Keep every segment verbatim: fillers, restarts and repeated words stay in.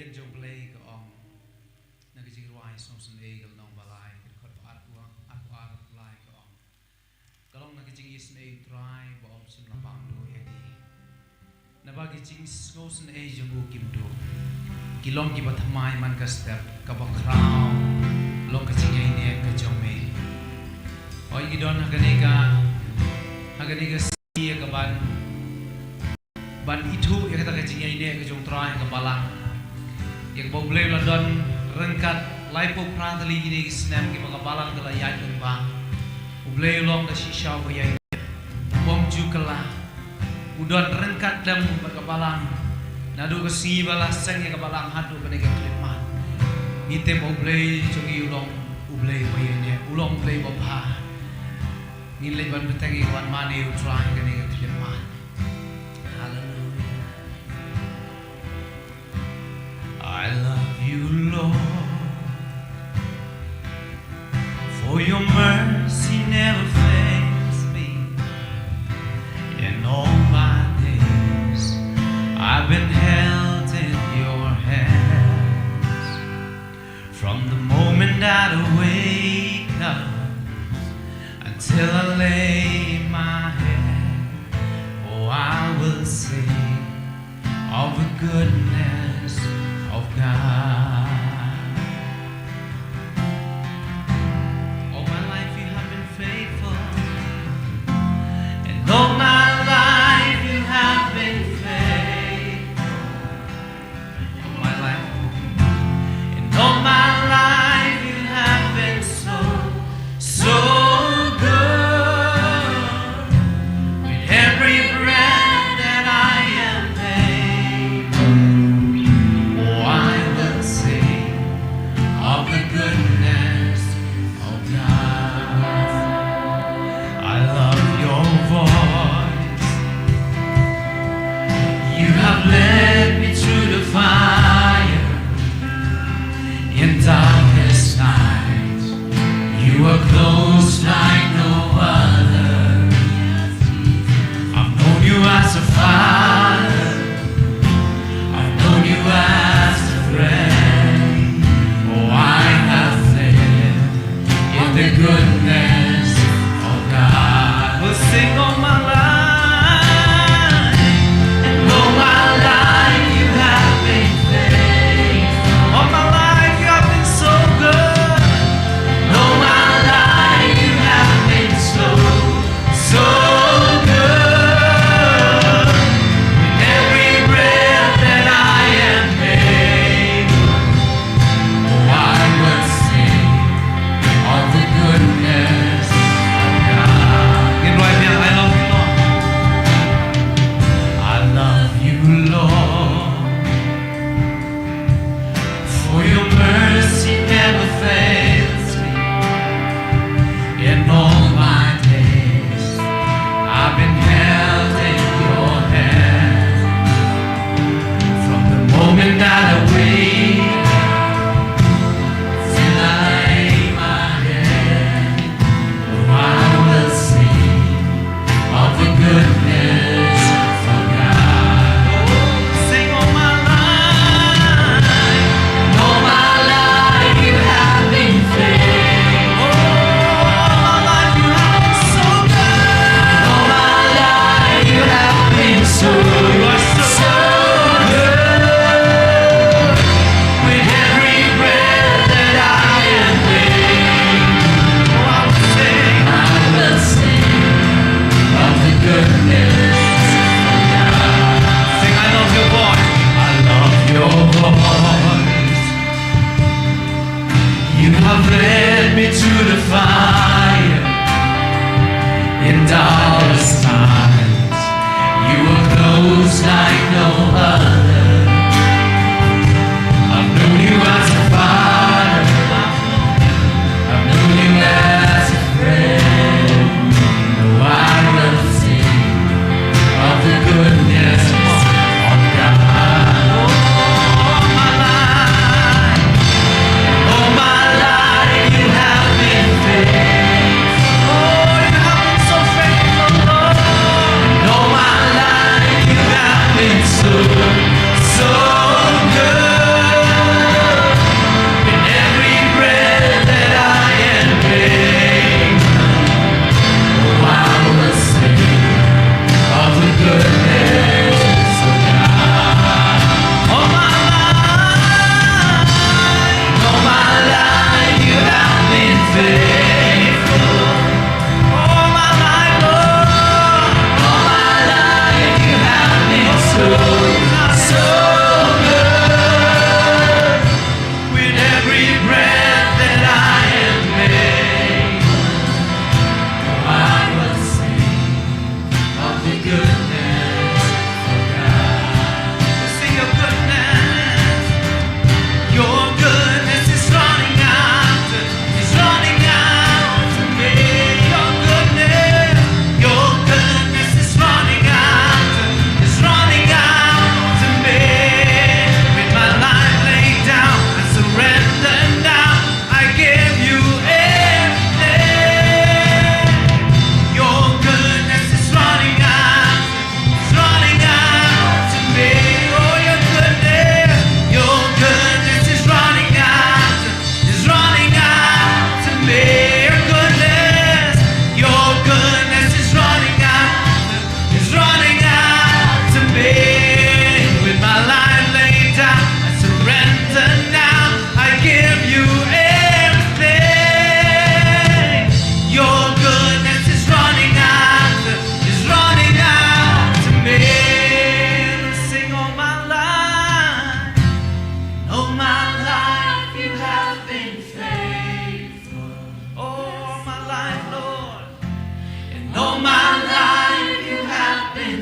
Ïa ka jong U Blei ka ong, na ka Jingrwai sngewsynei ka lynnong ba lai, ka dkhot ba arphew, arphew ar, arphew lai ka ong, ka long na ka jingisynei U Trai ba ym shym la bam duh ïa ngi. Naba ki jingsngewsynei jong u kim duh. Ki long kiba thymmai man ka step, kaba khraw long ka jingïaineh ka jong me. Hooid, ngi don ha kane ka, ha kane ka sngi ïa ka ban, ban ithuh ïa kata ka jingïaineh ka jong U Trai ha ka balang. Ïa kaba U Blei u la don ryngkat laiphew phra tylli kine ki snem kiba ka balang ka la ïaid lyngba. U Blei u long ka shisha uba ïaineh, u bym ju kylla. U don ryngkat lem bad ka balang naduh ka sngi ba la seng ïa ka balang haduh kane ka khyllipmat. Ngi tip ba U Blei jong ngi u long U Blei uba ïaineh, u long U Blei uba bha. Ngin leit ban bteng ïa ka ban mane U Trai ha kane ka khyllipmat. Haleluia. I love you, Lord, for your mercy never fails me. In all my days, I've been held in your hands. From the moment that I wake up until I lay my head, oh, I will sing of the goodness of God. All my life you have been faithful, and all my life you have been faithful. All my life, and all my life you have been so, so good. With every breath that I am able, oh, I will sing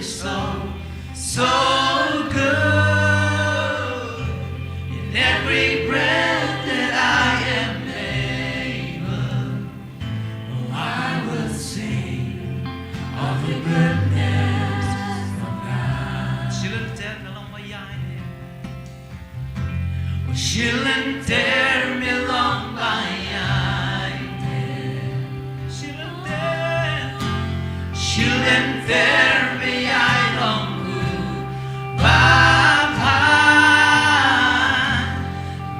So, so good. In every breath that I am able, oh, I will sing of the goodness of God. Shilynter me long ba ïaineh. Oh, shilynter me long ba ïaineh. Shilynter. Shilynter me ïai long u babha.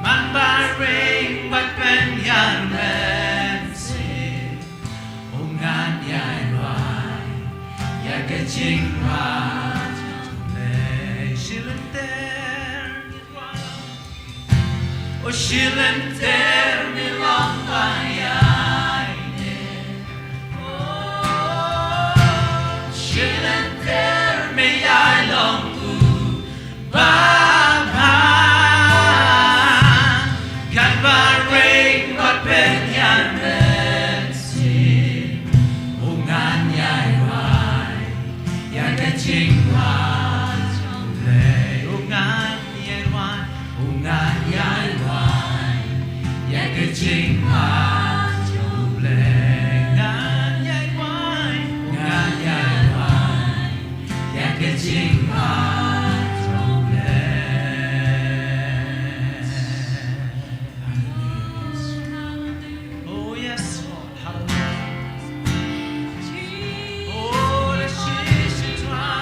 Man ba ring bad pynïar mynsiem. Oh, ngan ïai rwai ïa ka jingbha jong U Blei. Shilynter. Oh, shilynter me long ba ïaineh. Oh, shilynter me ïai long u babha. Katba ring bad pynïar mynsiem. Oh, ngan ïai rwai ïa ka jingbha jong U Blei. Oh, ngan ïai rwai, oh, ngan ïai rwai ïa ka jingbha jong U Blei. Ngan ïai rwai, oh, ngan ïai rwai ïa ka jingbha jong U Blei. Hallelujah. Oh, yes, Lord. Hallelujah. Oh, let's Jesus Christ.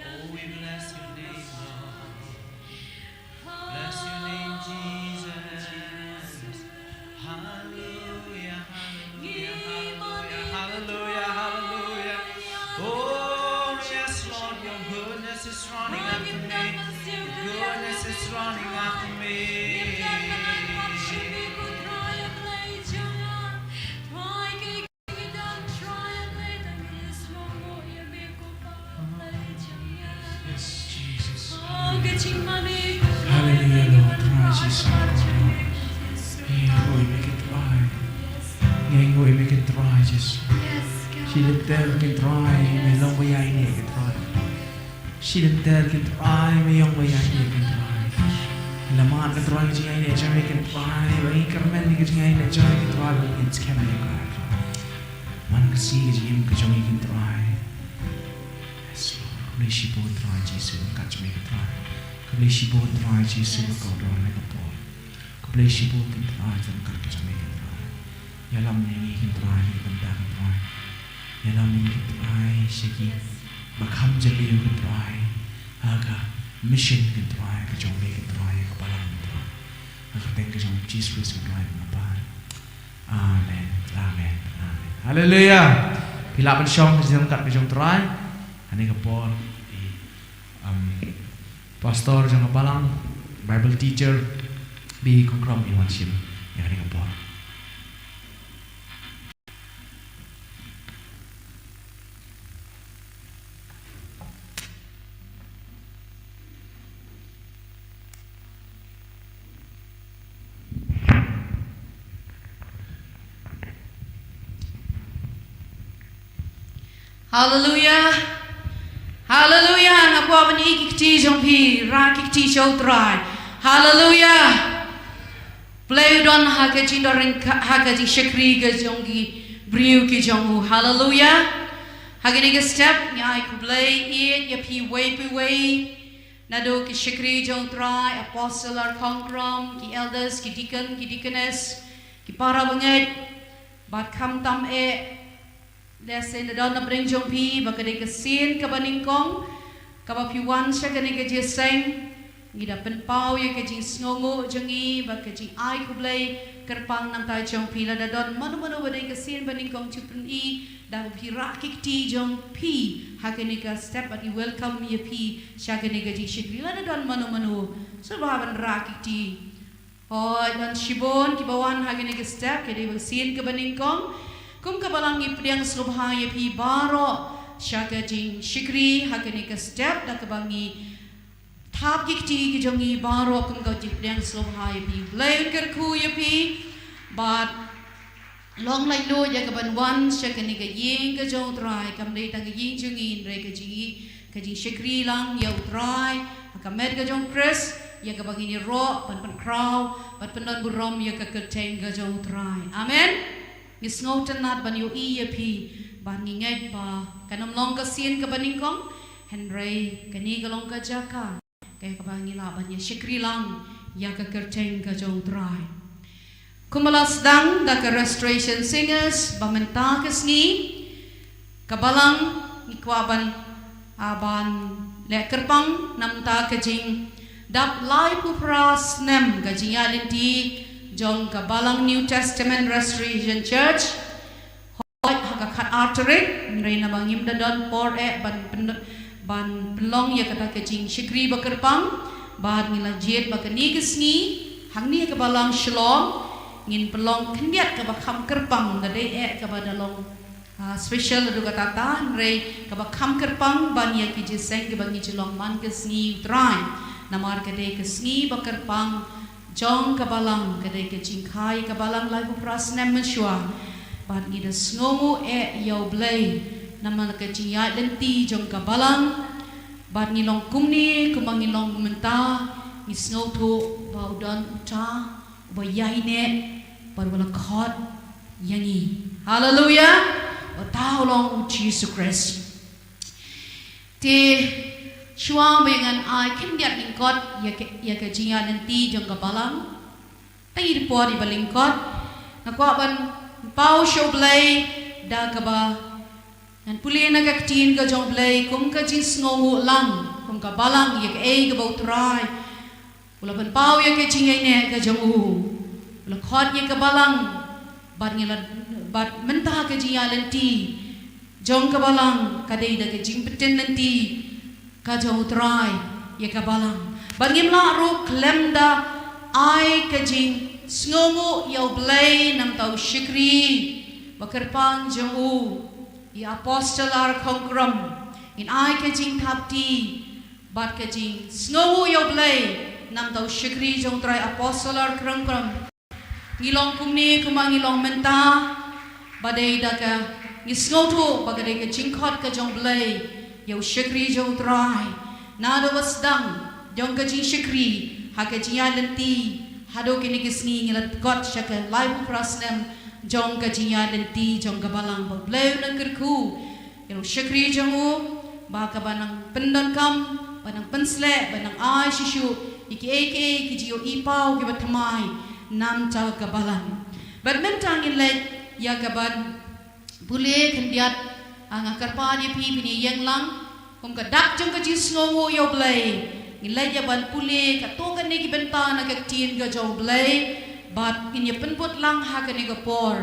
Oh, we bless your name, Lord. Bless your name, Jesus. Hallelujah, hallelujah, hallelujah, hallelujah, hallelujah. Oh, yes, Lord, your goodness is running after me. Your goodness is running after me. Yes, Jesus. Hallelujah, Lord. Trai Jisu. Ngi ainguh ïa me Trai. Ngi ainguh ïa me Trai Jisu. Shilynter Trai, me long ba ïaineh Trai. Shilynter Trai, me ïong ba ïaineh Trai. La mad Trai ka jingïaineh jong me Trai, ba ngi kyrmen ïa ka jingïaineh jong me Trai, ba ngin skhem ïa ka Trai. Man ka sngi ka jingim ka jong ngi Trai. Yes, Lord. Khublei shibun Trai Jisu, ryngkat jong me ko Trai. Khublei shibun Trai Jisu, ka don ha ka por. Khublei shibun Trai, ryngkat jong me ko Trai. Ïalam ïa ngi ko Trai, ïa ka bynta ko Trai. Ïalam ïa ngi ko Trai, sha kiba kham jylliew ko Trai. Ha ka mission ko Trai, ka jong me ko Trai, ka balang ko Trai. Ha ka kyrteng ka jong Jisu Khrist ko Trai, ngi pan. Amen. Amen. Amen. Haleluya. Phi lah ban shong ha ka jingïaid ka jong Trai. Ha kane ka por, i, um, pastor jong ka balang, Bible teacher, Bi Kongkrom, i wan shim ïa kane ka por. Haleluya. Haleluya. Nga kwah ban ïohi ki kti jong phi, rah ki kti sha u Trai. Haleluya. Blei u don ha ka jingdon ryngkat, ha ka jingshakri ka jong ki briew ki jong u. Haleluya. Ha kane ka step ngi ai khublei ïa phi wei pa wei. Naduh ki shakri jong u Trai, Apostle Ar Kongkrom, ki elders, ki deacon, ki deaconess, ki para bangeit, bad khamtam eh, lehse la don na pdeng jong phi ba ka dei ka sien kaba nyngkong kaba phi wan sha kane ka jingïaseng. Ngi da pynpaw ïa ka jingsngewnguh jong ngi bad ka jingai khublei kyrpang na ka bynta jong phi. Lada don mano mano ba dei ka sien ba nyngkong, ju pyni da ba phi rah ki kti jong phi ha kane ka step bad ngi welcome ïa phi sha kane ka jingshakri. Lada don mano mano, sngewbha ban rah ki kti. Hooid, don shibun kiba wan ha kane ka step, ka dei ba ka sien kaba nyngkong. Kum ka balang ngi pdiang sngewbha ïa phi baroh sha ka jingshakri ha kane ka step, da kaba ngi thap ki kti ki jong ngi baroh kum ka jingpdiang sngewbha ïa phi. Blei un kyrkhu ïa phi bad long laitluid ïa ka ban wan sha kane ka ïing ka jong u Trai, kam dei tang ka ïing jong ngi, hynrei ka jing, ka jingshakri lang ïa u Trai ha ka met ka jong u Khrist, ïa kaba ngin ïaroh ban pynkhraw bad pyndonburom ïa ka kyrteng ka jong u Trai. Amen. Ngi sngewtynnat ban ïohi ïa phi bad ngi ngeit ba kan ym long ka sien kaba nyngkong, hynrei kane ka long ka jaka ka, kaba ngi lah ban ïa shakri lang ïa ka kyrteng ka jong u Trai. Kumba la sdang da ka Restoration Singers ba mynta ka sngi ka balang ngi kwah ban, ah, ban leh kyrpang na ka bynta ka jingdap laiphew phra snem ka jingïaid lynti jong ka balang New Testament Restoration Church. Hooid, ha ka khat ar tarik, hynrei namar ngim da don por eh ban pyn-, ban pynlong ïa kata ka jingshakri ba kyrpang, bad ngi la jied ba kane ka sngi hangne ha ka balang Shillong ngin pynlong khyndiat kaba kham kyrpang, ka dei eh kaba da long, ah, special naduh katta katta, hynrei kaba kham kyrpang ban ïa ki jingïaseng kiba ngi ju long man ka sngi u Trai. Namar ka dei ka sngi ba kyrpang jong ka balang, ka dei ka jingkha ïa ka balang laiphew phra snem mynshuwa. Bad ngi da sngewnguh eh ïa u Blei namar ka jingïaid lynti jong ka balang. Bad ngi long kumne kumba ngi long mynta, ngi sngewthuh ba u don uta uba ïaineh bad uba la khot ïa ngi. Haleluya. Uta u long u Jisu Khrist. Te shuwa ba ngan ai khyndiat lyngkot ïa ka, ïa ka jingïaid lynti jong ka balang, tang ïa ki por kiba lyngkot, nga kwah ban paw sha u Blei da kaba ngan pule na ka ktien ka jong u Blei kum ka jingsngewnguh lang, kum ka balang ïa kaei kaba u Trai u la pynpaw ïa ka jingïaineh ka jong u. U la khot ïa ka balang, bad ngi la, bad mynta ka jingïaid lynti jong ka balang ka dei da ka jingpyntip lynti ka jong u Trai ïa ka balang. Bad ngim lah ruh khlem da ai ka jingsngewnguh ïa u Blei namar u shakri ba kyrpang jong u, i Apostle Ar Kongkrom. Ngin ai ka jingthap kti bad ka jingsngewnguh ïa u Blei namar u shakri jong u Trai, Apostle Ar Kongkrom. Ngi long kumne kumba ngi long mynta, ba dei da ka, ngi sngewthuh ba ka dei ka jingkhot ka jong u Blei ïa u shakri jong u Trai. Naduh ba sdang jong ka jingshakri ha ka jingïaid lynti haduh kine ki sngi, ngi la khot sha ka laiphew phra snem jong ka jingïaid lynti jong ka balang. Ba u Blei un nang kyrkhu ïa u shakri jong u, ba ka ba nang pyndonkam, ba nang pynsleh, ba nang ai shisha ïa kiei kiei ki jingïohi paw ki ba thymmai na ka bynta ka balang. Bad mynta ngin leit ïa ka ban pule khyndiat, ah, nga kyrpad ïa phi phin ïeng lang kum ka dak jong ka jingsngewnguh ïa U Blei. Ngin leit ïa ban pule katto katne ki bynta na ka ktien ka jong U Blei, bad ngin ïa pynbud lang ha kane ka por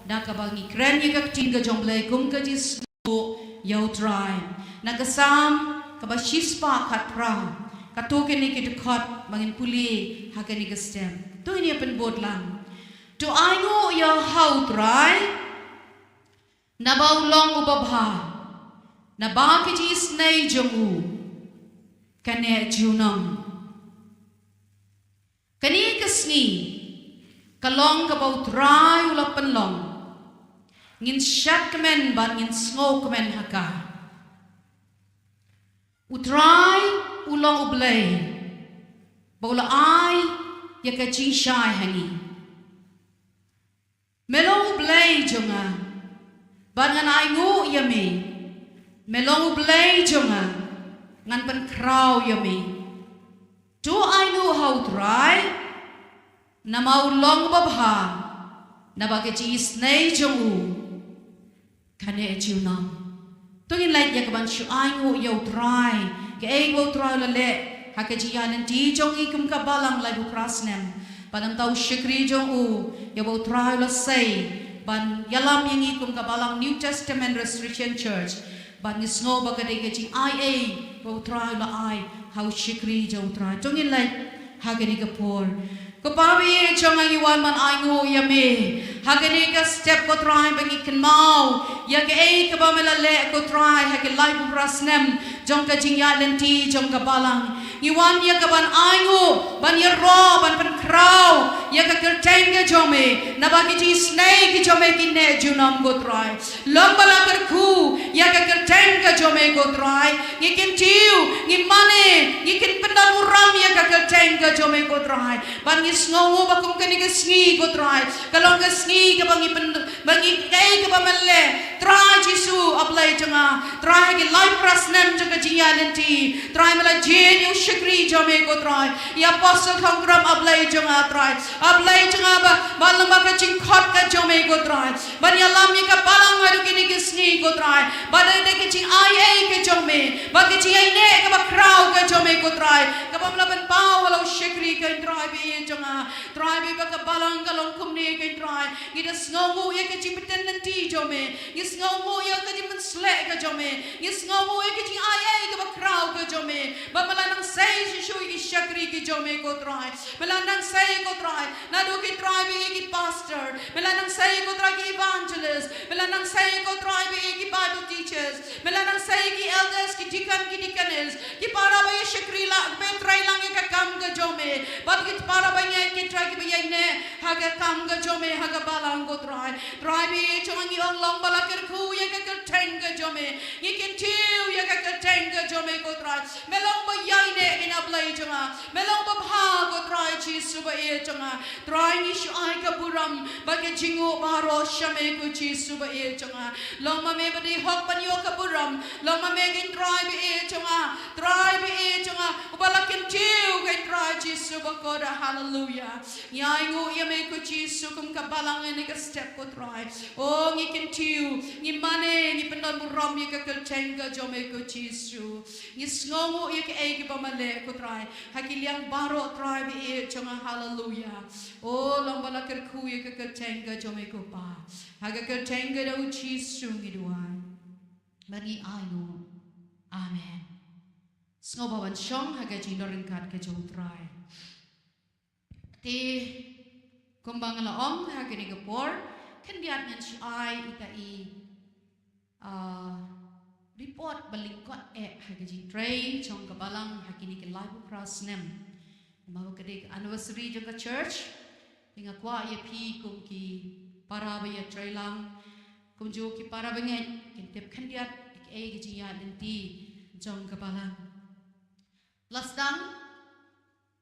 da ka ba ngi kren ïa ka ktien ka jong U Blei kum ka jingsngewnguh ïa U Trai. Na ka Salm ka ba shispah khatphra, katto katne ki dkhot ba ngin pule ha kane ka step. To ngin ïa pynbud lang. To ainguh ïa ha U Trai, naba u long u babha, naba ka jingisnei jong u ka neh junom. Kane ka sngi ka long kaba U Trai u la pynlong. Ngin shad kmen bad ngin sngew kmen ha ka. U Trai u long U Blei ba u la ai ïa ka jingshai ha ngi. Me long U Blei jong nga, bad ngan ainguh ïa me. Me long U Blei jong nga, ngan pynkhraw ïa me. To ainguh ha U Trai, namar u long babha, naba ka jingisnei jong u ka neh junom. To ngin leit ïa ka ban shu ainguh ïa U Trai, kaei ba U Trai u la leh ha ka jingïaid lynti jong ngi kum ka balang laiphew phra snem. Bad namar u shakri jong u, ïa ba U Trai u la sei ban ïalam ïa ngi kum ka balang New Testament Restoration Church. Bad ngi sngew ba ka dei ka jingaiei ba U Trai u la ai ha u shakri jong U Trai. To ngin leit ha kane ka por. Ko Pa ba ïeit jong nga, ngi wan ban ainguh ïa me ha kane ka step, ko Trai, ba ngi kynmaw ïa kaei kaba me la leh, ko Trai, ha ki laiphew phra snem jong ka jingïaid lynti jong ka balang. Ngi wan ïa ka ban ainguh, ban ïaroh, ban pynkhraw ïa ka kyrteng ka jong me, naba ki jingisnei ki jong me ki neh junom, ko Trai. Long ba la kyrkhu ïa ka kyrteng ka jong me, ko Trai. Ngi kyntiew, ngi mane, ngi kynpyndonkam ïa ka kyrteng ka jong me, ko Trai. Bad ngi sngewnguh ba kum kane ka sngi, ko Trai, ka long ka sngi kaba ngi pyn, ba ngi, kaei kaba me leh, Trai Jisu, A Blei jong nga. Trai, ha ki laiphew phra snem jong ka jingïaid lynti, Trai, me la jied ïa u shakri jong me, ko Trai, ïa Apostle Thongkrom, A Blei jong nga, Trai. A Blei jong nga, ba, ba long ba ka jingkhot ka jong me, ko Trai, ban ïalam ïa ka balang haduh kine ki sngi, ko Trai. Ba dei, dei ka jingaiei ka jong me, ba ka jingaiei kaba khraw ka jong me, ko Trai, kaba me la pynpaw ha la u shakri, ko Trai ba ïeit jong nga. Trai, ba ïa ka balang ka long kumne, ko Trai. Ngi da sngewnguh ïa ka jingpynthikna jong me. Ngi sngewnguh ïa ka jingpynsleh ka jong me. Ngi sngewnguh ïa ka jingaiei kaba khraw ka jong me, ba me la nang sei shisha ïa ki shakri ki jong me, ko Trai. Me la nang sei, ko Trai, naduh, ko Trai, ba ïa ki pastor. Me la nang sei, ko Trai, ki evangelist. Me la nang sei, ko Trai, ba ïa ki Bible teachers. Me la nang sei ïa ki elders, ki deacon, ki deaconess, ki para ba ïa shakri lang, ba ïa trei lang ïa ka kam ka jong me. Bad ki para ba ïa, ki Trai, ki ba ïaineh ha ka kam ka jong me, ha ka balang, ko Trai. Trai ba ïeit jong nga, ngi ong long ba la kyrkhu ïa ka kyrteng ka jong me. Ngi kyntiew ïa ka kyrteng ka jong me, ko Trai. Me long ba ïaineh, ko Blei jong nga. Me long babha, ko Trai Jisu ba ïeit jong nga. Trai, ngi shu ai ka burom bad ka jingnguh baroh sha me, ko Jisu ba ïeit jong nga. Long ma me ba dei hok ban ïoh ka burom. Long ma me, ko Trai ba ïeit jong nga. Trai ba ïeit jong nga, uba la kyntiew, ko Trai Jisu bakhuid. Haleluya. Ngi ainguh ïa me, ko Jisu, kum ka balang ha kane ka step, ko Trai. O, ngi kyntiew, ngi mane, ngi pyndonburom ïa ka kyrteng ka jong me, ko Jisu. Ngi sngewnguh ïa kaei kaba me leh, ko Trai, ha ki liang baroh, Trai ba ïeit jong nga. Haleluya. O, long ba la kyrkhu ïa ka kyrteng ka jong me, ko Pa. Ha ka kyrteng ka jong u Jisu ngi duwai bad ngi ainguh. Amen. Sngewbha ban shong ha ka jingdon ryngkat ka jong u Trai. Te kumba nga la ong ha kane ka por, khyndiat ngan shu ai ita i, ah, report ba lyngkot eh ha ka jingtrei jong ka balang ha kine ki laiphew phra snem. Namar ba ka dei ka anniversary jong ka church, te nga kwah ïa phi kum ki para ba ïatrei lang, kumjuh ki para bangeit, kin tip khyndiat ïa kaei ka jingïaid lynti jong ka balang. La sdang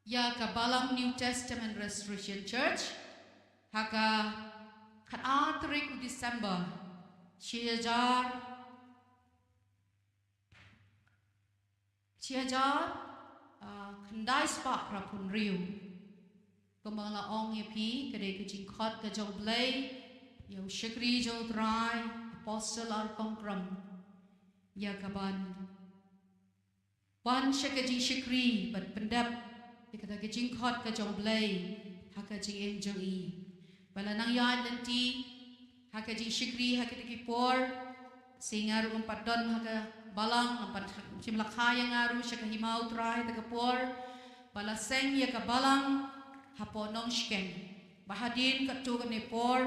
ïa ka balang New Testament Restoration Church ha ka khatar tarik u December, shi hajar Shi hajar, ah, khyndai spah phra phew hynriew. Kumba la ong ïa phi, ka dei ka jingkhot ka jong U Blei ïa u shakri jong U Trai, Apostle R. Kongkram, ïa ka ban wan sha ka jingshakri bad pyndep ïa kata ka jingkhot ka jong U Blei ha ka jingim jong i. Ba la nang ïaid lynti ha ka jingshakri ha kita ki por, shi nga ruh ngam pat don ha ka balang, ngam pat shim la kha ïa nga ruh sha ka hima U Trai ha kata ka por. Ba la seng ïa ka balang hapoh Nongshkeng. Ba hadien katto katne por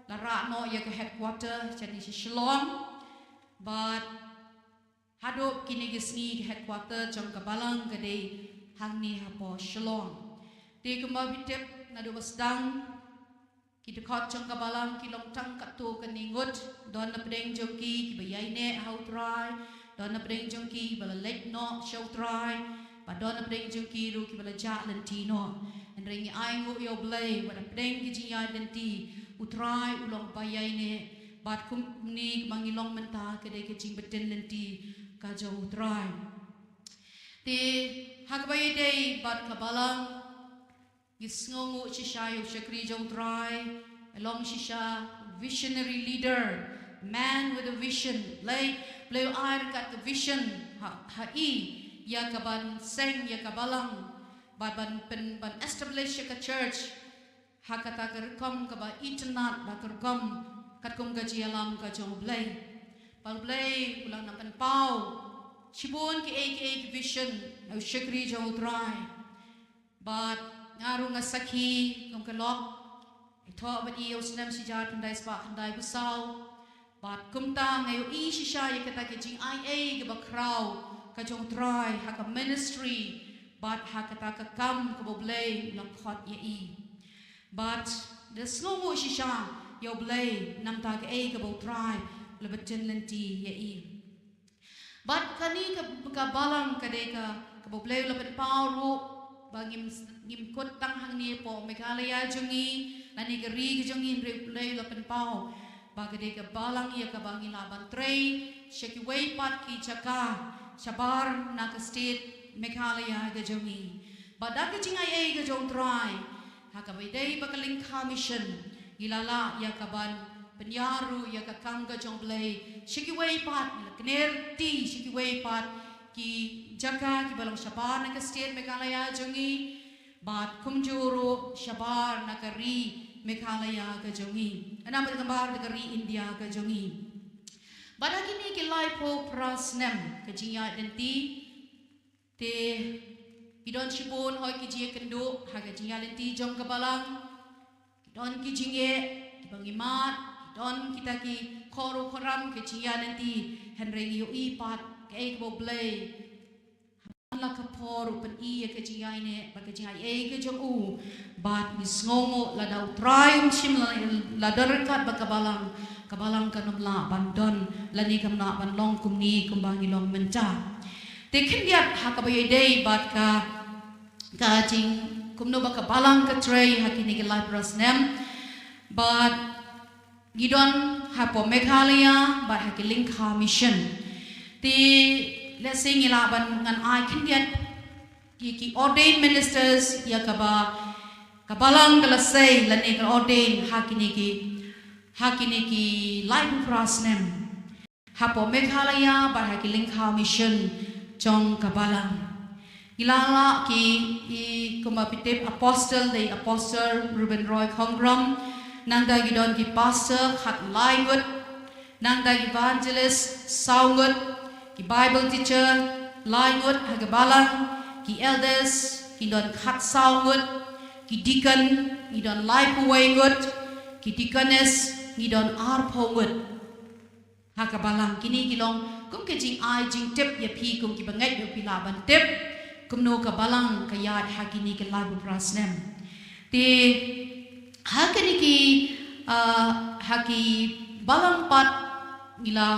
la rah noh ïa ka headquarter shane sha Shillong. Bad haduh kine ki sngi ka headquarter jong ka balang ka dei hangne hapoh Shillong. Te kumba phi tip, naduh ba sdang ki dkhot jong ka balang ki long tang katto katne ngut, don na pdeng jong ki kiba ïaineh ha U Trai, don na pdeng jong ki ba la leit noh sha U Trai, bad don na pdeng jong ki ruh kiba la jah lynti noh. Hynrei ngi ainguh ïa U Blei, wat hapdeng ki jingïaid lynti, U Trai u long ba ïaineh, bad kumne kumba ngi long mynta ka dei ka jingbtin lynti ka jong U Trai. Te ha kaba ïadei bad ka balang, ngi sngewnguh shisha ïa u shakri jong U Trai, long shisha visionary leader, man with a vision. Blei, Blei u ai ryngkat ka vision ha, ha i ïa ka ban seng ïa ka balang, bad ban pyn, ban establish ïa ka church ha kata ka rukom kaba itynnad, bad ka rukom katkum ka jingïalam ka jong U Blei. Bad U Blei u la nang pynpaw shibun kiei kiei ki vision na u shakri jong U Trai. Bad nga ruh nga sakhi kum ka lok, i thoh bad i ïa u snem shi hajar khyndai spah khyndai phew saw. Bad kumta nga ïohi shisha ïa kata ka jingaiei kaba khraw ka jong U Trai ha ka ministry, bad ha kata ka kam kaba U Blei u la khot ïa i. Bad da sngewnguh shisha ïa U Blei namar kaei kaba U Trai u la btin lynti ïa i. Bad kane ka, ka balang ka dei ka, kaba U Blei u la pynpaw ruh, ba ngim, ngim kut tang hangne hapoh Meghalaya jong ngi, lane ka ri ka jong ngi, hynrei U Blei u la pynpaw ba ka dei ka balang ïa kaba ngi lah ban trei sha kiwei pat ki jaka shabar na ka state Meghalaya ka jong ngi. Bad da ka jingaiei ka jong U Trai, ha kaba ïadei bad ka Lyngkha Mission, ngi la lah ïa ka ban pynïar ruh ïa ka kam ka jong U Blei sha kiwei pat, ngi la kner kti sha kiwei pat ki jaka kiba long shabar na ka state Meghalaya jong ngi, bad kumjuh ruh shabar na ka ri Meghalaya ka jong ngi, namar ka shabar na ka ri India ka jong ngi. Bad ha kine ki laiphew phra snem ka jingïaid lynti, te ki don shibun hoi ki jingïakynduh ha ka jingïaid lynti jong ka balang. Ki don ki jingeh kiba ngi mad, ki don kita ki khor u khor ram ka jingïaid lynti, hynrei ngi ïohi pat kaei kaba U Blei ha man la ka por u pyni ïa ka jingïaineh bad ka jingaiei ka jong u. Bad ngi sngewnguh lada U Trai um shim la, la don ryngkat bad ka balang, ka balang kan ym lah ban don lane kam lah ban long kumne kumba ngi long mynta. Te khyndiat ha kaba ïadei bad ka, ka jing, kumno ba ka balang ka trei ha kine ki laiphew phra snem. Bad ngi don hapoh Meghalaya bad ha ki Lyngkha Mission. Te lehse ngi lah ban ngan ai khyndiat ki, ki ordained ministers ïa kaba ka balang ka la sei lane ka ordain ha kine ki, ha kine ki laiphew phra snem hapoh Meghalaya bad ha ki Lyngkha Mission jong ka balang. Ngi la lah ki, i kumba phi tip, apostle, dei Apostle Reuben Roy Kongkram. Nangta ki don ki pastor khatlai ngut. Nangta ki evangelist saw ngut. Ki Bible teacher lai ngut ha ka balang. Ki elders ki don khatsaw ngut. Ki deacon ngi don laiphew wei ngut. Ki deaconess ngi don arphew ngut. Ha ka balang. Kine ki long kum ka jingai jingtip ïa phi kum ki bangeit ba phi lah ban tip kumno ka balang ka ïaid ha kine ki laiphew phra snem. Te ha kine ki, ah, ha ki balang pat ngi la,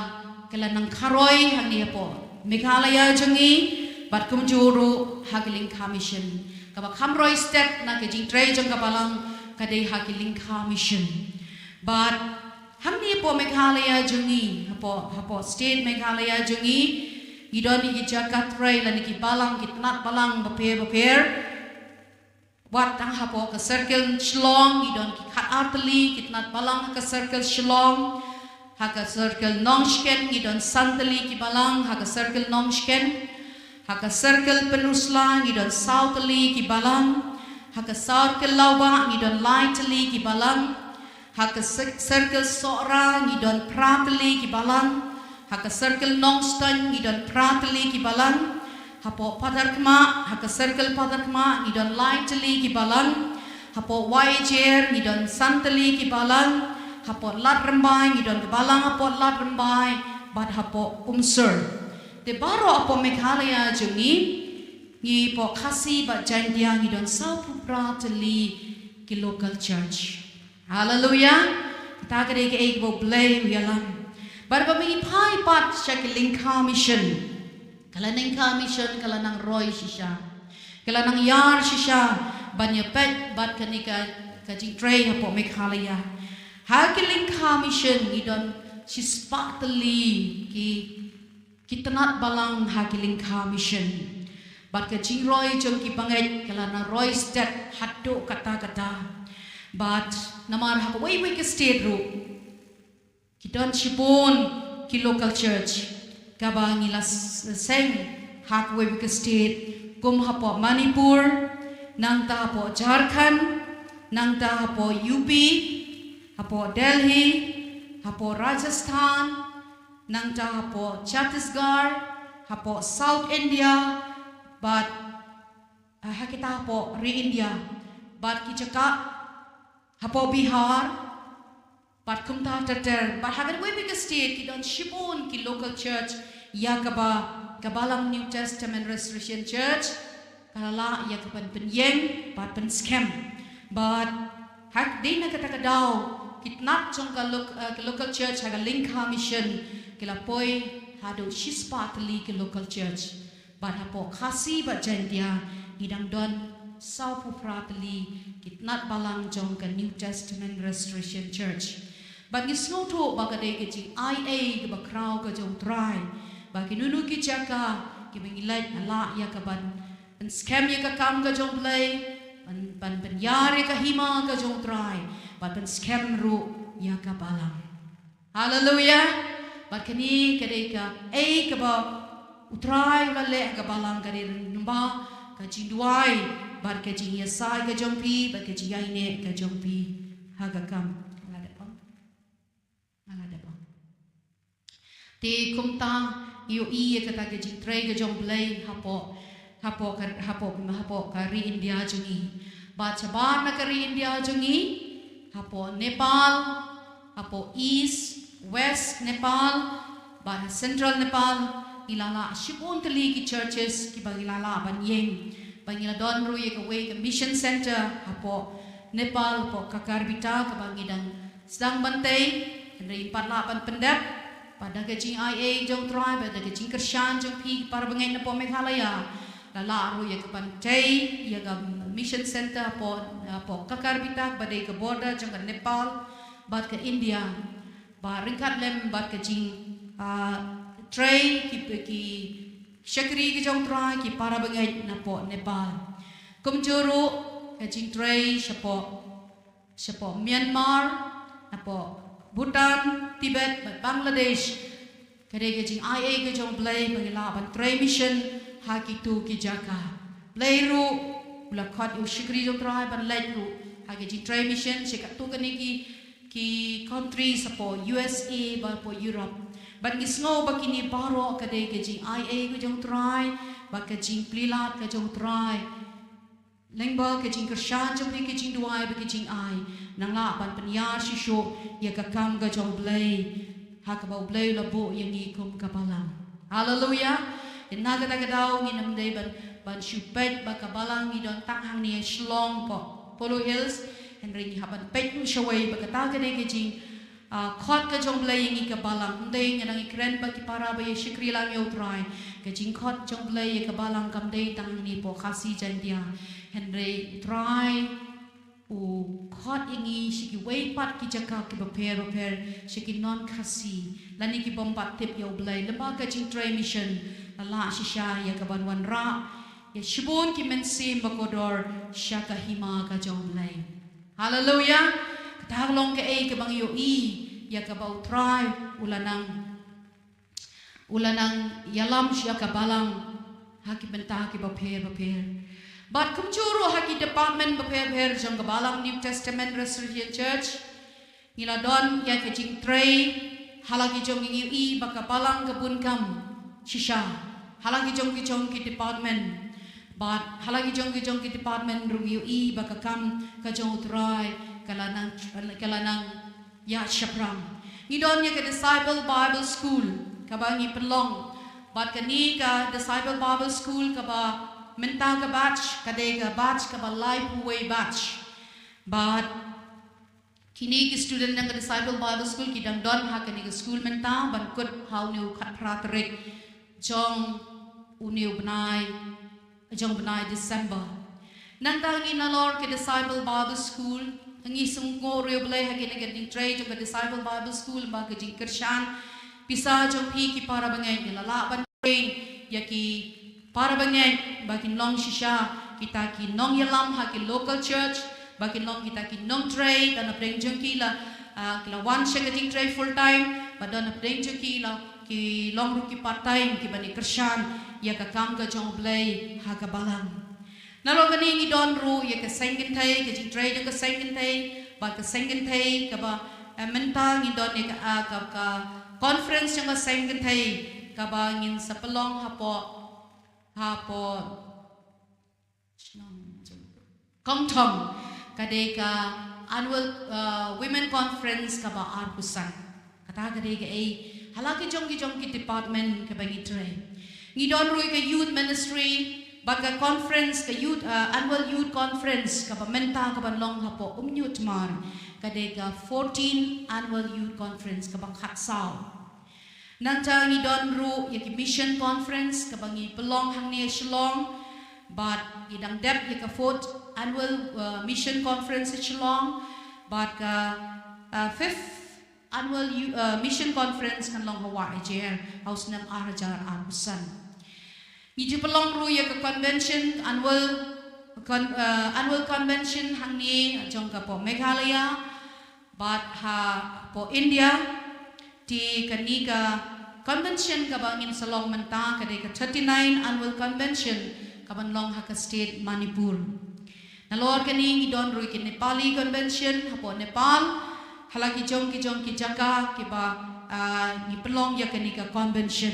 ka la nang kharoi hangne hapoh Meghalaya jong ngi bad kumjuh ruh ha ka Lyngkha Mission. Kaba kham roi stet na ka jingtrei jong ka balang ka dei ha ka Lyngkha Mission. Bad hangne hapoh Meghalaya jong ngi, hapoh, hapoh state Meghalaya jong ngi, Ngi don ïa ki jaka trei lane ki balang, ki tnat balang bapher bapher. Wat tang hapoh ka circle Shillong, ngi don ki khat ar tylli ki tnat balang ha ka circle Shillong. Ha ka circle Nongshken ngi don san tylli ki balang ha ka circle Nongshken. Ha ka circle Pynursla ngi don saw tylli ki balang. Ha ka circle Lawbah ngi don lai tylli ki balang. Ha ka cir-, circle Sohra ngi don phra tylli ki balang. Ha ka circle Nongstoiñ ngi don phra tylli ki balang. Hapoh Patharkhmah, ha ka circle Patharkhmah ngi don lai tylli ki balang. Hapoh Wahiajer ngi don san tylli ki balang. Hapoh Lad Rymbai ngi don ka balang hapoh Lad Rymbai. Bad hapoh Umsor. Te baroh hapoh Meghalaya jong ngi, ngi hapoh Khasi bad Jaintia ngi don sawphew phra tylli ki local church. Haleluya. Kata ka dei kaei kaba U Blei u ïalam. Bad ba ngi phai pat sha ki lyngkha mission. Ka la lyngkha mission ka la nang roi shisha. Ka la nang ïar shisha ban ïa peit bad kane ka, ka jingtrei hapoh Meghalaya. Ha ki lyngkha mission ngi don shispah tylli ki, ki tnat balang ha ki lyngkha mission. Bad ka jingroi jong ki bangeit ka la nang roi stet haduh katta katta. Bad namar ha kawei kawei ka state ruh ki don shibun ki local church kaba ngi la s-, seng ha kawei kawei ka state, kum hapoh Manipur, nangta hapoh Jharkhand, nangta hapoh U P, hapoh Delhi, hapoh Rajasthan, nangta hapoh Chhattisgarh, hapoh South India, bad, ah, ha kita hapoh ri India, bad ki jaka hapoh Bihar, bad kumta ter ter, bad ha kawei kawei ka state ki don shibun ki local church, ïa kaba, ka balang New Testament Restoration Church ka la lah ïa ka ban pynïeng bad pynskhem. Bad ha dei na kata ka daw ki tnat jong ka loc-, eh, ka local church ha ka lyngkha mission ki la poi haduh shispah tylli ki local church. Bad hapoh Khasi bad Jaintia ngi dang don sawphew phra tylli ki tnat balang jong ka New Testament Restoration Church. Bad ngi sngewthuh ba ka dei ka jingai ei kaba khraw ka jong U Trai ba ki nunu ki jaka kiba ngi leit la lah ïa ka ban pynskhem ïa ka kam ka jong U Blei, ban, ban pynïar ïa ka hima ka jong U Trai, ban pynskhem ruh ïa ka balang. Haleluya. Bad kane ka dei kaei kaba U Trai u la leh ha ka balang, ka dei lyngba ka jingduwai bad ka jingïasaid ka jong phi bad ka jingïaineh ka jong phi ha ka kam. Nga la dep ong. Nga la dep ong. Te kumta ïohi ïa kata ka jingtrei ka jong U Blei hapoh, hapoh ka, hapoh, hapoh ka ri India jong ngi. Bad shabar na ka ri India jong ngi, hapoh Nepal, hapoh East, West Nepal, bad ha Central Nepal, ngi la lah shibun tylli ki churches kiba ngi la lah ban ïeng. Ba ngi la don ruh ïa kawei ka mission center hapoh Nepal, hapoh Kakarbitar, kaba ngi dang sdang ban tei, hynrei ngim pat lah ban pyndep, bad da ka jingai ei jong U Trai, bad da ka jingkyrshan jong phi para bangeit napoh Meghalaya, la lah ruh ïa ka ban tei ïa ka mission center hapoh, hapoh Kakarbitar, ba dei ka border jong ka Nepal bad ka India. Ba ryngkat lem bad ka jing, ah, trei ki, ki shakri ki jong U Trai, ki para bangeit napoh Nepal. Kumjuh ruh ka jingtrei shapoh, shapoh Myanmar, napoh Bhutan, Tibet bad Bangladesh. Ka dei ka jingai ei ka jong U Blei ba ngi lah ban trei mission ha kito ki jaka. U Blei ruh u la khot ïa u shakri jong U Trai ban leit ruh ha ka jingtrei mission sha katto katne ki, ki countries hapoh U S A bad hapoh Europe. Bad ngi sngew ba kine baroh ka dei ka jingai ei ka jong U Trai bad ka jingplie lad ka jong U Trai. Lyngba ka jingkyrshan jong phi, ka jingduwai bad ka jingai, nang lah ban pynïar shuh shuh ïa ka kam ka jong U Blei ha kaba U Blei u la buh ïa ngi kum ka balang. Haleluya. Te na kata ka daw ngin ym dei ban, ban shu peit ba ka balang ngi don tang hangne Shillong, hapoh Polo Hills, hynrei ngi hap ban peit ruh shawei ba kata ka dei ka jing, ah, khot ka jong U Blei ïa ngi ka balang. Ym dei, nga dang ïakren bad ki para ba ïa shakri lang ïa U Trai. Ka jingkhot jong U Blei ïa ka balang kam dei tang hangne hapoh Khasi Jaintia, hynrei U Trai u khot ïa ngi sha kiwei pat ki jaka kiba pher bapher, sha ki non Khasi lane ki bym pat tip ïa U Blei. Lyngba ka jingtrei mission la shisha ïa ka ban wanrah ïa shibun ki mynsiem ba kordor sha ka hima ka jong U Blei. Haleluya. Kata ka long kaei kaba ngi ïohi ïa kaba U Trai u la nang u la nang ïalam sha ka balang ha ki bynta kiba pher ba pher. Bad kumjuh ruh ha ki department ba pher ba pher jong ka balang New Testament Restoration Church, ngi la don ïa ka jingtrei ha la ki jong ki, ngi ïohi ba ka balang ka bun kam shisha ha la ki jong ki jong ki department. Bad ha la ki jong ki jong ki department ruh ngi ïohi ba ka kam ka jong U Trai ka la nang, ka la nang ïa shaphrang. Ngi don ïa ka Disciple Bible School kaba ngi pynlong. Bad kane ka Disciple Bible School kaba mynta ka batch ka dei ka batch kaba laiphew wei batch. Bad kine ki student jong ka Disciple Bible School ki dang don ha kane ka school mynta ban kut ha une u khatphra tarik jong une u bnai, jong bnai December. Nangta ngi nalor ka Disciple Bible School, ngi sngewnguh ïa U Blei ha kane ka jingtrei jong ka Disciple Bible School, ba ka jingkyrshan pisa jong phi ki para bangeit, ngi la lah ban train ïa ki para bangeit ba kin long shisha kita ki nongïalam ha ki local church, ba kin long kita ki nongtrei, don hapdeng jong ki la, ah, ki la wan sha ka jingtrei full time, bad don hapdeng jong ki la ki long ruh ki part time kiba ïai kyrshan ïa ka kam ka jong U Blei ha ka balang. Nalor kane ngi don ruh ïa ka seng kynthei, ka jingtrei jong ka seng kynthei, bad ka seng kynthei kaba, eh, mynta ngi don ïa ka, ah, ka, ka conference jong ka seng kynthei kaba ngin sa pynlong hapoh, hapoh Kongthong, ka dei ka annual, uh, women conference kaba arphew san. Kata ka dei kaei ha la ki jong ki jong ki department kaba ngi trei. Ngi don ruh ka youth ministry, bad ka conference, ka youth, uh, annual youth conference kaba mynta kaban long hapoh Umñiuhtmar, ka dei ka fourteen annual youth conference kaba khatsaw. Nangta ngi don ruh ïa ki mission conference kaba ngi pynlong hangne Shillong, bad ngi dang dep ïa ka fourth annual, uh, mission conference Shillong, bad ka, uh, fifth annual, uh, mission conference kan long ha Wah Ejer ha u snem ar hajar arphew san. Ngi ju pynlong ruh ïa ka convention, annual con-, uh, annual convention hangne jong ka poh Meghalaya, bad hapoh India. Te kane ka convention kaba ngin sa long mynta ka dei ka thirty-nine annual convention kaban long ha ka state Manipur. Nalor kane ngi don ruh ïa ka Nepali convention hapoh Nepal, ha la ki jong ki jong ki jaka kiba, ah, ngi pynlong ïa kane ka convention.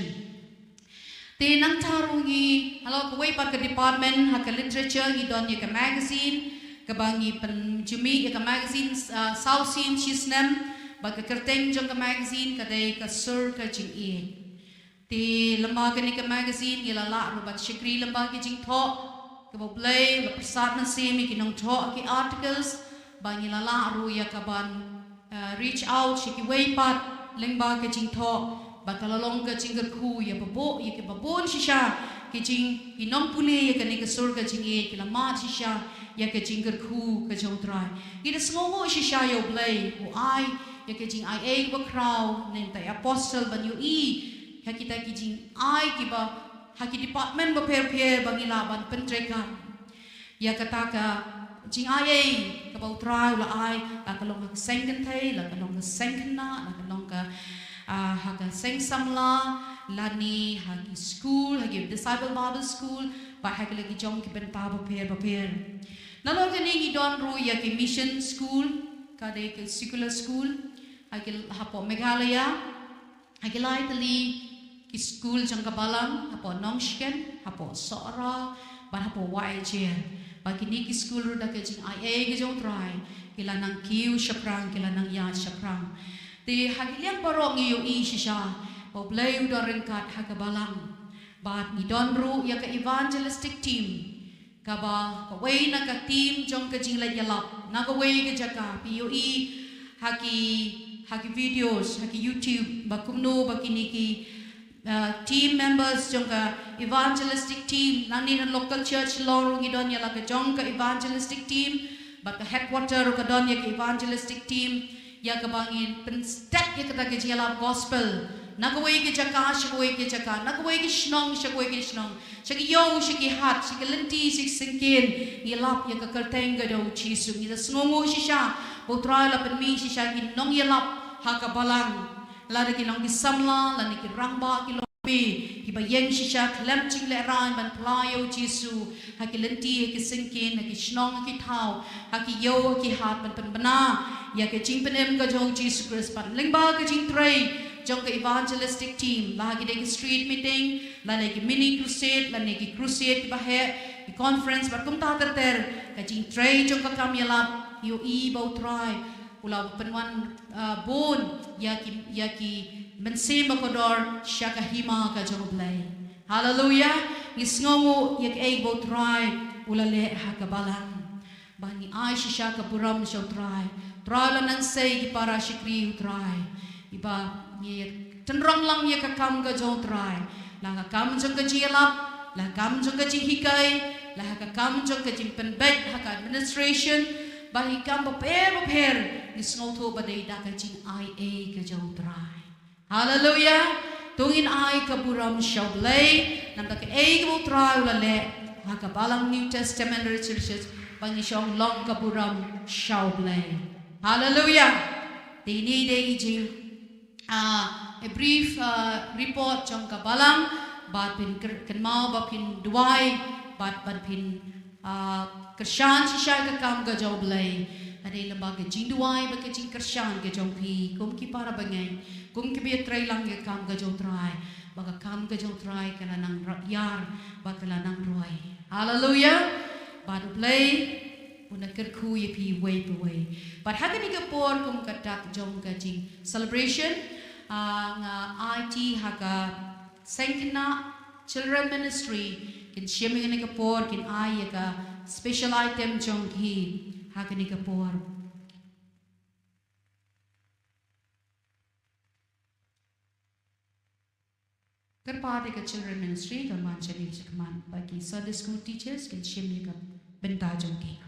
Te nangta ruh ngi, ha la kawei pat ka department, ha ka literature ngi don ïa ka magazine kaba ngi pynjumih ïa ka magazine, ah, saw sien shi snem, bad ka kyrteng jong ka magazine ka dei Ka Sur Ka Jingïeit. Te lyngba kane ka magazine ngi la lah ruh ban shakri lyngba ki jingthoh kiba U Blei u la pyrsad mynsiem ïa ki nongthoh ki articles, bad ngi la lah ruh ïa kaban, uh, reach out sha kiwei pat lyngba ka jingthoh, bad ka la long ka jingkyrkhu ïa babu-, ïa kiba bun shisha ki jing, ki nongpule ïa kane Ka Sur Ka Jingïeit ki la mad shisha ïa ka jingkyrkhu ka jong U Trai. Ngi da sngewnguh shisha ïa U Blei u ai ïa ka jingaiei bakhraw na ka bynta ki apostle ban ïohi ha kita ki jingai kiba ha ki department bapher bapher ba ngi lah ban pyntreikam. Ïa kata ka jingaiei kaba U Trai u la ai, la ka long ha ka seng kynthei, la ka long ka seng khynnah, la ka long ka, ah, ha ka seng samla, lane ha ki school, ha ki Disciple Bible School, bad ha ki la ki jong ki bynta bapher bapher. Nalor kane ngi don ruh ïa ki mission school, ka dei ka secular school, ha ki, hapoh Meghalaya. Ha ki lai tylli ki school jong ka balang, hapoh Nongshken, hapoh Sohra, bad hapoh Wah Ejer. Bad kine ki school ruh da ka jingaiei ka jong U Trai ki la nang kiew shaphrang, ki la nang ïaid shaphrang. Te ha ki liang baroh ngi ïohi shisha ba U Blei u don ryngkat ha ka balang. Bad ngi don ruh ïa ka evangelistic team, kaba kawei na ka team jong ka jingleit ïalap na kawei ka jaka. Phi ïohi ha ki, ha ki videos ha ki YouTube ba kumno ba kine ki, uh, team members jong ka evangelistic team, nangne na local church Shillong ruh ngi don ïa la ka jong ka evangelistic team, bad ka headquarter ruh ka don ïa ka evangelistic team, ïa kaba ngin pynstet ïa kata ka jingïalap gospel Na kawei ka jaka sha kawei ka jaka, na kawei ka shnong sha kawei ka shnong, sha ki ïew sha ki hat, sha ki lynti sha ki syngkien, ngi lap ïa ka kyrteng ka jong U Jisu. Ngi da sngewnguh shisha ba U Trai u la pynmih shisha ki nongïalap ha ka balang, lada ki long ki samla, lane ki rangbah, ki longkmie, kiba ïeng shisha khlem jinglehrain ban phla ïa U Jisu ha ki lynti, ha ki syngkien, ha ki shnong, ha ki thaw, ha ki ïew, ha ki hat, ban pynbna ïa ka jingpynim ka jong U Jisu Khrist. Bad lyngba ka jingtrei jong ka evangelistic team, la ha ki dei ki street meeting, lane ki mini crusade, lane ki crusade kiba heh, ki conference bad kumta ter ter, ka jingtrei jong ka kam ïalap, ïohi ba U Trai u la pynwan, ah, bun ïa ki, ïa ki mynsiem ba kordor sha ka hima ka jong U Blei. Haleluia. Ngi sngewnguh ïa kaei ba U Trai u la leh ha ka balang. Ba ngi ai shisha ka burom sha U Trai. Trai, la nang sei ki para shakri U Trai, iba ngi tynrong lang ïa ka kam ka jong U Trai. La ka kam jong ka jingïalap, la kam jong ka jinghikai, la ka kam jong ka jingpynbeit ha ka administration, bad ki kam bapher bapher, ngi sngewthuh ba dei da ka jingai ei ka jong U Trai. Haleluia. To ngin ai ka burom sha U Blei namar kaei kaba U Trai u la leh ha ka balang New Testament Research Church, ba ngi shong long ka burom sha U Blei. Haleluia. Te ine i dei i jing, ah, a brief, ah, report jong ka balang, bad phin kyr-, kynmaw ba phin duwai, bad, bad phin, ah, kyrshan shisha ïa ka kam ka jong U Blei. Ka dei lyngba ka jingduwai bad ka jingkyrshan ka jong phi, kum ki para bangeit, kum kiba ïatrei lang ïa ka kam ka jong U Trai, ba ka kam ka jong U Trai ka la nang ro-, ïar, bad ka la nang roi. Haleluia. Bad U Blei un da kyrkhu ïa phi uwei pa uwei. Bad ha kane ka por kum ka dak jong ka jing celebration, ah, nga aiti ha ka Seng Khynnah Children Ministry, kin shim ïa kane ka por, kin ai ïa ka special item jong ki ha kane ka por. Kyrpad ïa ka Children Ministry, kan wan shane shakhmat, bad ki Sunday School teachers, kin shim ïa ka bynta jong ki.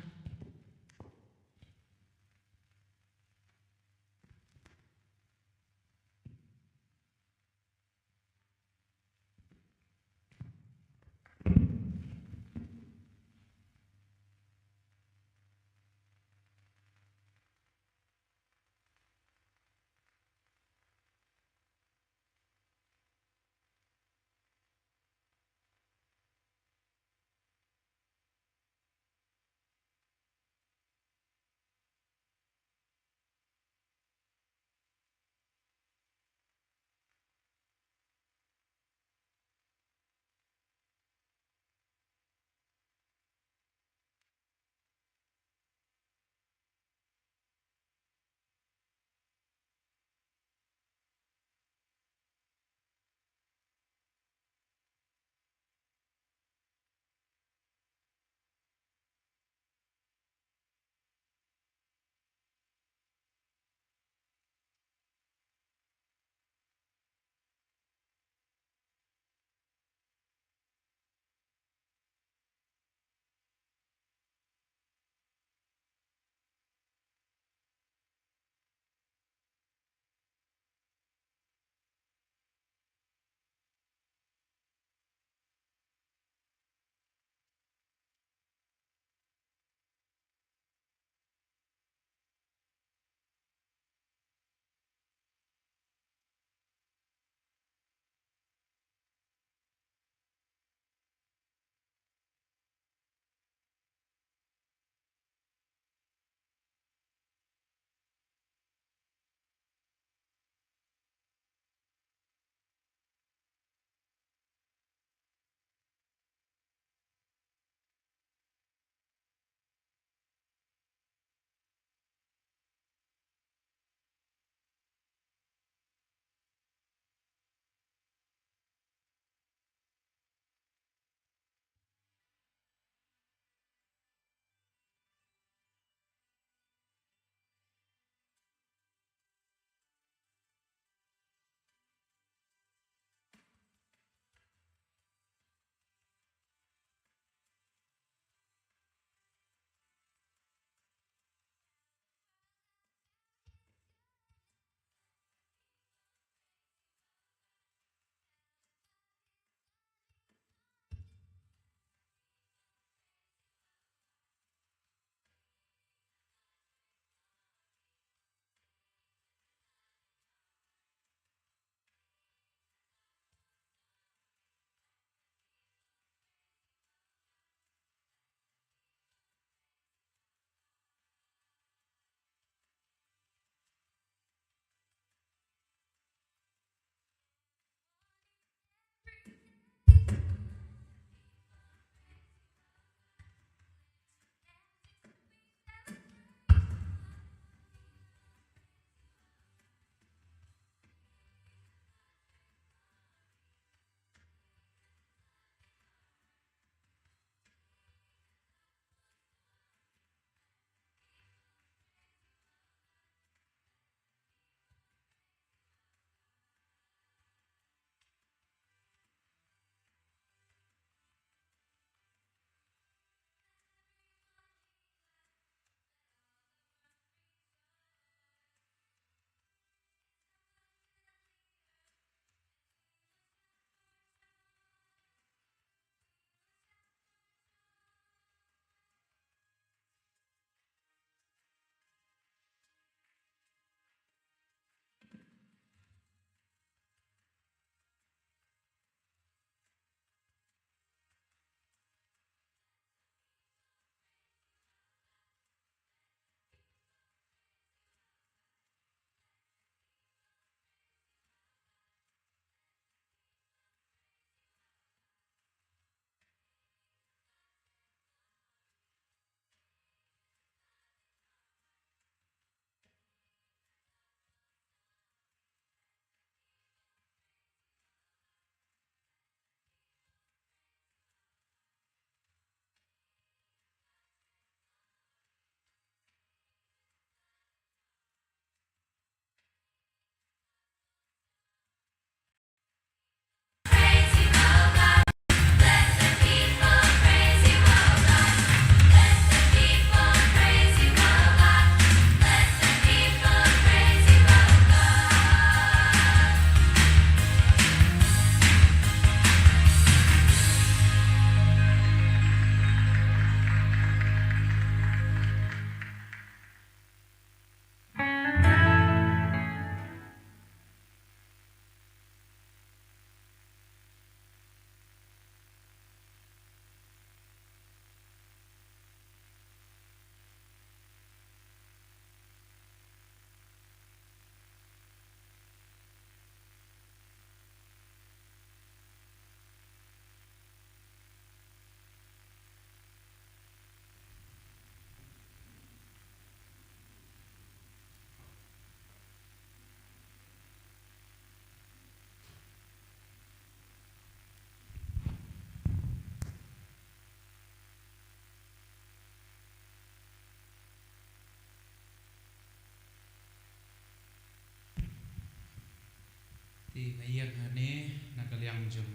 Na ïing hangne na ka liang jong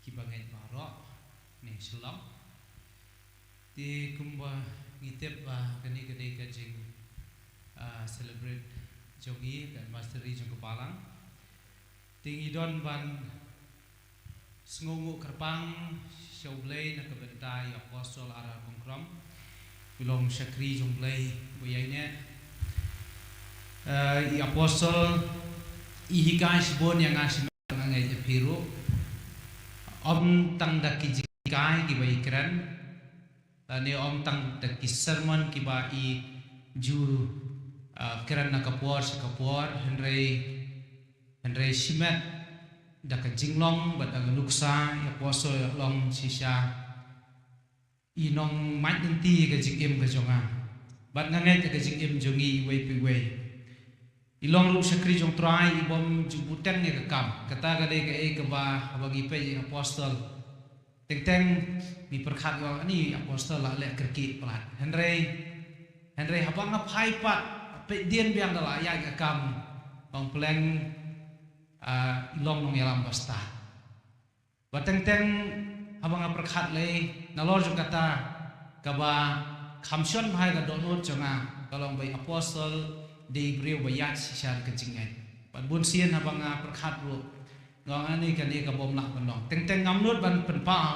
ki bangeit baroh ne Shillong. Te kumba ngi tip ba kane ka dei ka jing, ah, celebrate jong ngi ka anniversary jong ka balang. Te ngi don ban sngewnguh kyrpang sha U Blei na ka bynta i Apostol Ara Kongkrom. I long shakri jong U Blei ba ïaineh. Eh, i Apostol i hikai shibun ïa nga, shim nga ngeit ïa phi ruh. Ym tang da ki jinghikai kiba i kren, lane ym tang da ki sermon kiba i ju, ah, kren na ka por sha ka por, hynrei hynrei shimet da ka jinglong bad da ka nuksa i Apostol i long shisha i nongmait lynti ka jingim ka jong nga. Bad nga ngeit ka jingim jong ngi iwei pa iwei. I long ruh shakri jong Trai, i bym ju bteng ïa ka kam. Kata ka dei kaei kaba haba ngi peit ïa i Apostol, teng teng ngi pyrkhat ïa u, ani Apostol la leh kyrkieh palat. Hynrei, hynrei haba nga phai pat, peit dien biang da la ïaid ka kam, ba nga pleng, ah, i long nongïalam ba stad. Ba teng teng haba nga pyrkhat lei, nalor jong kata kaba kham shon bha ïa ka dohnud jong nga, ka long ba i Apostol dei briew ba ïaid shisha ka jingngeit. Bad bun sien haba nga pyrkhat ruh, nga ong ani kane ka bym lah ban long. Teng teng ngam nud ban pynpaw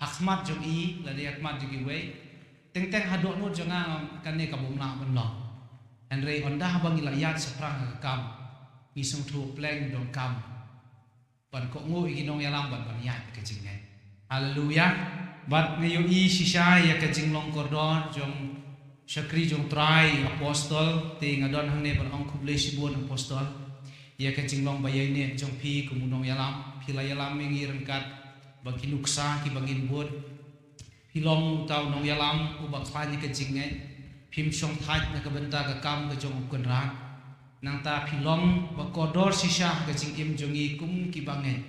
ha khmat jong i lane ha khmat jong kiwei. Teng teng ha dohnud jong nga nga ong kane ka bym lah ban long. Hynrei ynda haba ngi la ïaid shaphrang ha ka kam, ngi sngewthuh pleng donkam ban kohnguh ïa ki nongïalam bad ban ïaid ka jingngeit. Haleluya. Bad nga ïohi shisha ïa ka jinglong kordor jong shakri jong Trai, Apostol, te nga don hangne ban ong khublei shibun Apostol ïa ka jinglong ba ïaineh jong phi kum u nongïalam. Phi la ïalam ïa ngi ryngkat bad ki nuksa kiba ngin bud. Phi long uta u nongïalam uba khlaiñ ïa ka jingngeit. Phim shong thait na ka bynta ka kam ka jong u Kynrad. Nangta phi long ba kordor shisha ha ka jingim jong ngi kum ki bangeit.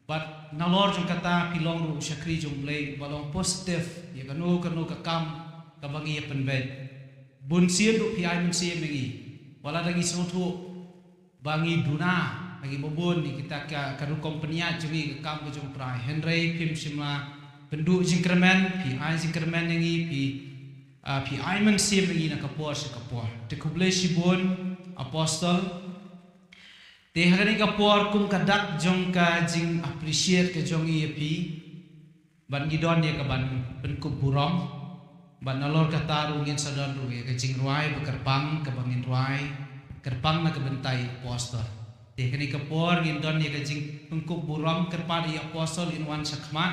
Bad nalor jong kata phi long ruh u shakri jong U Blei ba long positive ïa kano kano ka kam kaba ngi ïa pynbeit. Bun sien ruh phi ai mynsiem ïa ngi, wat la da ngi sngewthuh ba ngi duna ha kiba bun ïa kita ka, ka rukom pynïaid jong ngi ka kam ka jong U Trai. Hynrei phim shym la pynduh jingkyrmen, phi ai jingkyrmen ïa ngi, phi, ah, phi ai mynsiem ïa ngi na ka por sha ka por. Te khublei shibun Apostol. Te ha kane ka por kum ka dak jong ka jing appreciate ka jong ngi ïa phi, bad ngi don ïa ka ban pynkup burom. Bad nalor kata ruh ngin sa don ruh ïa ka jingrwai ba kyrpang kaba ngin rwai kyrpang na ka bynta i Apostol. Te kane ka por ngin don ïa ka jingpynkup burom, kyrpad i Apostol in wan shakhmat.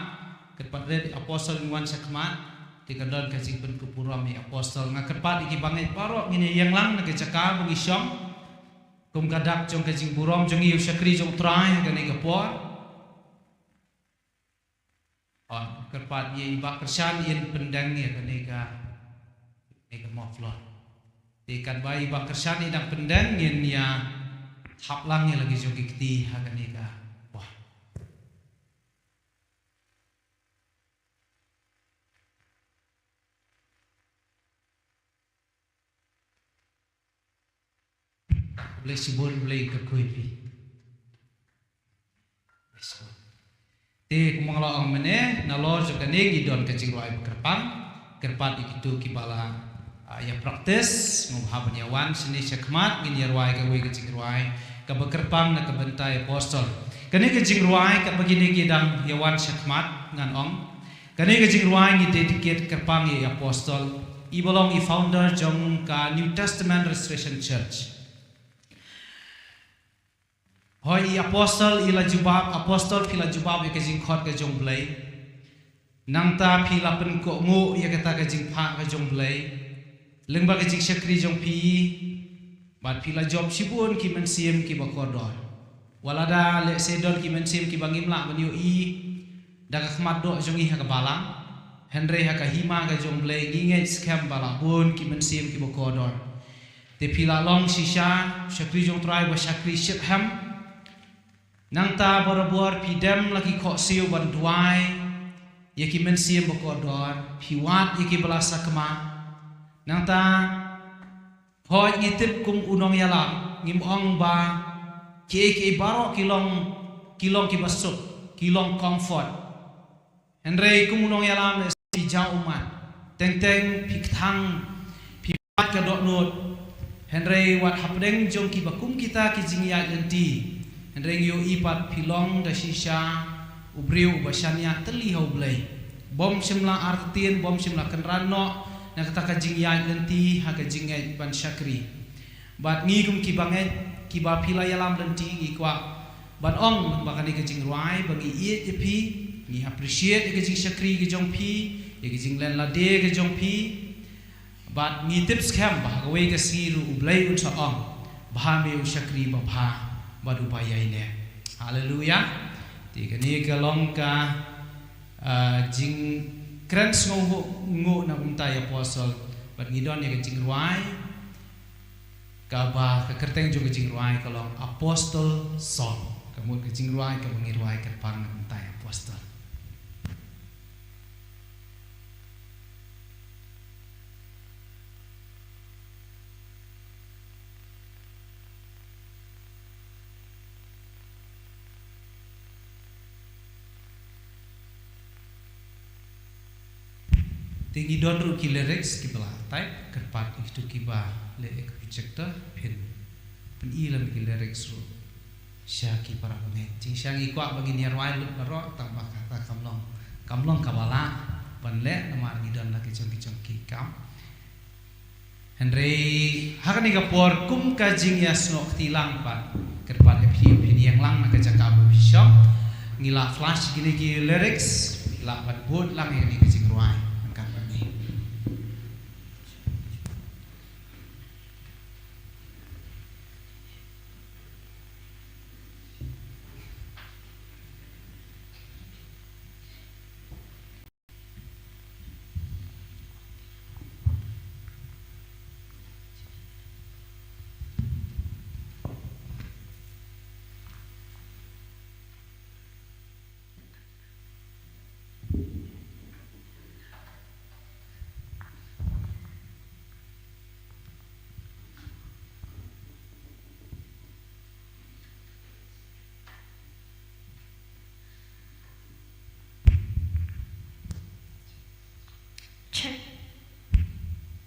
Kyrpad rit i Apostol in wan shakhmat. Te ka don ka jingpynkup burom i Apostol. Nga kyrpad ïa ki bangeit baroh ngin ïa ïeng lang na ka jaka ba ngi shong, kum ka dak jong ka jingburom jong ngi ïa u shakri jong U Trai ha kane ka por. Ong, kyrpad ïa i Bah Kyrshan in pyndeng ïa kane ka, kane ka muffler. Te katba i Bah Kyrshan i dang pyndeng, ngin ïa thap lang ïa la ki jong ki kti ha kane ka por. Blei shibun, Blei kyrkhu ïa phi. Blei shibun. Te kumba nga la ong mynne, nalor jong kane ngi don ka jingrwai ba kyrpang. Kyrpad ïa kito kiba la, ah, ïa practice, sngewbha ban ïa wan shane shakhmat, ngin ïa rwai kawei ka jingrwai kaba kyrpang na ka bynta i Apostol. Kane ka jingrwai katba kine ki dang ïa wan shakhmat ngan ong. Kane ka jingrwai ngi dedicate kyrpang ïa i Apostol, iba long i founder jong ka New Testament Restoration Church. Hooid, i Apostol i la jubab, Apostol phi la jubab ïa ka jingkhot ka jong U Blei. Nangta phi la pynkohnguh ïa kata ka jingphah ka jong U Blei lyngba ka jingshakri jong phi. Bad phi la jop shibun ki mynsiem kiba kordor. Wat la da lehse don ki mynsiem kiba ngim lah ban ïohi da ka khmat doh jong ngi ha ka balang, hynrei ha ka hima ka jong U Blei ngi ngeit skhem ba la bun ki mynsiem kiba kordor. Te phi la long shisha shakri jong U Trai ba shakri shitrhem. Nangta barabor phi dem la ki khohsiew ban duwai ïa ki mynsiem ba kordor, phi wad ïa kiba la sakma. Nangta hooid ngi tip kum u nongïalam, ngim ong ba Kiei kiei baroh ki long, ki long kiba suk, ki long comfort. Hynrei kum u nongïalam lehse phi jaw ummat, teng teng phi kthang, phi wad ka dohnud. Hynrei wat hapdeng jong kiba kum kita ki jingïaid lynti, hynrei ngi ïohi pat phi long da shisha u briew uba shaniah tylli ha U Blei. Bym shym la artatien, bym shym la kynran noh na kata ka jingïaid lynti ha ka jingngeit ban shakri. Bad ngi kum kiba ngeit, kiba phi la ïalam lynti, ngi kwah ban ong lyngba kane ka jingrwai ba ngi ïeit ïa phi, ngi appreciate ïa ka jingshakri ka jong phi, ïa ka jinglen lade ka jong phi. Bad ngi tip skhem ba ha kawei ka sngi ruh U Blei un sa ong ba me u shakri babha bad uba ïaineh. Haleluia. Te kane ka long ka, ah, jingkren sngewnguh, nguh na kumta ïa Apostol. Bad ngi don ïa ka jingrwai kaba, ka kyrteng jong ka jingrwai ka long Apostle Song. Ka mut ka jingrwai kaba ngi rwai kyrpang na kumta ïa Apostol. Te ngi don ruh ki lyrics kiba la type, kyrpad ïa kito kiba leh ïa ka projector phin pyni lem ki lyrics ruh sha ki para bangeit. Jingshisha ngi kwah ba ngin ïa rwai lut baroh, tang ba kata kam long, kam long kaba lah ban leh namar ngi don la ki jong ki jong ki kam. Hynrei ha kane ka por kum ka jingïasnoh kti lang pat, kyrpad ïa phi phin ïeng lang na ka jaka ba phi shong. Ngi la flash kine ki lyrics, phi lah ban bud lang ïa kane ka jingrwai. Angkat bad ngi. Check.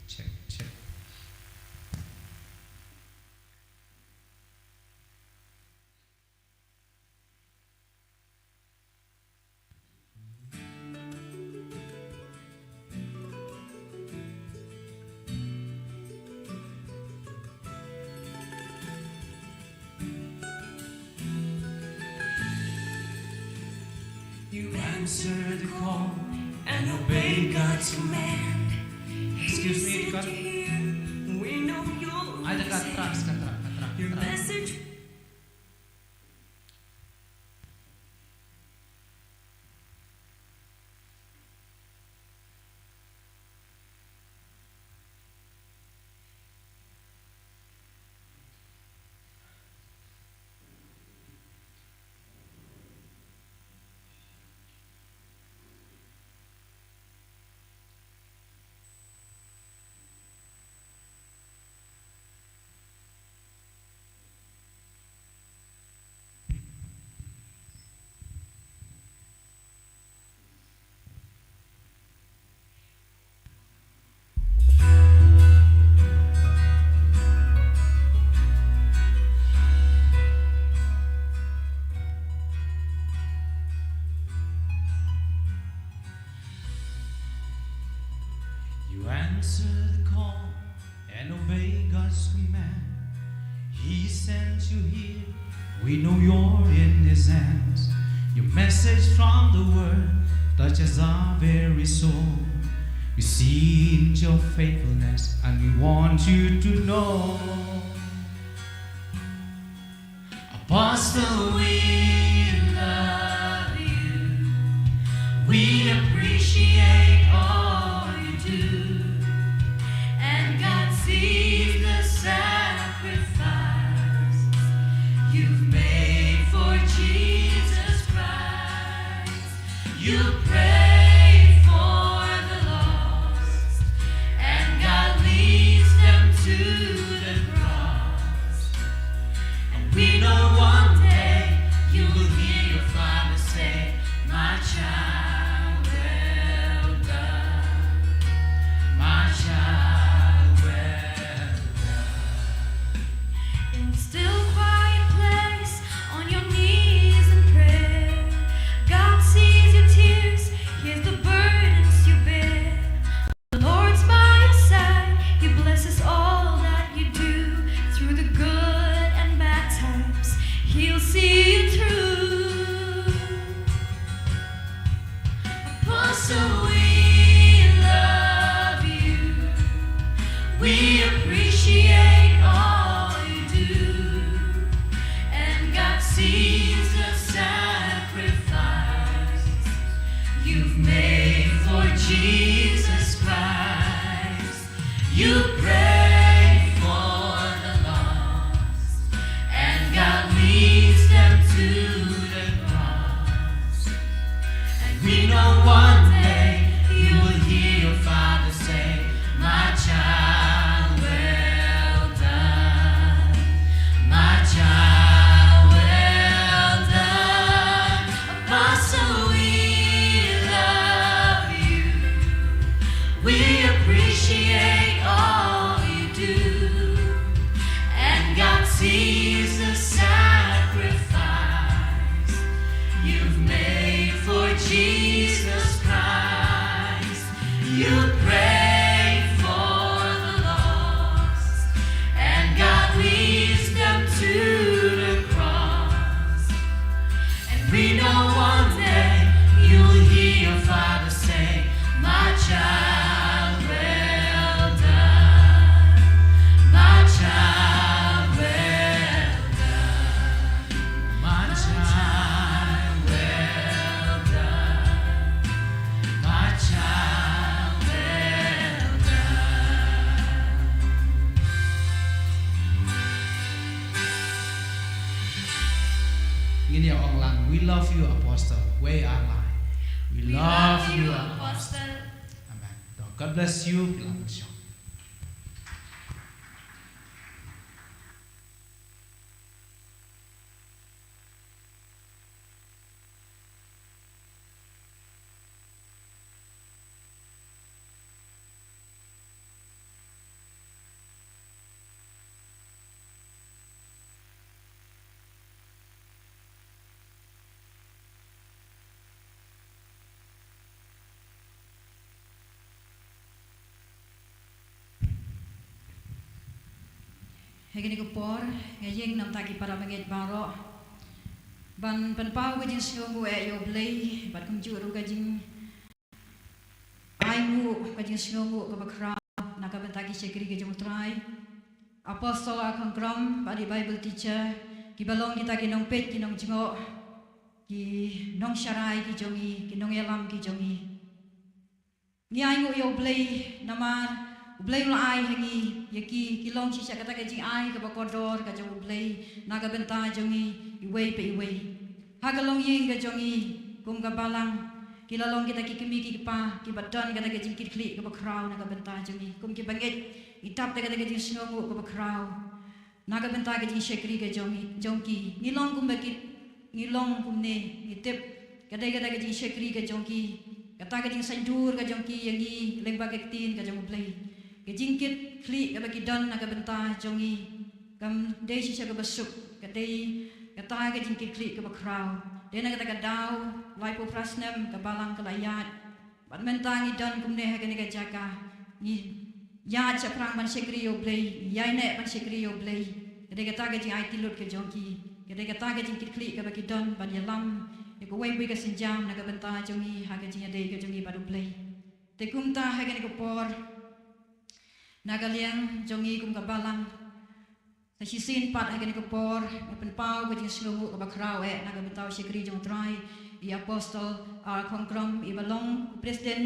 Check, check. You answer the call and obey God's command. Excuse me, He sent God. You here. We know your Ai, dekat, message. Keteras, keteras, keteras, Your keteras. Message. You answer the call and obey God's command. He sent you here. We know you're in His hands. Your message from the Word touches our very soul. We've seen your faithfulness and we want you to know. Apostle, we love you. We appreciate all you do. And God sees the sacrifice you've made for Jesus Christ. You pray for the lost, and God leads them to the cross. And we know what Jesus Christ. You pray for the lost, and God leads them to the cross. And we know one day you will hear your Father say, "My child, well done. My child, well done." Apostle, we love you. We appreciate all you do. And God sees the sacrifice you've made for Jesus Christ. You pray for the lost, and God leads them to the cross. And we know one day you'll hear your Father say, "My child, well done. My child, well done. My child, well done. My child, well done." Ngin ïa ong lang, "We love you, Apostle." Wei ar lai. "We love you, Apostle." Amen. God bless you. Phi lah ban shong. Ha kane ka por, nga ïeng namar ki para bangeit baroh ban pynpaw ka jingsngewnguh ïa U Blei, bad kumjuh ruh ka jingainguh, ka jingsngewnguh kaba khraw na ka bynta ki shakri ka jong U Trai. Apostle Arkhongkrom bad i Bible teacher, kiba long kita ki nongpeit, ki nongjngoh, ki nongsharai ki jong ngi, ki nongïalam ki jong ngi. Ngi ainguh ïa U Blei namar U Blei u la ai ha ngi ïa ki, ki long shisha kata ka jingai kaba kordor ka jong U Blei na ka bynta jong ngi iwei pa iwei. Ha ka longïing ka jong ngi kum ka balang, ki la long kita ki kmie ki kpa kiba don kata ka jingkitkhlieh kaba khraw na ka bynta jong ngi. Kum ki bangeit, ngi dap da kata ka jingsngewnguh kaba khraw na ka bynta ka jingshakri ka jong, jong ki. Ngi long kumba ki, ngi long kumne, ngi tip ka dei kata ka jingshakri ka jong ki, kata ka jingsaiñdur ka jong ki ïa ngi lyngba ka ktien ka jong U Blei. Ka jingkitkhlieh kaba ki don na ka bynta jong ngi kam dei shisha kaba suk, ka dei kata ka jingkitkhlieh kaba khraw. Dei na kata ka daw, laiphew phra snem ka balang ka la ïaid. Bad mynta ngi don kumne ha kane ka jaka, ngi ïaid shaphrang ban shakri ïa U Blei, ngi ïaineh ban shakri ïa U Blei. Ka dei kata ka jingaiti lut ka jong ki, ka dei kata ka jingkitkhlieh kaba ki don ban ïalam ïa kawei pa kawei ka sienjam na ka bynta jong ngi ha ka jingïadei ka jong ngi bad U Blei. Te kumta ha kane ka por, na ka liang jong ngi kum ka balang, sa shisien pat ha kane ka por, nga pynpaw ka jingsngewnguh kaba khraw eh na ka bynta u shakri jong U Trai, i Apostle Arkhongkrom, iba long u President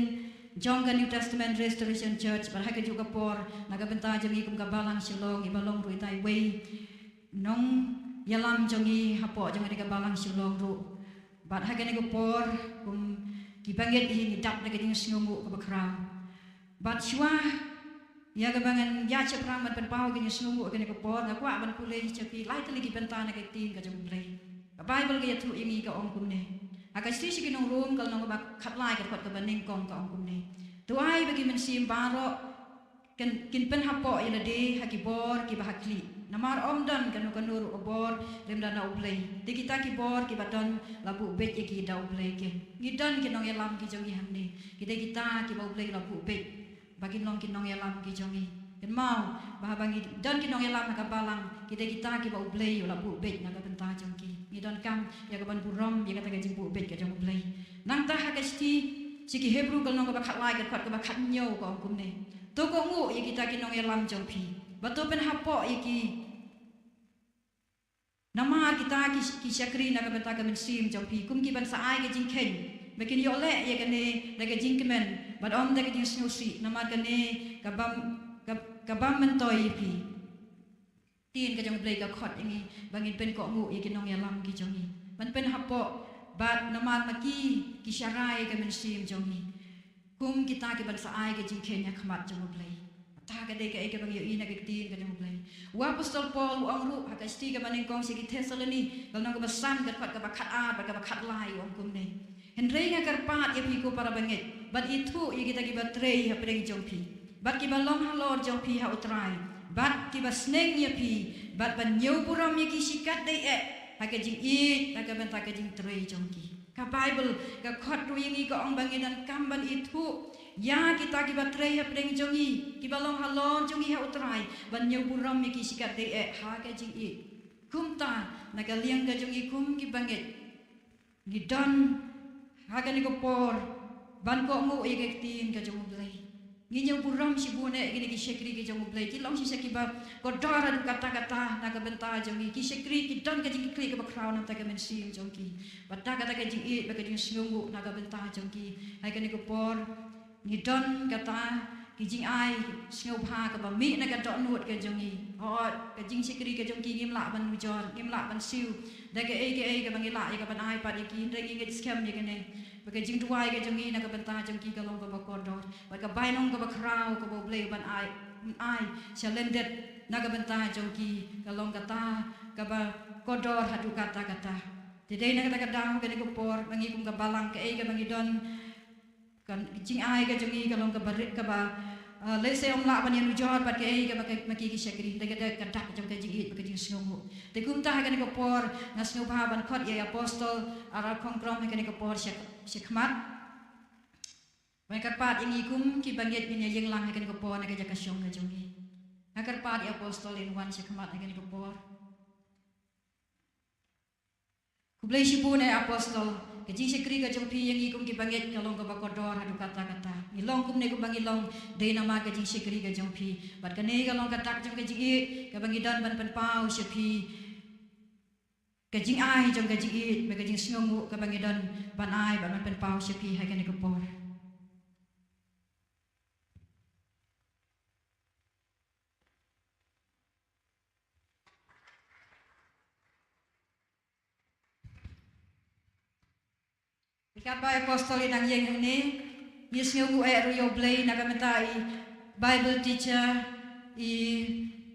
jong ka New Testament Restoration Church, bad ha kajuh ka por na ka bynta jong ngi kum ka balang Shillong, iba long ruh ita iwei nongïalam jong ngi hapoh jong kane ka balang Shillong ruh. Bad ha kane ka por kum ki bangeit hi ngi dap da ka jingsngewnguh kaba khraw. Bad shuwa ïa kaba ngan ïaid shaphrang ban pynpaw ka jingsngewnguh ha kane ka por, nga kwah ban pule sha phi lai tylli ki bynta na ka ktien ka jong U Blei. Ka Baibl ka ïathuh ïa ngi, ka ong kumne. Ha ka shithi sha ki nong Rom ka lynnong kaba khatlai, ka dkhot kaba nyngkong, ka ong kumne: To ai ba ki mynsiem baroh kin, kin pynhapoh ïa lade ha ki bor kiba ha khlieh. Namar ym don kano kano ruh ka bor lymda na U Blei. Te kita ki bor kiba don la buh beit ïa ki da U Blei. Ki, ngi don ki nongïalam ki jong ngi hangne, ki dei kita kiba U Blei u la buh beit ba kin long ki nongïalam ki jong ngi. Kynmaw ba haba ngi don ki nongïalam ha ka balang, ki dei kita kiba U Blei u la buh beit na ka bynta jong ki. Ngi donkam ïa ka ban burom ïa kata ka jingbuh beit ka jong U Blei. Nangta ha ka shithi sha ki Hebru ka lynnong kaba khatlai, ka dkhot kaba khathynñiew, ka ong kumne: To kohnguh ïa kita ki nongïalam jong phi, bad to pynhapoh ïa ki. Namar kita ki, ki shakri na ka bynta ka mynsiem jong phi, kum ki ban sa ai ka jingkheiñ ba kin ïoh leh ïa kane da ka jingkmen bad ym da ka jingsngewsih, namar kane ka bym, ka, ka bym myntoi ïa phi. Ktien ka jong U Blei ka khot ïa ngi ba ngin pynkohnguh ïa ki nongïalam ki jong ngi ban pynhapoh, bad namar ma ki ki sharai ïa ka mynsiem jong ngi kum kita ki ban sa ai ka jingkheiñ ha khmat jong U Blei. Kata ka dei kaei kaba ngi ïohi na ka ktien ka jong U Blei. U Apostol Paul u ong ruh ha ka shithi kaba nyngkong sha ki Thessaloni, ka lynnong kaba san, ka dkhot kaba khatar bad kaba khatlai, u ong kumne: Hynrei nga kyrpad ïa phi ko para bangeit, bad ithuh ïa kita kiba trei hapdeng jong phi, bad kiba long halor jong phi ha U Trai, bad kiba sneng ïa phi, bad ban ñiew burom ïa ki shikatdei eh ha ka jingïeit na ka bynta ka jingtrei jong ki. Ka Baibl ka khot ruh ïa ngi, ka ong ba ngi donkam ban ithuh ïa kita kiba trei hapdeng jong ngi, kiba long halor jong ngi ha U Trai, ban ñiew burom ïa ki shikatdei eh ha ka jingïeit. Kumta, na ka liang ka jong ngi kum ki bangeit, ngi don ha kane ka por ban kohnguh ïa ka ktien ka jong U Blei. Ngi ñiew burom shibun eh ïa kine ki shakri ki jong U Blei, ki long shisha kiba kordor haduh katta katta na ka bynta jong ngi. Ki shakri ki don ka jingkitkhlieh kaba khraw na ka bynta ka mynsiem jong ki, bad na ka bynta ka jingïeit bad ka jingsngewnguh na ka bynta jong ki. Ha kane ka por ngi don kata ki jingai sngewbha kaba mih na ka dohnud ka jong ngi. Hooid, ka jingshakri ka jong ki ngim lah ban ujor, ngim lah ban siew da kaei kaei kaba ngi lah ïa ka ban ai pat ïa ki, hynrei ngi ngeit skhem ïa kane ba ka jingduwai ka jong ngi na ka bynta jong ki ka long kaba kordor, bad ka bainong kaba khraw kaba U Blei u ban ai, un ai sha lyndet na ka bynta jong ki, ka long kata kaba kordor haduh katta katta. Te dei na kata ka daw, ha kane ka por, ma ngi kum ka balang, kaei kaba ngi don, ka jingai ka jong ngi ka long kaba rit, kaba, ah, lehse ym lah ban ïanujor bad kaei kaba ka, ma ki ki shakri, da ka, da ka dak jong ka jingïeit bad ka jingsngewnguh. Te kumta ha kane ka por nga sngewbha ban khot ïa i Apostol Aral Khongkrom ha kane ka por sha, sha khmat. Ba nga kyrpad ïa ngi kum ki bangeit ngin ïa ïeng lang ha kane ka por na ka jaka shong ka jong ngi. Nga kyrpad ïa i Apostol in wan sha khmat ha kane ka por. Khublei shibun eh Apostol, ka jingshakri ka jong phi ïa ngi kum ki bangeit ka long kaba kordor haduh katta katta. Ngi long kumne kumba ngi long dei namar ka jingshakri ka jong phi. Bad kane ka long ka dak jong ka jingïeit kaba ngi don ban pynpaw sha phi. Ka jingai jong ka jingïeit bad ka jingsngewnguh kaba ngi don ban ai bad ban pynpaw sha phi ha kane ka por. Ïa katba i Apostol i dang ïeng hangne, ngi sngewnguh eh ruh ïa U Blei na ka bynta i Bible teacher, i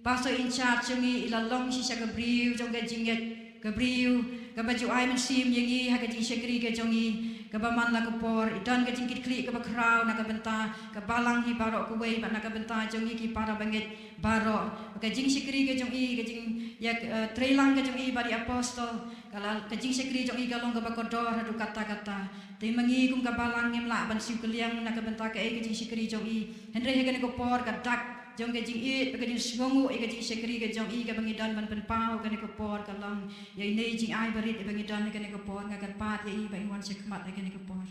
pastor in charge jong ngi, i la long shisha ka briew jong ka jingngeit, ka briew kaba ju ai mynsiem ïa ngi ha ka jingshakri ka jong ngi kaba man la ka por. I don ka jingkitkhlieh kaba khraw na ka bynta ka balang hi baroh kawei bad na ka bynta jong ngi ki para bangeit baroh. Ka jingshakri ka jong i, ka jing, ïa, eh, treilang ka jong i bad i Apostol, ka la, ka jingshakri jong i ka long kaba kordor haduh katta katta. Te ma ngi kum ka balang ngim lah ban siew kylliang na ka bynta kaei ka jingshakri jong i. Hynrei ha kane ka por ka dak jong ka jingïeit bad ka jingsngewnguh ïa ka jingshakri ka jong i kaba ngi don ban pynpaw ha kane ka por ka long ïa ine i jingai barit iba ngi don ha kane ka por. Nga kyrpad ïa i ba in wan sha khmat ha kane ka por.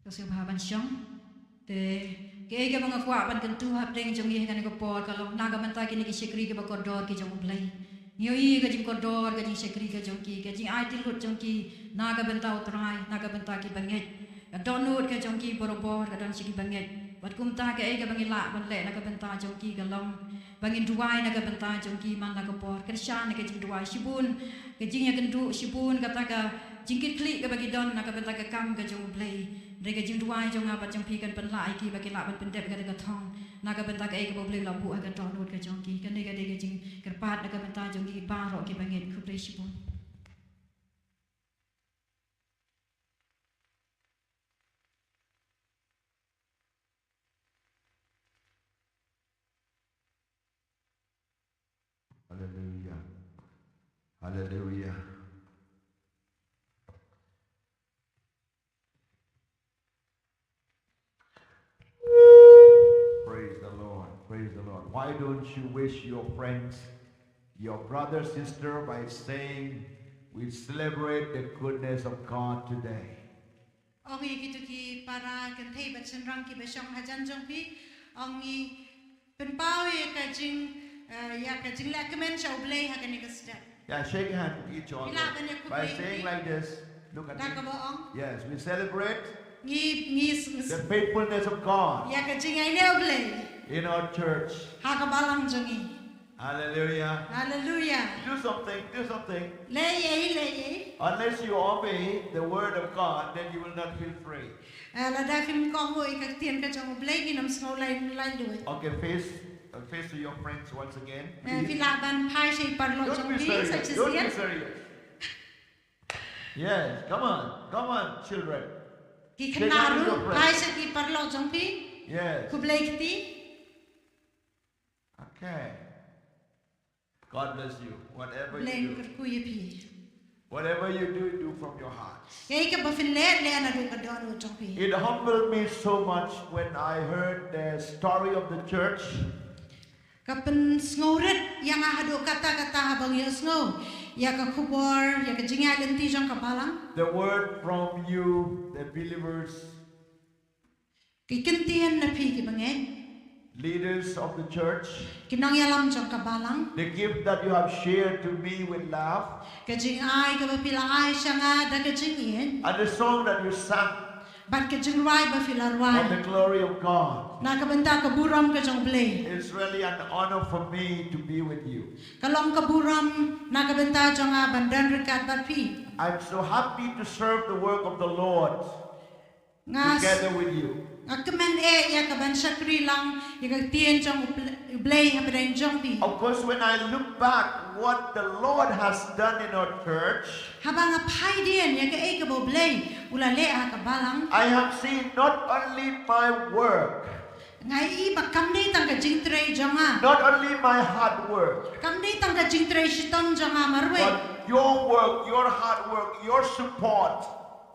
Ka sngewbha ban shong. Te kaei kaba nga kwah ban kyntu hapdeng jong ngi ha kane ka por ka long na ka bynta kine ki shakri kiba kordor ki jong U Blei. Ngi ïohi ka jingkordor ka jingshakri ka jong ki, ka jingai tylli lut jong ki na ka bynta U Trai, na ka bynta ki bangeit. Ka dohnud ka jong ki barabor ka don sha ki bangeit. Bad kumta kaei kaba ngi lah ban leh na ka bynta jong ki ka long ba ngin duwai na ka bynta jong ki man la ka por. Kyrshan na ka jingduwai shibun, ka jingïakynduh shibun, kata ka jingkitkhlieh kaba ki don na ka bynta ka kam ka jong U Blei. Hynrei ka jingduwai jong nga bad jong phi kan pynlah ïa ki ba ki lah ban pyndep ïa kata ka thong na ka bynta kaei kaba U Blei u la buh ha ka dohnud ka jong ki. Kane ka dei ka jingkyrpad na ka bynta jong ki baroh ki bangeit. Khublei shibun. Hallelujah. Hallelujah. Praise the Lord. Praise the Lord. Why don't you wish your friends, your brother, sister, by saying, We celebrate the goodness of God today. Ong ïa kito ki para kynthei bad shynrang kiba shong hajan jong phi. Ong ngi pynpaw ïa ka jing, eh, ïa ka jingleh kmen sha U Blei ha kane ka step. Yeah, shake hand with each other Ila ban ïa by kublei saying ki. Like this. Look at Da me. kaba ong. Yes, we celebrate Ngi ngi s- s- the faithfulness of God ïa ka jingïaineh U Blei in our church. Ha ka balang jong ngi. Hallelujah. Hallelujah. Do something, do something. Leh ei leh ei. Unless you obey the word of God, then you will not feel free. Eh, lada phim kohnguh ïa ka ktien ka jong U Blei ngin ym sngew lai lai luid. Okay, face, uh, face to your friends once again. Eh, phi lah ban phai sha i paralok Don't jong be phi sa serious. Don't be shisien. Serious. Yes, come on, come on, children. Ki Shake khynnah hands with your ruh friends. Phai sha ki paralok jong phi. Yes. Khublei kti. Okay. God bless you. Whatever Blei you do, kyrkhu ïa phi. Whatever you do, do from your heart. Kaei kaba phin leh leh naduh ka dohnud jong phi. It humbled me so much when I heard the story of the church. Ka pynsngewrit ïa nga haduh katta katta haba nga ïohsngew ïa ka khubor ïa ka jingïaid lynti jong ka balang. The word from you, the believers, Ki kyntien na phi ki bangeit. Leaders of the church, Ki nongïalam jong ka balang. The gift that you have shared to me with love. Ka jingai kaba phi la ai sha nga da ka jingïeit. And the song that you sang Bad ka jingrwai ba phi la rwai. For the glory of God. Na ka bynta ka burom ka jong U Blei. It's really an honor for me to be with you. Ka long ka burom na ka bynta jong nga ban don ryngkat bad phi. I'm so happy to serve the work of the Lord Nga together with you. Nga kmen eh ïa ka ban shakri lang ïa ka ktien jong U Blei hapdeng jong phi. Of course, when I look back what the Lord has done in our church, Haba nga phai dien ïa kaei kaba U Blei u la leh ha ka balang. I have seen not only my work, Nga i ba kam dei tang ka jingtrei jong nga. Not only my hard work, Kam dei tang ka jingtrei shitom jong nga marwei. But your work, your hard work, your support,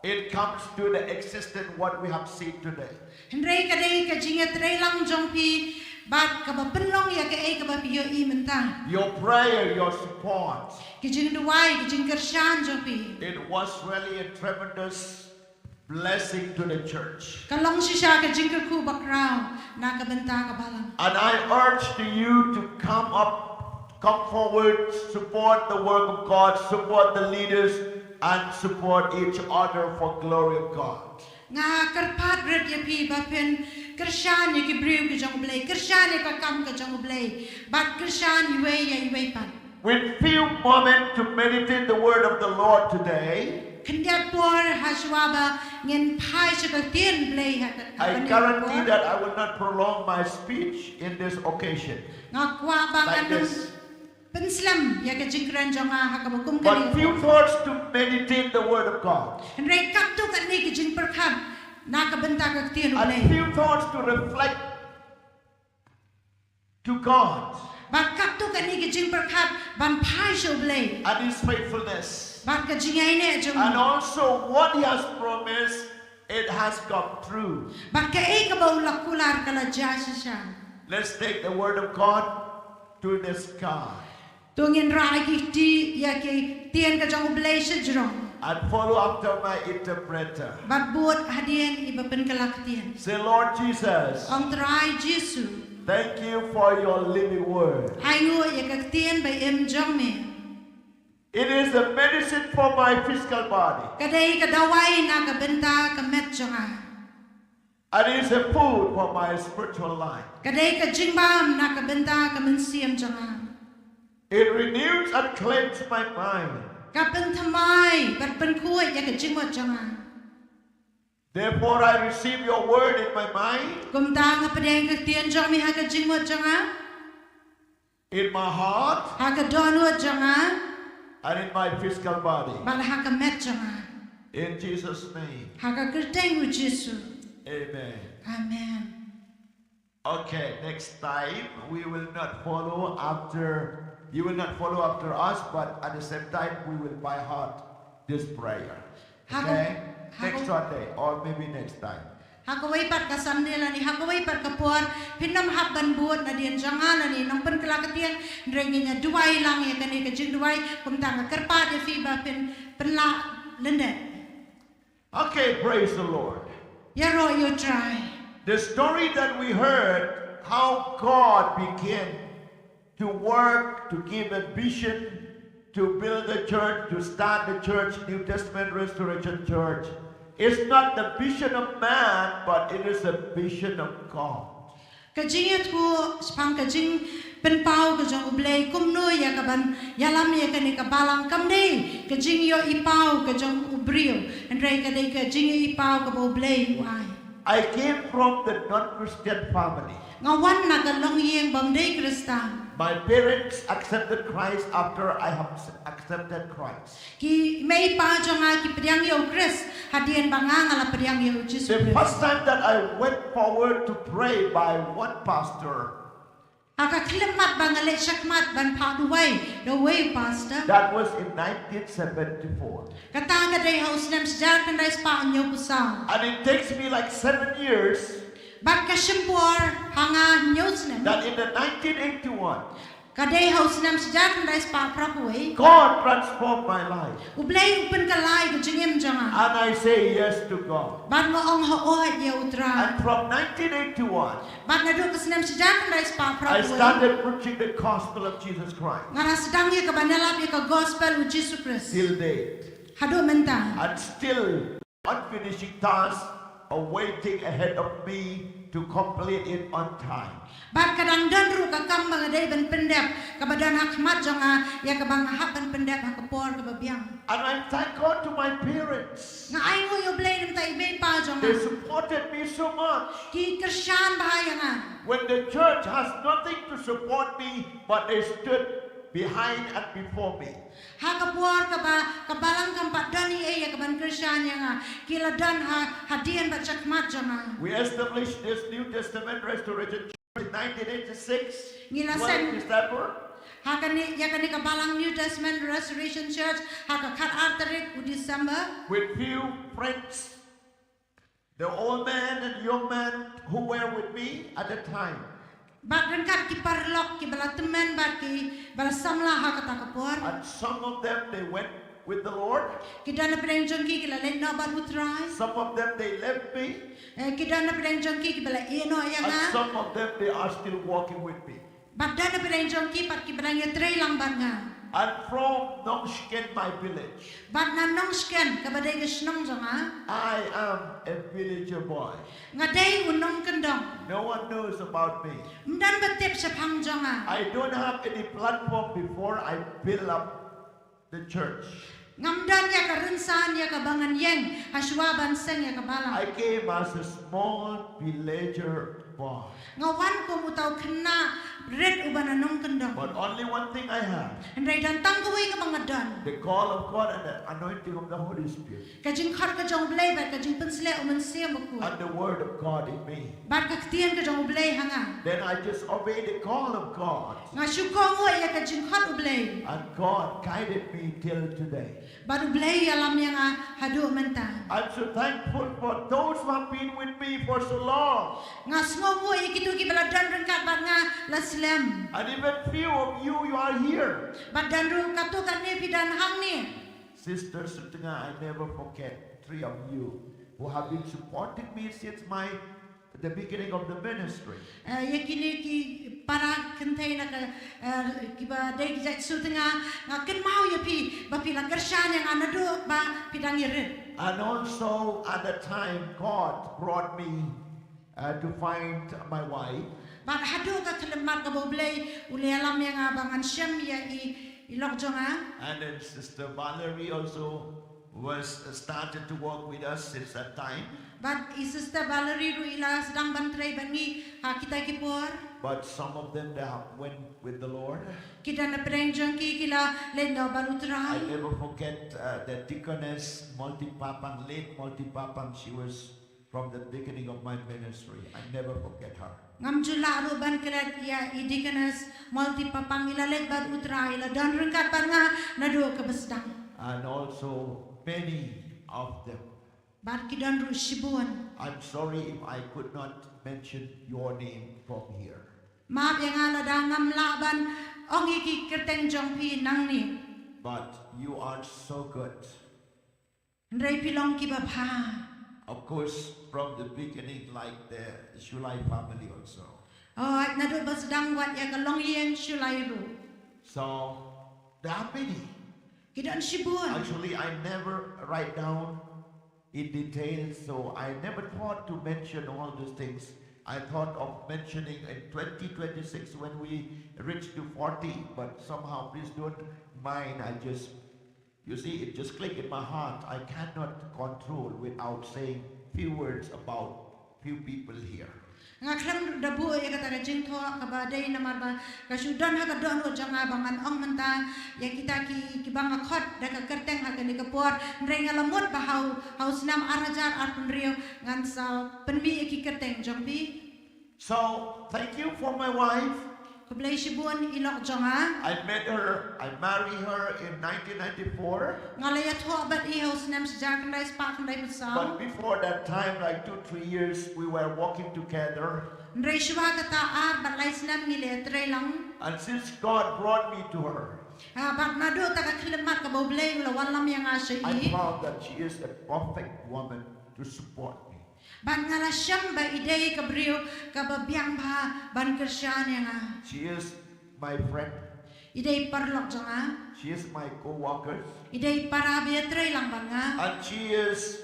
it comes to the existence what we have seen today. Hynrei ka dei ka jingïatreilang jong phi bad kaba pynlong ïa kaei kaba phi ïohi mynta. Your prayer, your support, Ki jingduwai, ki jingkyrshan jong phi. It was really a tremendous blessing to the church. Ka long shisha ka jingkyrkhu bakhraw na ka bynta ka balang. And I urge to you to come up, come forward, support the work of God, support the leaders, and support each other for glory of God. Nga kyrpad rit ïa phi ba phin kyrshan ïa ki briew ki jong U Blei, kyrshan ïa ka kam ka jong U Blei, bad kyrshan iwei ïa iwei pat. With few moments to meditate the word of the Lord today, Khyndiat por ha shuwa ba ngin phai sha ka ktien Blei ha ka I guarantee that I will not prolong my speech in this occasion. Nga kwah ba ngan pynslem ïa ka jingkren jong nga ha kaba kum kane. But few thoughts to meditate the word of God. Hynrei katto katne ki jingpyrkhat na ka bynta ka ktien U Blei. And few thoughts to reflect to God. Bad katto katne ki jingpyrkhat ban phai sha U Blei. And his faithfulness. Bad ka jingïaineh jong u. And also what he has promised, it has come true. Bad kaei kaba u la kular ka la jia shisha. Let's take the word of God to the sky. To ngin rah ïa ki kti ïa ki ktien ka jong U Blei shajrong. And follow after my interpreter. Bad bud hadien i ba pynkylla ktien. Say, Lord Jesus. Ong Trai Jisu. Thank you for your living word. Ainguh ïa ka ktien ba im jong me. It is a medicine for my physical body. Ka dei ka dawai na ka bynta ka met jong nga. And it is a food for my spiritual life. Ka dei ka jingbam na ka bynta ka mynsiem jong nga. It renews and cleanses my mind. Ka pynthymmai bad pynkhuid ïa ka jingmut jong nga. Therefore I receive your word in my mind. Kumta nga pdiang ka ktien jong me ha ka jingmut jong nga. In my heart. Ha ka dohnud jong nga. And in my physical body. Bad ha ka met jong nga. In Jesus' name. Ha ka kyrteng u Jisu. Amen. Amen. Okay, next time we will not follow after, you will not follow after us, but at the same time we will by heart this prayer. Okay? Next Sunday or maybe next time. Ha kawei pat ka Sunday lane ha kawei pat ka por, phin ym hap ban bud nadien jong nga lane nongpynkylla ktien, hynrei ngin ïa duwai lang ïa kane ka jingduwai, kumta nga kyrpad ïa phi ba phin pynlah lyndet. Okay, praise the Lord. Ïaroh ïa U Trai. The story that we heard, how God began to work, to give a vision, to build a church, to start the church, New Testament Restoration Church, is not the vision of man, but it is the vision of God. Ka jingïathuh shaphang ka jingpynpaw ka jong U Blei kumno ïa ka ban ïalam ïa kane ka balang kam dei ka jingïohi paw ka jong u briew, hynrei ka dei ka jingïohi paw kaba U Blei u ai. I came from the non-Christian family. Nga wan na ka longïing bym dei Khristan. My parents accepted Christ after I have accepted Christ. Ki mei pa jong nga ki pdiang ïa U Khrist hadien ba nga nga la pdiang ïa U Jisu The Khrist. First time that I went forward to pray by one pastor, Ha ka khyllipmat ba nga leit shakhmat ban phah duwai da uwei u pastor. That was in nineteen seventy-four. Kata ka dei ha u snem shihajar khyndai spah hynñiewphew saw. And it takes me like seven years Bad ka shim por ha nga hynñiew snem. That in the nineteen eighty-one, Ka dei ha u snem shihajar khyndai spah phraphew wei. God transformed my life. U Blei u pynkylla ïa ka jingim jong nga. And I say yes to God. Bad nga ong hooid ïa U Trai. And from nineteen eighty-one, Bad naduh ka snem shihajar khyndai spah I phraphew wei. Started preaching the gospel of Jesus Christ. Nga la sdang ïa ka ban ïalap ïa ka gospel U Jisu Khrist. Till date. Haduh mynta. And still, unfinished task awaiting ahead of me to complete it on time. Bad ka dang don ruh ka kam ba nga dei ban pyndep, kaba don ha khmat jong nga, ïa kaba nga hap ban pyndep ha ka por kaba biang. And I thank God to my parents. Nga ai nguh ïa U Blei namar i mei pa jong nga. They supported me so much. Ki kyrshan bha ïa nga. When the church has nothing to support me, but they stood behind and before me. Ha ka por kaba ka balang kam pat don ei ei ïa kaban kyrshan ïa nga, ki la don ha hadien bad shakhmat jong nga. We established this New Testament Restoration Church in nineteen eighty-six, Ngi la twelve seng. December, Ha kane, ïa kane ka balang New Testament Restoration Church ha ka khatar tarik u December. With few friends, the old men and young men who were with me at the time. Bad ryngkat ki paralok kiba la tymmen bad kiba la samla ha kata ka por. And some of them, they went with the Lord. Ki don napdeng jong ki ki la leit noh bad U Trai. Some of them, they left me. Eh, ki don napdeng jong ki kiba la ïeh noh ïa nga. And some of them, they are still walking with me. Bad don napdeng jong ki pat kiba dang ïatrei lang bad nga. And from Nongshken, my village, Bad na Nongshken kaba dei ka shnong jong nga. I am a villager boy. Nga dei u nongkyndong. No one knows about me. Ym don ba tip shaphang jong nga. I don't have any platform before I build up the church. Ngam don ïa ka rynsan ïa kaba ngan ïeng ha shuwa ban seng ïa ka balang. I came as a small villager boy. Nga wan kum uta u khynnah rit uba na nongkyndong. But only one thing I have, Hynrei don tang kawei kaba nga don. The call of God and the anointing of the Holy Spirit. Ka jingkhot ka jong U Blei bad ka jingpynshlur u Mynsiem Bakhuid. And the word of God in me. Bad ka ktien ka jong U Blei ha nga. Then I just obey the call of God. Nga shu kohnguh ïa ka jingkhot U Blei. And God guided me till today. Bad U Blei u ïalam ïa nga haduh mynta. I'm so thankful for those who have been with me for so long. Nga sngewnguh ïa kito kiba la don ryngkat bad nga la slem. And even few of you, you are here. Bad don ruh katto katne phi don hangne. Sister Sutnga, I never forget three of you who have been supporting me since my the beginning of the ministry. Eh, ïa kine ki para kynthei na ka, eh, kiba dei ki jait Sutnga, nga kynmaw ïa phi ba phi la kyrshan ïa nga naduh ba phi dang ïarit. And also at the time God brought me uh, to find my wife. Bad haduh ka khyllipmat kaba U Blei u la ïalam ïa nga ba ngan shem ïa i, i lok jong nga. And then Sister Valerie also was uh, started to work with us since that time. Bad i Sister Valerie ruh i la sdang ban trei bad ngi ha kita ki por. But some of them, they have went with the Lord. Ki don napdeng jong ki ki la leit noh bad U Trai. I never forget uh, the deaconess Multi Papang, late Multi Papang. She was from the beginning of my ministry. I never forget her. Ngam ju lah ruh ban klet ïa i Deaconess Multi Papang, i la leit bad U Trai, i la don ryngkat bad nga naduh kaba sdang. And also many of them. Bad ki don ruh shibun. I'm sorry if I could not mention your name from here. Map ïa nga lada ngam lah ban ong ïa ki kyrteng jong phi nangne. But you are so good. Hynrei phi long kiba bha. Of course, from the beginning, like the Shullai family also. Oh, naduh ba sdang wat ïa ka longïing Shullai ruh. So, there are many. Ki don shibun. Actually, I never write down in detail, so I never thought to mention all these things. I thought of mentioning in twenty twenty-six when we reach to forty, but somehow, please don't mind, I just, you see, it just clicked in my heart. I cannot control without saying few words about few people here. Nga khlem da buh ïa kata ka jingthoh kaba dei namar ba ka shu don ha ka dohnud jong nga ba ngan ong mynta ïa kita ki, kiba nga khot da ka kyrteng ha kane ka por. Hynrei nga la mut ba ha u, ha u snem ar hajar arphew hynriew ngan sa pynmih ïa ki kyrteng jong phi. So, thank you for my wife. Khublei shibun i lok jong nga. I met her, I married her in nineteen ninety-four. Nga la ïathoh bad i ha u snem shihajar khyndai spah khyndai phew saw. But before that time, like two, three years, we were walking together. Hynrei shuwa kata ar bad lai snem ngi la ïatrei lang. And since God brought me to her, Ha, bad naduh ta ka khyllipmat kaba U Blei u la wallam ïa nga sha I i. found that she is a perfect woman to support me. Bad nga la shem ba i dei ka briew kaba biang bha ban kyrshan ïa nga. She is my friend. I dei paralok jong nga. She is my co-worker. I dei para ba ïatrei lang bad nga. And she is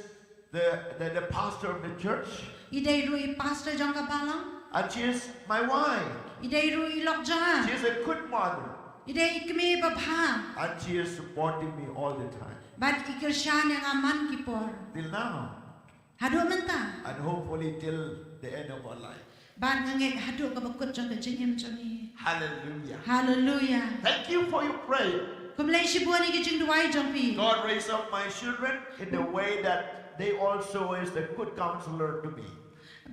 the, the, the pastor of the church. I dei ruh i pastor jong ka balang. And she is my wife. I dei ruh i lok jong nga. She is a good mother. I dei i kmie ba bha. And she is supporting me all the time. Bad i kyrshan ïa nga man ki por. Till now. Haduh mynta. And hopefully till the end of our life. Bad nga ngeit haduh kaba kut jong ka jingim jong ngi. Hallelujah. Hallelujah. Thank you for your prayer. Khublei shibun ïa ki jingduwai jong phi. God raised up my children in a way that they also is a good counselor to me.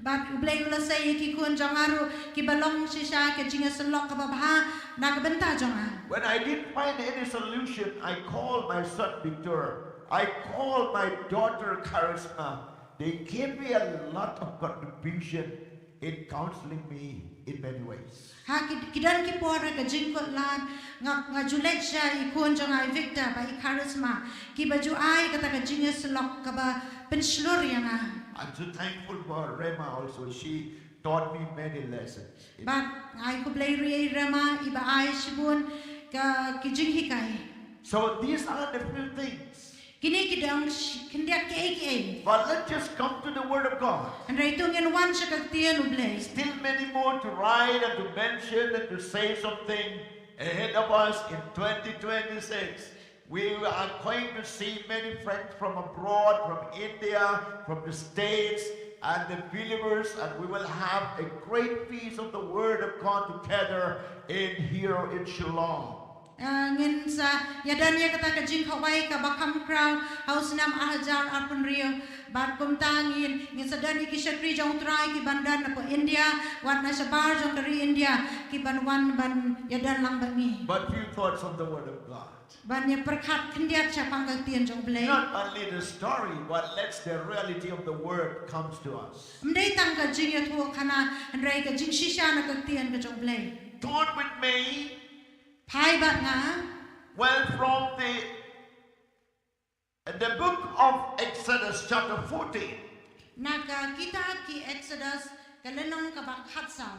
Bad U Blei u la sei ïa ki khun jong nga ruh kiba long shisha ka jingïasyllok kaba bha na ka bynta jong nga. When I didn't find any solution, I called my son Victor. I called my daughter Charisma. They gave me a lot of contribution in counseling me in many ways. Ha ki, ki don ki por ha ka jingkut lad nga, nga ju leit sha i khun jong nga i Victor bad i Charisma kiba ju ai kata ka jingïasyllok kaba pynshlur ïa nga. I'm so thankful for Rema also. She taught me many lessons. Bad nga ai khublei ruh ïa i Rema iba ai shibun ka ki jinghikai. So these are the few things. Kine ki dang shi-, khyndiat kiei kiei. But let's just come to the Word of God. Hynrei to ngin wan sha ka ktien U Blei. Still many more to write and to mention and to say something ahead of us in twenty twenty-six. We are going to see many friends from abroad, from India, from the States, and the believers, and we will have a great feast of the Word of God together in here in Shillong. Ah, ngin sa ïadon ïa kata ka jingkhawai kaba kham khraw ha u snem ar hajar arphew hynriew. Bad kumta ngin, ngin sa don ïa ki shakri jong U Trai ki ban don na pdeng India, wat na shabar jong ka ri India, ki ban wan ban ïadon lang bad ngi. But few thoughts of the Word of God. Ban ïa pyrkhat khyndiat shaphang ka ktien jong U Blei. Not only the story, but let's the reality of the Word comes to us. Ym dei tang ka jingïathuhkhana, hynrei ka jingshisha na ka ktien ka jong U Blei. Turn with me, Phai bad nga. well, from the, the book of Exodus, chapter fourteen. Na ka kitab ki Exodus ka lynnong kaba khatsaw.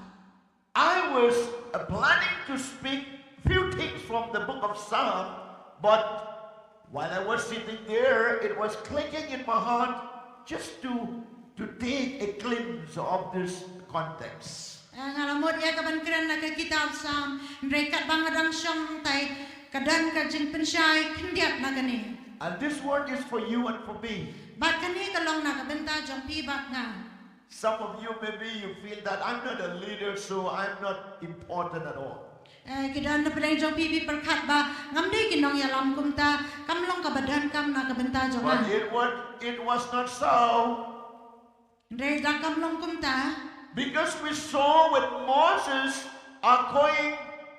I was, uh, planning to speak few things from the book of Psalm, but while I was sitting there, it was clicking in my heart just to, to take a glimpse of this context. Eh, nga la mut ïa ka ban kren na ka kitab Psalm, hynrei katba nga dang shong hangtai, ka don ka jingpynshai khyndiat na kane. And this word is for you and for me. Bad kane ka long na ka bynta jong phi bad nga. Some of you, maybe you feel that I'm not a leader, so I'm not important at all. Eh, ki don na pdeng jong phi phi pyrkhat ba ngam dei ki nongïalam kumta, kam long kaba donkam na ka bynta jong nga. But it was, it was not so. Hynrei da kam long kumta. Because we saw when Moses are going,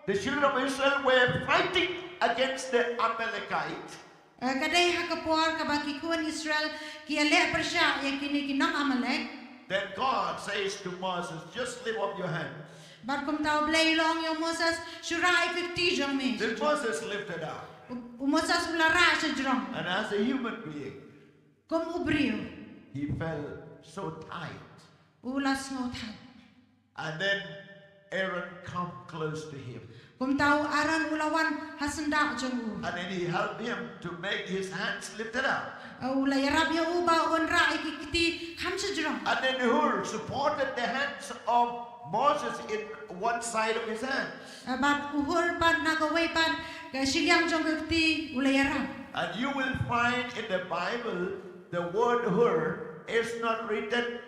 the children of Israel were fighting against the Amalekite. Eh, ka dei ha ka por kaba ki khun Israel ki ïaleh pyrshah ïa kine ki nong Amalek. Then God says to Moses, "Just lift up your hands." Bad kumta U Blei u la ong ïa u Moses, "Shu rah ïa ka kti jong me." Then Moses lifted up. U, u Moses u la rah sha jrong. And as a human being, kum u briew, he felt so tight. U la sngewthait. And then Aaron come close to him. Kumta u Aaron u la wan ha syndah jong u. And then he helped him to make his hands lifted up. Eh, u la ïarap ïa u ba un rah ïa ki kti kham sha jrong. And then Hur supported the hands of Moses in one side of his hand. Eh, bad u Hur pat na kawei pat ka shiliang jong ka kti u la ïarap. And you will find in the Bible, the word Hur is not written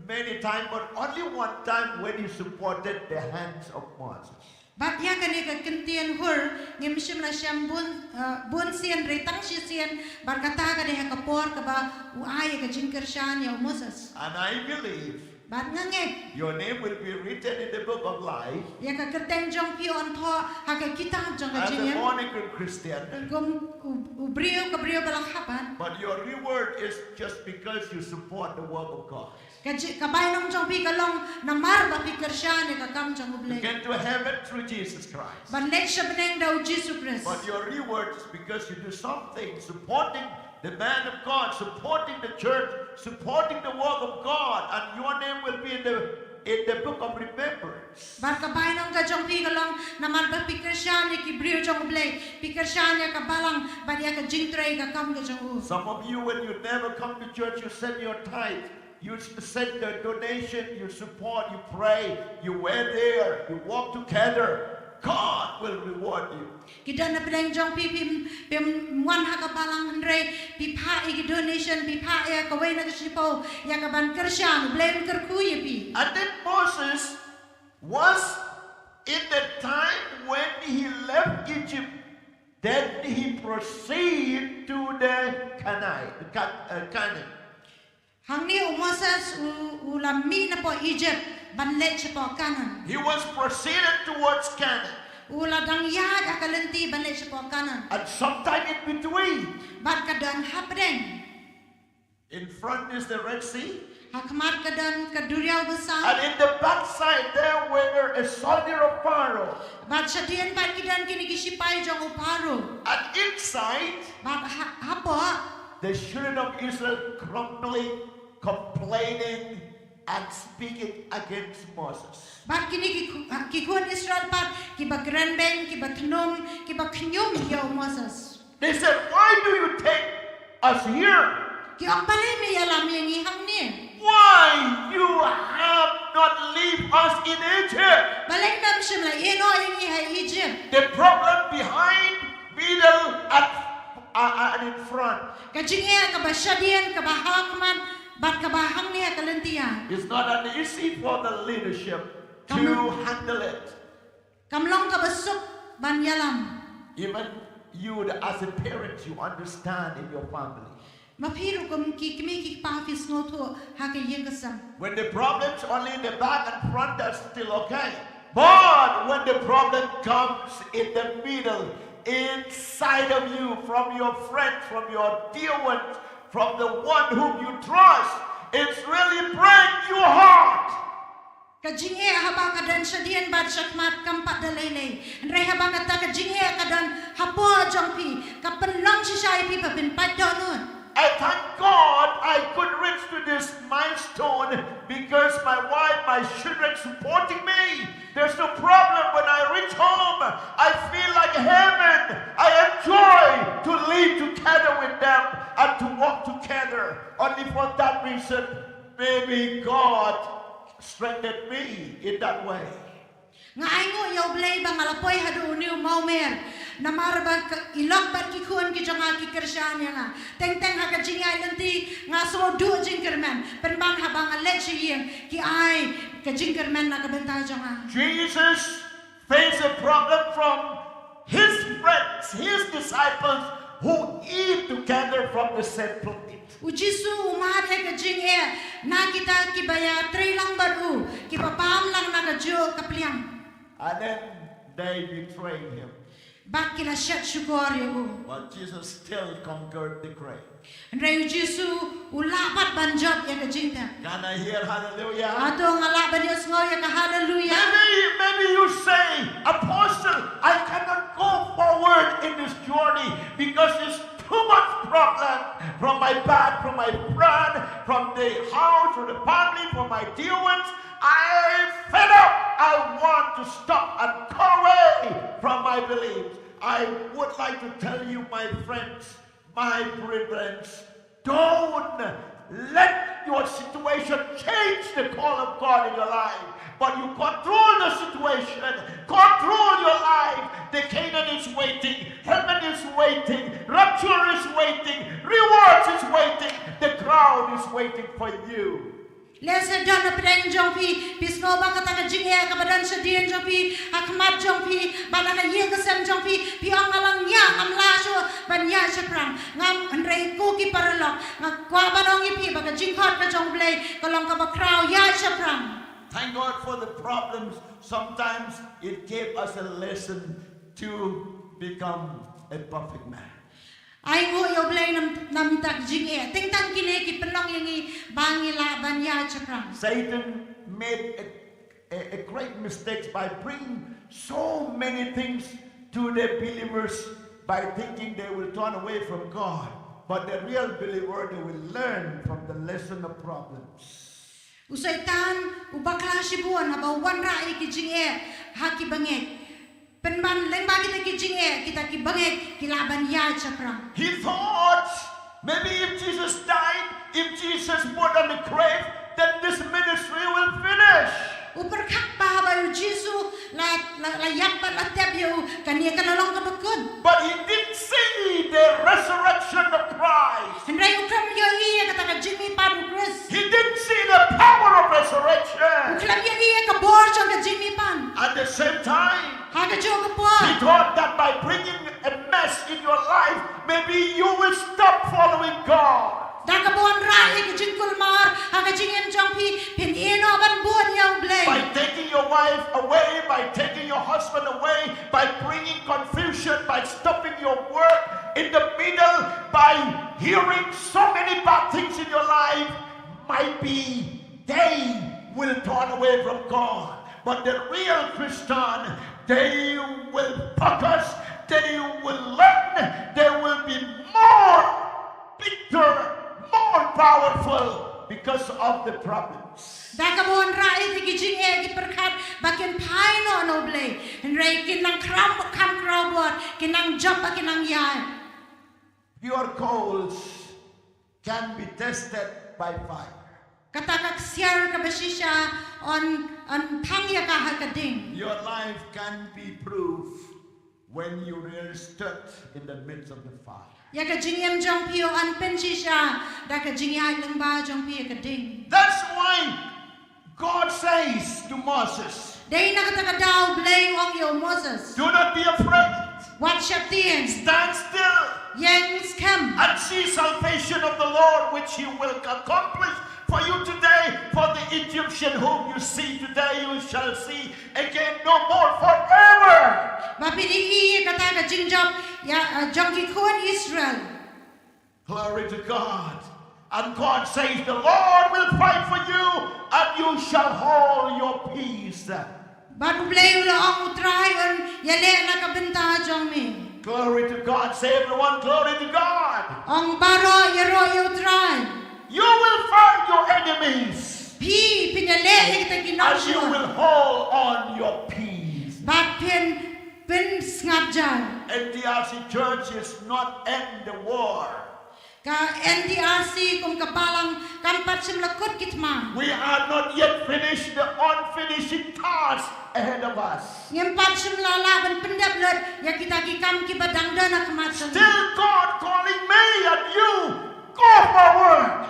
many times, but only one time when he supported the hands of Moses. Bad ïa kane ka kyntien Hur, ngim shym la shem bun, eh, bun sien, hynrei tang shisien, bad kata ka dei ha ka por kaba u ai ïa ka jingkyrshan ïa u Moses. And I believe, bad nga ngeit, your name will be written in the book of life, ïa ka kyrteng jong phi yn thoh ha ka kitab jong ka jingim, as a born again Christian, kum u, u briew, ka briew ba la khabat. But your reward is just because you support the work of God. Ka ji-, ka bainong jong phi ka long namar ba phi kyrshan ïa ka kam jong U Blei. To get to heaven through Jesus Christ. Ban leit sha bneng da U Jisu Khrist. But your reward is because you do something supporting the man of God, supporting the church, supporting the work of God, and your name will be in the, in the book of remembrance. Bad ka bainong ka jong phi ka long namar ba phi kyrshan ïa ki briew jong U Blei, phi kyrshan ïa ka balang bad ïa ka jingtrei ka kam ka jong u. Some of you, when you never come to church, you send your tithe. You s-, send the donation, you support, you pray, you were there, you walk together. God will reward you. Ki don na pdeng jong phi, phim, phim wan ha ka balang hynrei phi phah ïa ki donation, phi phah ïa kawei na ka shiphew ïa ka ban kyrshan, U Blei un kyrkhu ïa phi. And then Moses was in the time when he left Egypt, then he proceed to the Canaan, Can-, uh, Canaan. Hangne u Moses u, u la mih napoh Egypt ban leit shapoh Canaan. He was proceeded towards Canaan. U la dang ïaid ha ka lynti ban leit shapoh Canaan. And sometime in between, bad ka don hapdeng. In front is the Red Sea. Ha khmat ka don ka duriaw basan. And in the backside there were a soldier of Pharaoh. Bad shadien pat ki don kine ki shipai jong u Pharaoh. And inside, bad ha, hapoh, the children of Israel grumbling, complaining, and speaking against Moses. Bad kine ki khu-, ha, ki khun Israel pat kiba kren beiñ, kiba thnum, kiba khñium ïa u Moses. They said, "Why do you take us here?" Ki ong, "Balei me ïalam ïa ngi hangne? Why you have not leave us in Egypt?" Balei mem shym la ïehnoh ïa ngi ha Egypt? The problem behind, middle, and, uh, uh, and in front. Ka jingeh kaba shadien, kaba ha khmat, bad kaba hangne ha ka lynti ïa. It's not an easy for the leadership to handle it. Kam long kaba suk ban ïalam. Even you, the, as a parent, you understand in your family. Ma phi ruh kum ki kmie ki kpa phi sngewthuh ha ka ïing ka sem. When the problems only in the back and front, that's still okay. But when the problem comes in the middle, inside of you, from your friends, from your dear ones, from the one whom you trust, it's really break your heart. Ka jingeh haba ka don shadien bad shakhmat kam pat da lei lei. Hynrei haba kata ka jingeh ka don hapoh jong phi, ka pynlong shisha ïa phi ba phin pait dohnud. I thank God I could reach to this milestone because my wife, my children supporting me. There's no problem when I reach home. I feel like heaven. I enjoy to live together with them and to walk together. Only for that reason, maybe God strengthened me in that way. Nga ainguh ïa U Blei ba nga la poi haduh une u mawmer. Namar ba ka, i lok bad ki khun ki jong nga ki kyrshan ïa nga. Teng teng ha ka jingïaid lynti nga sngew duh jingkyrmen. Pynban haba nga leit sha ïing ki ai ka jingkyrmen na ka bynta jong nga. Jesus faced a problem from his friends, his disciples who eat together from the same plate. U Jisu u mad ïa ka jingeh na kita kiba ïatrei lang bad u, kiba bam lang na kajuh ka pliang. And then they betray him. Bad ki la shet shukor ïa u. But Jesus still conquered the grave. Hynrei u Jisu u lah pat ban jop ïa ka jingtep. Can I hear hallelujah? Hato nga lah ban ïohsngew ïa ka haleluya? Maybe, maybe you say, Apostle, I cannot go forward in this journey because it's too much problem from my back, from my friend, from the house, from the family, from my dear ones. I'm fed up. I want to stop and go away from my beliefs. I would like to tell you, my friends, my brethren, don't let your situation change the call of God in your life. But you control the situation, control your life. The Canaan is waiting, heaven is waiting, rapture is waiting, rewards is waiting, the crown is waiting for you. Lehse don na pdeng jong phi, phi sngew ba kata ka jingeh kaba don shadien jong phi ha khmat jong phi, bad ha ka ïing ka sem jong phi, phi ong nga la ñiah, ngam lah shuh ban ïaid shaphrang. Ngam, hynrei ko ki paralok, nga kwah ban ong ïa phi ba ka jingkhot ka jong U Blei ka long kaba khraw, ïaid shaphrang. Thank God for the problems. Sometimes it gave us a lesson to become a perfect man. Ai nguh ïa U Blei na, na bynta ka jingeh. Teng tang kine ki pynlong ïa ngi ba ngin lah ban ïaid shaphrang. Satan made a, a, a great mistake by bringing so many things to the believers by thinking they will turn away from God. But the real believer, they will learn from the lesson of problems. U Soitan u bakla shibun haba u wanrah ïa ki jingeh ha ki bangeit. Pynban lyngba kita ki jingeh, kita ki bangeit ki lah ban ïaid shaphrang. He thought maybe if Jesus died, if Jesus put on the grave, then this ministry will finish. U pyrkhat ba haba u Jisu la, la, la ïap bad la tep ïa u, kane ka la long kaba kut. But he didn't see the resurrection of Christ. Hynrei u khlem ïohi ïa kata ka jingmihpat u Khrist. He didn't see the power of resurrection. U khlem ïohi ïa ka bor jong ka jingmihpat. At the same time, Ha kajuh ka por, he thought that by bringing a mess in your life, maybe you will stop following God. Da kaba wanrah ïa ka jingkulmar ha ka jingim jong phi, phin ïehnoh ban bud ïa U Blei. By taking your wife away, by taking your husband away, by bringing confusion, by stopping your work in the middle, by hearing so many bad things in your life, might be they will turn away from God. But the real Christian, they will focus, they will learn, they will be more bigger, more powerful because of the problems. Da kaba wanrah ïa ki jingeh, ki pyrkhat ba kin phai noh na U Blei, hynrei kin nang kham, kham khraw bor, kin nang jop bad kin nang ïaid. Pure gold can be tested by fire. Kata ka ksiar kaba shisha yn, yn thang ïa ka ha ka ding. Your life can be proved when you really stood in the midst of the fire. Ïa ka jingim jong phi u yn pynshisha da ka jingïaid lyngba jong phi ha ka ding. That's why God says to Moses, Dei na kata ka daw U Blei u ong ïa u Moses, do not be afraid. wat sheptieng, Stand still ïeng skhem, and see salvation of the Lord, which he will accomplish for you today. For the Egyptian whom you see today, you shall see again no more forever. ba phin ïohi ïa kata ka jingjop ïa, eh, jong ki khun Israel. Glory to God. And God says, the Lord will fight for you, and you shall hold your peace. Bad U Blei u la ong, U Trai un ïaleh na ka bynta jong me. Glory to God. Say, everyone, glory to God. Ong baroh, ïaroh ïa U Trai. You will fight your enemies, Phi phin ïaleh ïa kita ki and you nongshun, will hold on your peace. bad phin, phin sngap jar. N D R C church is not end the war. Ka N D R C kum ka balang kam pat shym la kut ki thma. We are not yet finished the unfinished task ahead of us. Ngim pat shym la lah ban pyndep lut ïa kita ki kam kiba dang don ha khmat jong ngi. Still God calling me and you, go forward.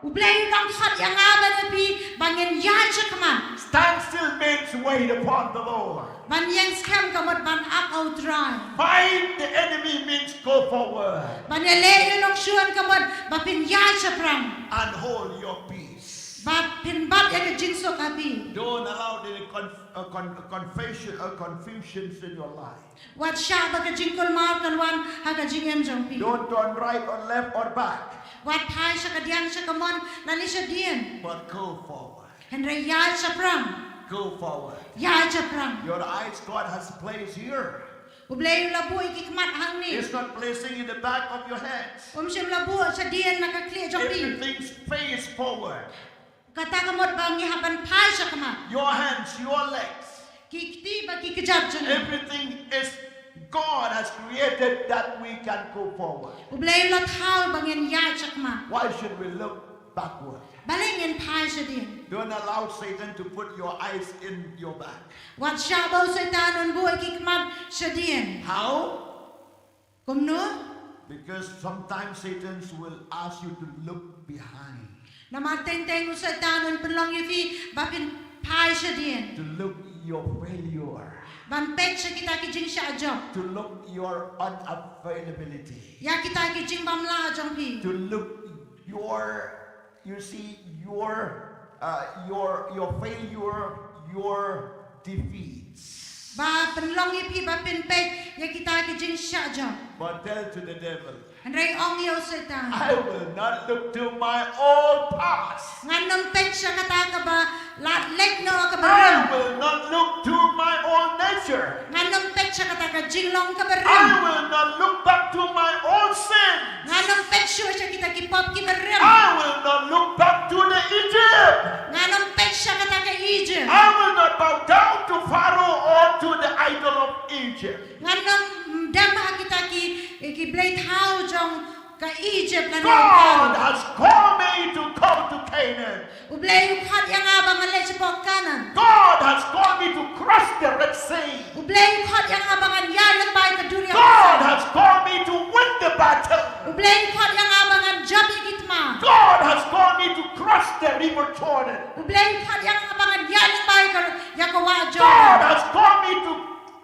U Blei u dang khot ïa nga bad ïa phi ba ngin ïaid shakhmat. Stand still means wait upon the Lord. Ban ïeng skhem ka mut ban ap ha U Trai. Fight the enemy means go forward. Ban ïaleh ïa u nongshun ka mut ba phin ïaid shaphrang. And hold your peace. Bad phin bat ïa ka jingsuk ha phi. Don't allow the conf- uh, con- uh, confession uh, confusions in your life. Wat shah ba ka jingkulmar kan wan ha ka jingim jong phi. Don't turn right or left or back. Wat phai sha ka diang sha ka mon lane sha dien. But go forward. Hynrei ïaid shaphrang. Go forward. Ïaid shaphrang. Your eyes, God has placed here. U Blei u la buh ïa ki khmat hangne. He's not placing in the back of your head. Um shym la buh sha dien na ka khlieh jong phi. Everything face forward. Kata ka mut ba ngi hap ban phai sha khmat. Your hands, your legs. Ki kti bad ki kjat jong ngi. Everything is God has created that we can go forward. U Blei u la thaw ba ngin ïaid sha khmat. Why should we look backward? Balei ngin phai sha dien? Don't allow Satan to put your eyes in your back. Wat shah ba u Soitan un buh ïa ki khmat sha dien. How? Kumno? Because sometimes Satan will ask you to look behind. Namar teng teng u Soitan un pynlong ïa phi ba phin phai sha dien. To look your failure. Ban peit sha kita ki jingshah jop. To look your unavailability. Ïa kita ki jingbymlah jong phi. To look your, you see, your uh, your your failure, your defeats. Ba pynlong ïa phi ba phin peit ïa kita ki jingshah jop. But tell to the devil, hynrei ong ïa u Soitan, I will not look to my own past. Ngan ym peit sha kata kaba la leit noh kaba rim. I will not look to my own nature. Ngan ym peit sha kata ka jinglong kaba rim. I will not look back to my own sin. Ngan ym peit shuh sha kita ki pop kiba rim. I will not look back to the Egypt. Ngan ym peit sha kata ka Egypt. I will not bow down to Pharaoh or to the idol of Egypt. Ngan ym dem ha kita ki ki blei thaw jong ka Egypt lane God Pharaoh. Has called me to go to Canaan. U Blei u khot ïa nga ba ngan leit shapoh Kanaan. God has called me to cross the Red Sea. U Blei u khot ïa nga ba ngan ïaid lyngba ïa ka duriaw. God has called me to win the battle. U Blei u khot ïa nga ba ngan jop ïa ki thma. God has called me to cross the river Jordan. U Blei u khot ïa nga ba ngan ïaid lyngba ïa ka, ïa ka wah Jordan. God has called me to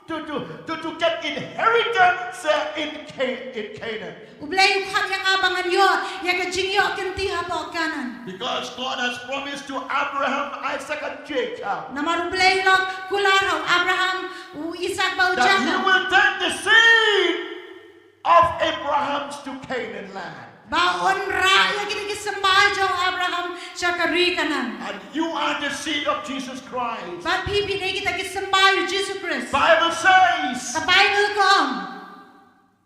to, to, to, to get inheritance uh, in, Ca- in Canaan. U Blei u khot ïa nga ba ngan ïoh ïa ka jingïoh kynti hapoh Kanaan. Because God has promised to Abraham, Isaac, and Jacob Namar U Blei u la kular ha u Abraham, u Isaak bad u Jakob. That he will turn the seed of Abraham to Canaan land. Ba un rah ïa kita ki symbai jong u Abraham sha ka ri Kanaan. And you are the seed of Jesus Christ. Bad phi phi dei kita ki symbai u Jisu Khrist. Bible says, ka Baibl ka ong,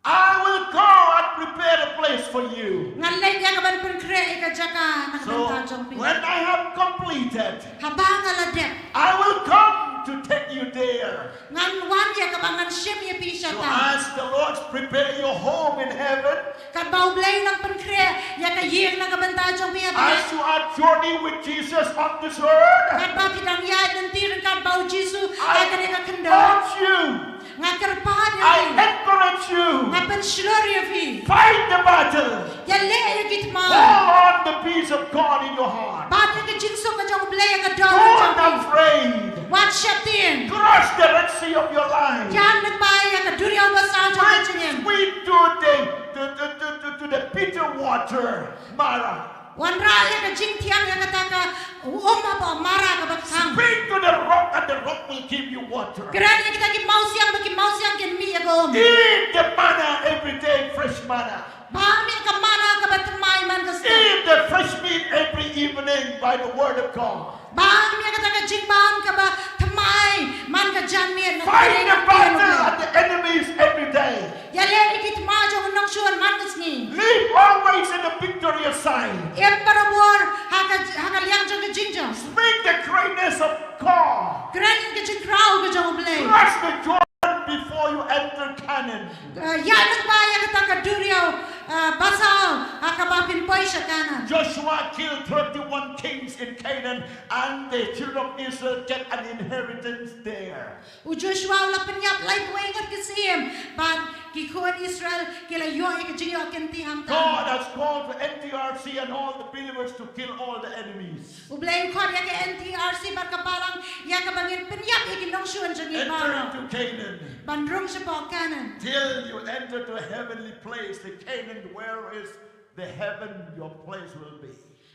I will go and prepare a place for you. Ngan leit ïa ka ban pynkhreh ïa ka jaka na ka bynta jong phi. So when I have completed, haba nga la dep, I will come to take you there. Ngan wan ïa kaba ngan shim ïa phi shata. So as the Lord prepare your home in heaven, katba U Blei u nang pynkhreh ïa ka ïing na ka bynta jong phi ha bneng. As you are journey with Jesus on this earth, katba phi dang ïaid lynti ryngkat bad U Jisu ha kane ka khyndew. I urge you. Nga kyrpad ïa phi. I encourage you. Nga pynshlur ïa phi. Fight the battle. Ïaleh ïa ki thma. Hold on the peace of God in your heart. Bat ïa ka jingsuk ka jong U Blei ha ka dohnud jong phi. Don't afraid. Wat sheptieng. Cross the Red Sea of your life. Ïaid lyngba ïa ka duriaw basaw jong ka jingim. Speak to the, to, to, to, to, to the bitter water, Mara. Wanrah ïa ka jingthiang ïa kata ka um hapoh Mara kaba khang. Speak to the rock and the rock will give you water. Kren ïa kita ki mawsiang ba ki mawsiang kin mih ïa ka um. Eat the manna every day, fresh manna. Bam ïa ka manna kaba thymmai man ka step. Eat the fresh meat every evening by the word of God. Bam ïa kata ka jingbam kaba thymmai man ka janmiet na ka. Fight the battle of the enemies every day. Ïaleh ïa ki thma jong u nongshun man ka sngi. Live always in the victorious side. Im barabor ha ka, ha ka liang jong ka jingjop. Speak the greatness of God. Kren ka jingkraw ka jong U Blei. Cross the Jordan before you enter Canaan. Uh, ïaid lyngba ïa kata ka duriaw, uh, basaw ha kaba phin poi sha Kanaan. Joshua killed thirty-one kings in Canaan, and the children of Israel get an inheritance there. U Joshua u la pynïap laiphew wei ngut ki syiem bad ki khun Israel ki la ïoh ïa ka jingïoh kynti hangta. God has called the N T R C and all the believers to kill all the enemies. U Blei u khot ïa ka N T R C bad ka balang ïa kaba ngin pynïap ïa ki nongshun jong ngi baroh. Enter into Canaan. Ban rung shapoh Kanaan. Till you enter to a heavenly place, the Canaan where is the heaven your place will be.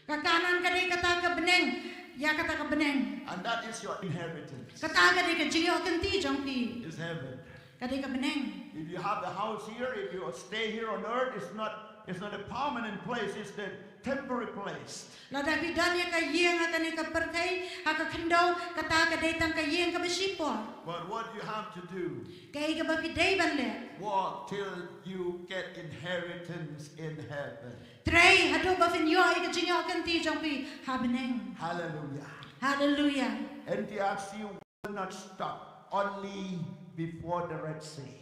Ka Kanaan ka dei kata ka bneng ïa kata ka bneng. And that is your inheritance. Kata ka dei ka jingïoh kynti jong phi. Is heaven. Ka dei ka bneng. If you have a house here, if you stay here on earth, it's not it's not a permanent place, it's the temporary place. Lada phi don ïa ka ïing ha kane ka pyrthei, ha ka khyndew, kata ka dei tang ka ïing kaba shipor. But what you have to do, kaei kaba phi dei ban leh? Walk till you get inheritance in heaven. Trei haduh ba phin ïoh ïa ka jingïoh kynti jong phi ha bneng. Hallelujah. Hallelujah. N D R C will not stop only before the Red Sea.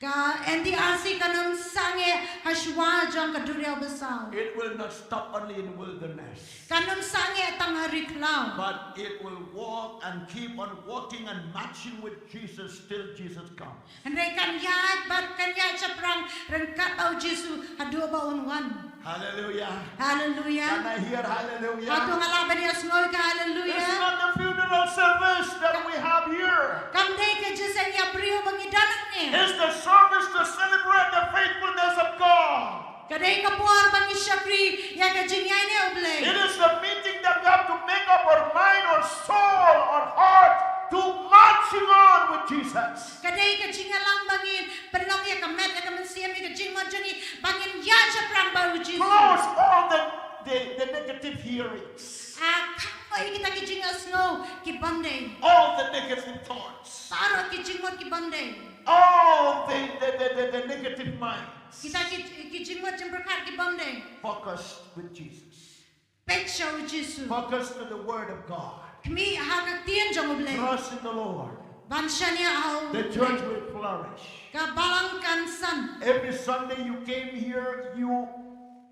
Ka N D R C kan ym sangeh ha shuwa jong ka duriaw basaw. It will not stop only in wilderness. Kan ym sangeh tang ha ri khlaw. But it will walk and keep on walking and marching with Jesus till Jesus comes. Hynrei kan ïaid bad kan ïaid shaphrang ryngkat bad u Jisu haduh ba un wan. Hallelujah. Hallelujah. Can I hear hallelujah? Hato nga lah ban ïohsngew ka hallelujah? It's not the funeral service that we have here. Kam dei ka jingïabriew ba ngi don hangne. It's the service to celebrate the faithfulness of God. Ka dei ka por ba ngi shakri ïa ka jingïaineh U Blei. It is the meeting that we have to make up our mind, our soul, our heart to marching on with Jesus. Ka dei ka jingïalang ba ngin pynlong ïa ka met, ïa ka mynsiem, ïa ka jingmut jong ngi ba ngin ïaid shaphrang bad u Jisu. Close all the, the, the negative hearings. Ah, khang ïa kita ki jingïohsngew ki bym dei. All the negative thoughts. Baroh ki jingmut ki bym dei. All the, the, the, the, the negative minds. Kita ki, ki jingmut jingpyrkhat ki bym dei. Focus with Jesus. Peit sha u Jisu. Focus to the word of God. Khmih ha ka ktien jong U Blei. Trust in the Lord. Ban shaniah ha U Blei. The church will flourish. Ka balang kan san. Every Sunday you came here, you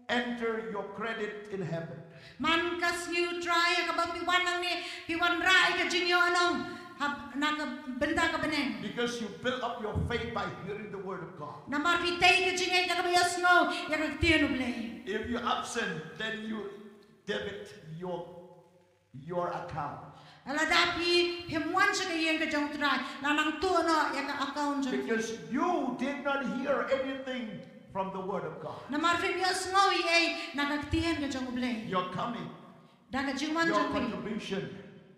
enter your credit in heaven. Man ka sngi U Trai ïa kaba phi wan hangne, phi wanrah ïa ka jingïohnong ha, na ka bynta ka bneng. Because you build up your faith by hearing the word of God. Namar phi tei ka jingngeit da kaba ïohsngew ïa ka ktien U Blei. If you absent, then you debit your, your account. Lada phi, phim wan sha ka ïing ka jong U Trai, la nang tuh noh ïa ka account jong phi. Because you did not hear anything from the word of God. Namar phim ïohsngew ei ei na ka ktien ka jong U Blei. Your coming, da ka jingwan jong phi, your contribution,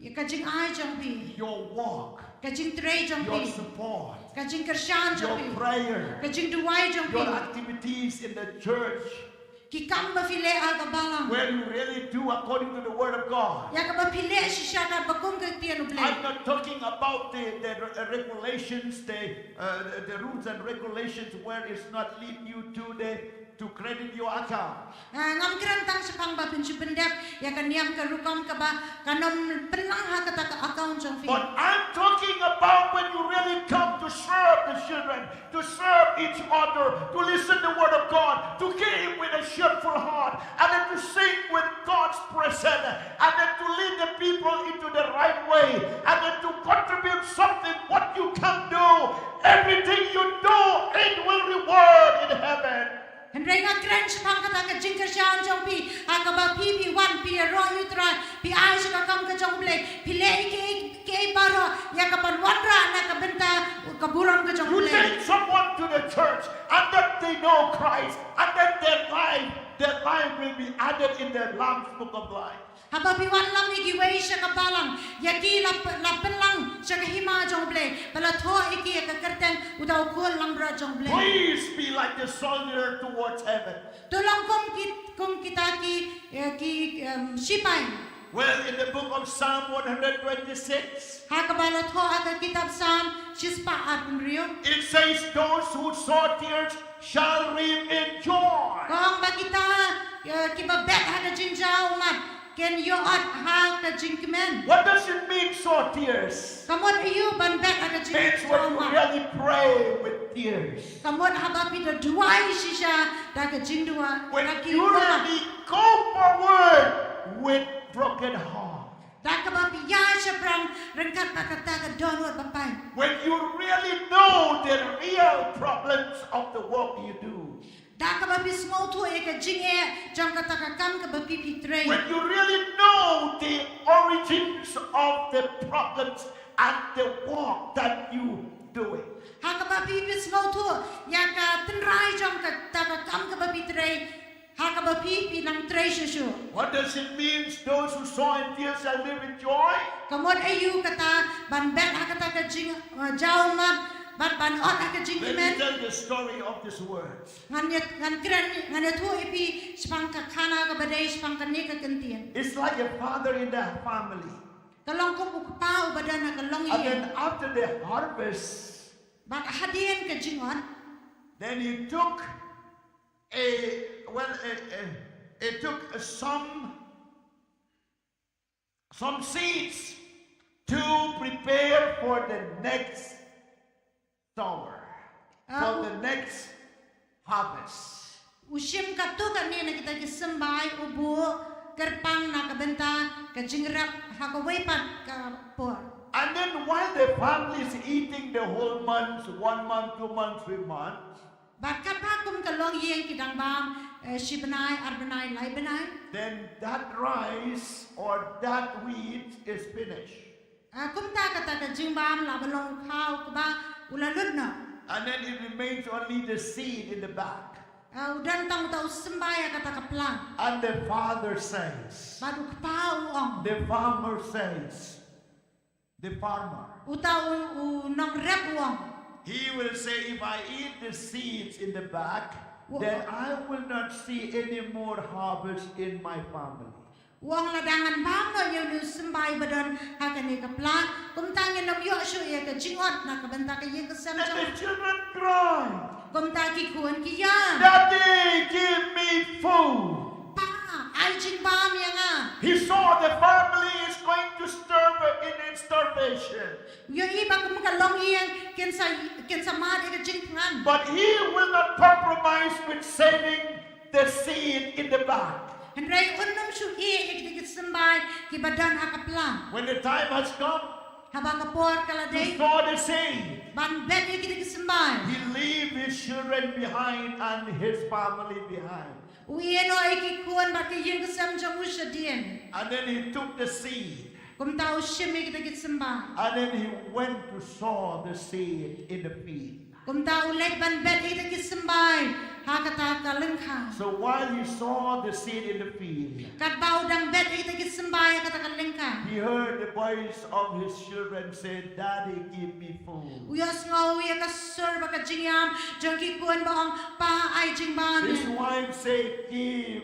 ïa ka jingai jong phi, your work, ka jingtrei jong phi, your support, ka jingkyrshan jong phi, your prayer, ka jingduwai jong phi, your activities in the church. Ki kam ba phi leh ha ka balang. Where you really do according to the word of God. Ïa kaba phi leh shisha katba kum ka ktien U Blei. I'm not talking about the, the re-, regulations, the, uh, the, the rules and regulations where it's not lead you to the, to credit your account. Ah, ngam kren tang shaphang ba phin shu pyndep ïa ka niam ka rukom kaba kan ym pynlang ha kata ka account jong phi. But I'm talking about when you really come to serve the children, to serve each other, to listen the word of God, to give with a cheerful heart, and then to sing with God's presence, and then to lead the people into the right way, and then to contribute something what you can do. Everything you do, it will reward in heaven. Hynrei nga kren shaphang kata ka jingkyrshan jong phi, ha kaba phi phi wan phi ïaroh ïa U Trai, phi ai sha ka kam ka jong U Blei, phi leh ïa kiei kiei baroh ïa ka ban wanrah na ka bynta ka burom ka jong U Blei. You take someone to the church and then they know Christ, and then their life, their life will be added in the Lamb's Book of Life. Haba phi wanlam ïa kiwei sha ka balang, ïa ki la p-, la pynlang sha ka hima jong U Blei, ba la thoh ïa ki ïa ka kyrteng uta u khun langbrot jong U Blei. Please be like the soldier towards heaven. To long kum ki, kum kita ki, eh, ki, em, sipai. Well, in the book of Psalm one hundred twenty-six, ha kaba la thoh ha ka kitab Psalm shispah arphew hynriew, it says, "Those who sow tears shall reap in joy." Ka ong ba kita, eh, kiba bet ha ka jingjaw ummat kin ïoh ot ha ka jingkmen. What does it mean, sow tears? Ka mut aïu ban bet ha ka jingjaw ummat? Means when you really pray with tears. Ka mut haba phi da duwai shisha da ka jingduwai, da ki ummat. When you really go forward with broken heart. Da kaba phi ïaid shaphrang ryngkat bad kata ka dohnud ba paid. When you really know the real problems of the work you do. Da kaba phi sngewthuh ïa ka jingeh jong kata ka kam kaba phi phi trei. When you really know the origins of the problems and the work that you doing. Ha kaba phi phi sngewthuh ïa ka tynrai jong kata ka kam kaba phi trei. Ha kaba phi phi nang trei shuh shuh. What does it mean, those who sow in tears shall live in joy. Ka mut aïu kata ban bet ha kata ka jing, uh, jaw mat, bad ban ot ha ka jingkmen. Let me tell you the story of this word. Ngan ïa, ngan kren, ngan ïathuh ïa phi shaphang ka khana kaba dei shaphang kane ka kyntien. It's like a father in the family. Ka long kum u kpa uba don ha ka longïing. And then after the harvest, bad hadien ka jingot, then he took a, well, a, a, he took a some some seeds to prepare for the next sower, ah, for the next harvest. U shim katto katne na kita ki symbai u buh kyrpang na ka bynta ka jingrep ha kawei pat ka por. And then while the family is eating the whole month, one month, two months, three months, bad katba kum ka longïing ki dang bam, eh, shi bnai, ar bnai, lai bnai, then that rice or that wheat is finished. Ah, kumta kata ka jingbam la ba long khaw kaba u la lut noh. And then it remains only the seed in the bag. Ah, u don tang uta u symbai ha kata ka pla. And the father says, bad u kpa u ong, the farmer says, the farmer, uta u, u nongrep u ong, he will say, "If I eat the seeds in the bag, then I will not see any more harvest in my family." U ong, lada ngan bam noh ïa une u symbai ba don ha kane ka pla, kumta ngin ym ïoh shuh ïa ka jingot na ka bynta ka ïing ka sem jong. Let the children cry. Kumta ki khun ki ïam. "Daddy, give me food." Pa, ai jingbam ïa nga. He saw the family is going to starve in its starvation. U ïohi ba kum ka longïing kin sa, kin sa mad ïa ka jingthngan. But he will not compromise with saving the seed in the bag. Hynrei un ym shu ïeh ïa kita ki symbai kiba don ha ka pla. When the time has come, haba ka por ka la dei, to sow the seed, ban bet ïa kita ki symbai, he leave his children behind and his family behind. U ïeh noh ïa ki khun bad ka ïing ka sem jong u shadien. And then he took the seed. Kumta u shim ïa kita ki symbai. And then he went to sow the seed in the field. Kumta u leit ban bet ïa kita ki symbai ha kata ka lyngkha. So while he sow the seed in the field, katba u dang bet ïa kita ki symbai ha kata ka lyngkha, he heard the voice of his children say, "Daddy, give me food." U ïohsngew ïa ka sur bad ka jingïam jong ki khun ba ong, "Pa, ai jingbam ïa." His wife say, "Give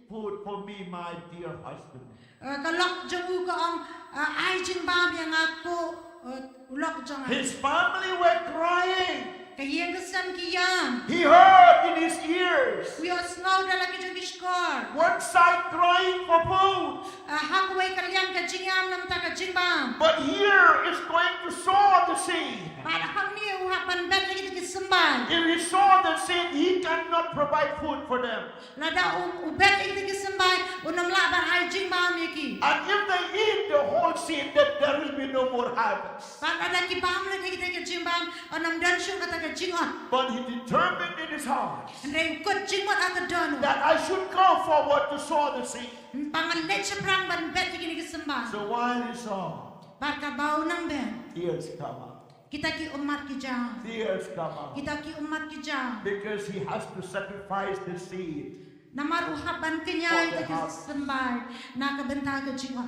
food for me, my dear husband." Eh, ka lok jong u ka ong, eh, "Ai jingbam ïa nga ko, eh, u lok jong nga." His family were crying. Ka ïing ka sem ki ïam. He heard in his ears. U ïohsngew da la ki jong ki shkor. One side crying for food. Eh, ha kawei ka liang ka jingïam namar ka jingbam. But here is going to sow the seed. Bad hangne u hap ban bet ïa kita ki symbai. If he sow the seed, he cannot provide food for them. Lada u, u bet ïa kita ki symbai, un ym lah ban ai jingbam ïa ki. And if they eat the whole seed, then there will be no more harvest. Bad lada ki bam lut ïa kita ki jingbam, un ym don shuh kata ka jingot. But he determined in his heart, hynrei u kut jingmut ha ka dohnud, that I should go forward to sow the seed. Ba ngan leit shaphrang ban bet ïa kine ki symbai. So while he sowed, bad katba u nang bet, tears come out. Kita ki ummat ki jaw. Tears come out. Kita ki ummat ki jaw. Because he has to sacrifice the seed. Namar u hap ban kñia ïa kita ki symbai na ka bynta ka jingot.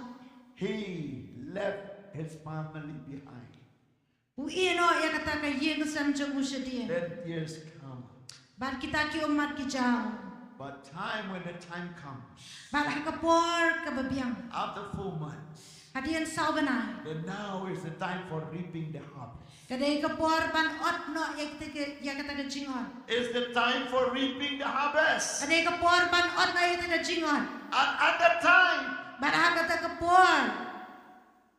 He left his family behind. U ïeh noh ïa kata ka ïing ka sem jong u shadien. Then tears come out. Bad kita ki ummat ki jaw. But time, when the time comes, bad ha ka por kaba biang, after four months, hadien saw bnai, then now is the time for reaping the harvest. Ka dei ka por ban ot noh ïa kata ka, ïa kata ka jingot. Is the time for reaping the harvest. Ka dei ka por ban ot noh ïa kata ka jingot. And at that time, bad ha kata ka por,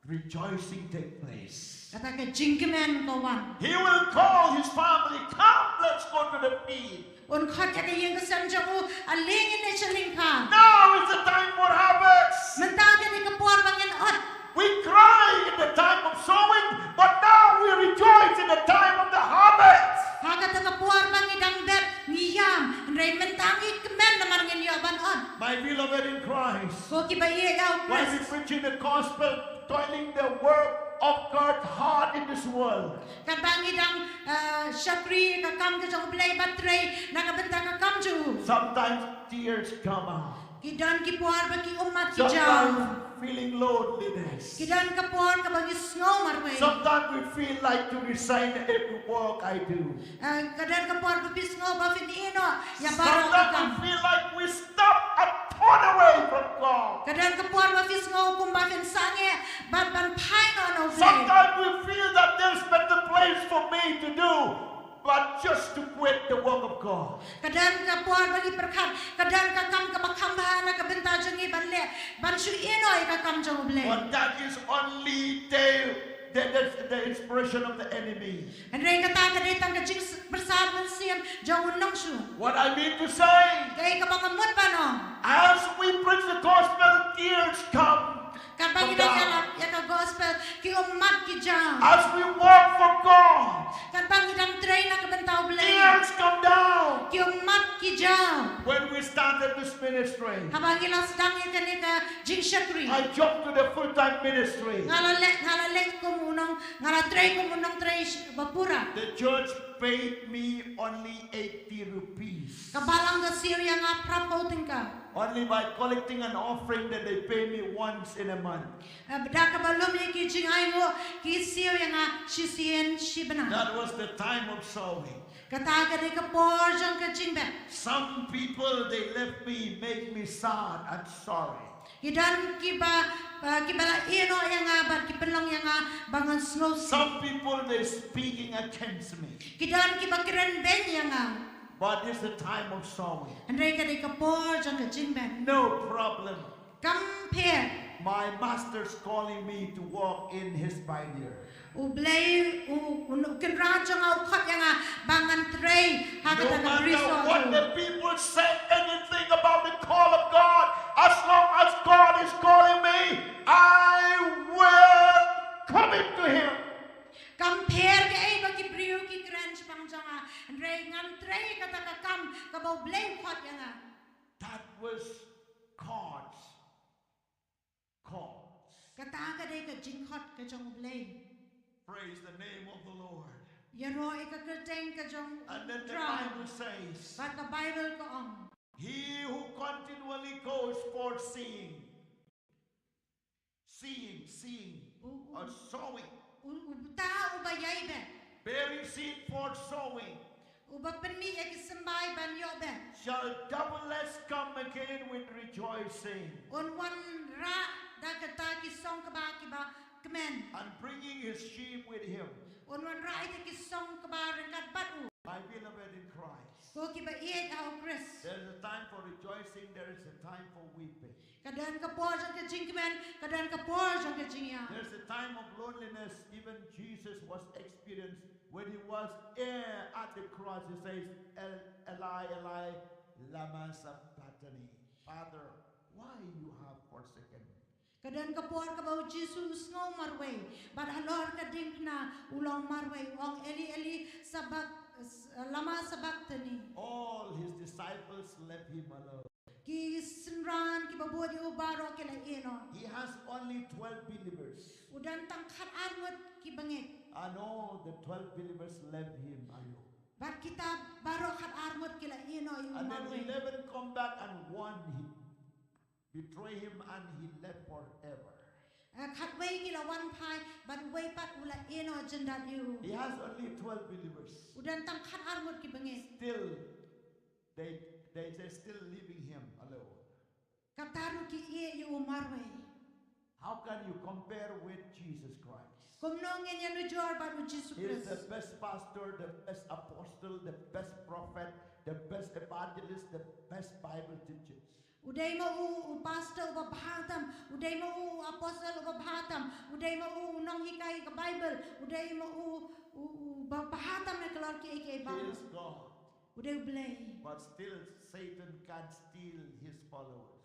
rejoicing take place. Kata ka jingkmen ka wan. He will call his family, "Come, let's go to the field." Un khot ïa ka ïing ka sem jong u, "Ale ngin leit sha lyngkha." Now is the time for harvest. Mynta ka dei ka por ba ngin ot. We cry in the time of sowing, but now we rejoice in the time of the harvest. Ha kata ka por ba ngi dang bet ngi ïam, hynrei mynta ngi kmen namar ngin ïoh ban ot. My beloved in Christ, ko kiba ïeit ha U Khrist, while we preaching the gospel, toiling the work of God hard in this world, katba ngi dang, eh, shakri ka kam ka jong U Blei bad trei na ka bynta ka kam jong u, sometimes tears come out. Ki don ki por ba ki ummat ki jaw. Sometimes feeling loneliness. Ki don ka por kaba ngi sngew marwei. Sometimes we feel like to resign every work I do. Eh, ka don ka por ba phi sngew ba phin ïehnoh ïa baroh ki kam. Sometimes we feel like we stop and turn away from God. Ka don ka por ba phi sngew kumba phin sangeh bad ban phai noh na U Blei. Sometimes we feel that there's better place for me to do, but just to quit the work of God. Ka don ka por ba ngi pyrkhat ka don ka kam kaba kham bha na ka bynta jong ngi ban leh, ban shu ïehnoh ïa ka kam jong U Blei. But that is only the, the, the, the inspiration of the enemy. Hynrei kata ka dei tang ka jingpyrsad mynsiem jong u nongshun. What I mean to say, kaei kaba nga mut ban ong, as we preach the gospel, tears come. Katba ngi dang ïalap ïa ka gospel, ki ummat ki jaw. As we work for God, katba ngi dang trei na ka bynta U Blei, tears come down. Ki ummat ki jaw. When we started this ministry, haba ngi la sdang ïa kane ka jingshakri, I jumped to the full-time ministry. Nga la leh, nga la leh kum u nong, nga la trei kum u nongtrei sh-, ba pura. The church paid me only eighty rupees. Ka balang ka siew ïa nga phraphew tyngka. Only by collecting an offering that they pay me once in a month. Eh, da kaba lum ïa ki jingainguh ki siew ïa nga shisien shi bnai. That was the time of sowing. Kata ka dei ka por jong ka jingbeh. Some people, they left me, make me sad and sorry. Ki don kiba, eh, kiba la ïehnoh ïa nga bad ki pynlong ïa nga ba ngan sngewsih. Some people, they speaking against me. Ki don kiba kren beiñ ïa nga. But it's the time of sowing. Hynrei ka dei ka por jong ka jingbeh. No problem. Kam pher. My master's calling me to work in his vineyard. U Blei u, u, u Kynrad jong nga u khot ïa nga ba ngan trei ha kata ka brisoh. No matter what the people say, anything about the call of God, as long as God is calling me, I will commit to him. Kam pher kaei ba ki briew ki kren shaphang jong nga, hynrei ngan trei kata ka kam kaba U Blei u khot ïa nga. That was God's call. Kata ka dei ka jingkhot ka jong U Blei. Praise the name of the Lord. Ïaroh ïa ka kyrteng ka jong U Trai. And then the Bible says, bad ka Baibl ka ong, he who continually goes forth seeing, seeing, seeing, u, u, or sowing, u, uta uba ïai beh. Bearing seed for sowing. Uba pynmih ïa ki symbai ban ïoh beh. Shall doubtless come again with rejoicing. Un wanrah da kita ki song kba kiba kmen. And bringing his sheep with him. Un wanrah ïa ki song kba ryngkat bad u. My beloved in Christ. Ko kiba ïeit ha U Khrist. There is a time for rejoicing, there is a time for weeping. Ka don ka por jong ka jingkmen, ka don ka por jong ka jingïap. There's a time of loneliness, even Jesus was experienced when he was, eh, at the cross. He says, "El-, Eli, Eli, lama sabachthani?" Father, why you have forsaken me? Ka don ka por kaba U Jisu u sngew marwei, bad halor ka diengphna u long marwei, u ong, "Eli, Eli, sabak-, s-, lama sabachthani?" All his disciples left him alone. Ki synran kiba bud ïa u baroh ki la ïehnoh. He has only twelve believers. U don tang khatar ngut ki bangeit. And all the twelve believers left him alone. Bad kita baroh khatar ngut ki la ïehnoh ïa u marwei. And then eleven come back and one he betray him and he left forever. Eh, khatwei ki la wan phai, bad uwei pat u la ïehnoh jyndat ïa u. He has only twelve believers. U don tang khatar ngut ki bangeit. Still, they, they, they still leaving him alone. Katta ruh ki ïeh ïa u marwei. How can you compare with Jesus Christ? Kumno ngin ïanujor bad U Jisu Khrist? He is the best pastor, the best apostle, the best prophet, the best evangelist, the best Bible teachers. U dei ma u, u pastor uba bha tam, u dei ma u, u apostle uba bha tam, u dei ma u, u nonghikai ka Bible, u dei ma u, u, u ba bha tam na ka lor kiei kiei baroh. He is God. U dei U Blei. But still Satan can steal his followers.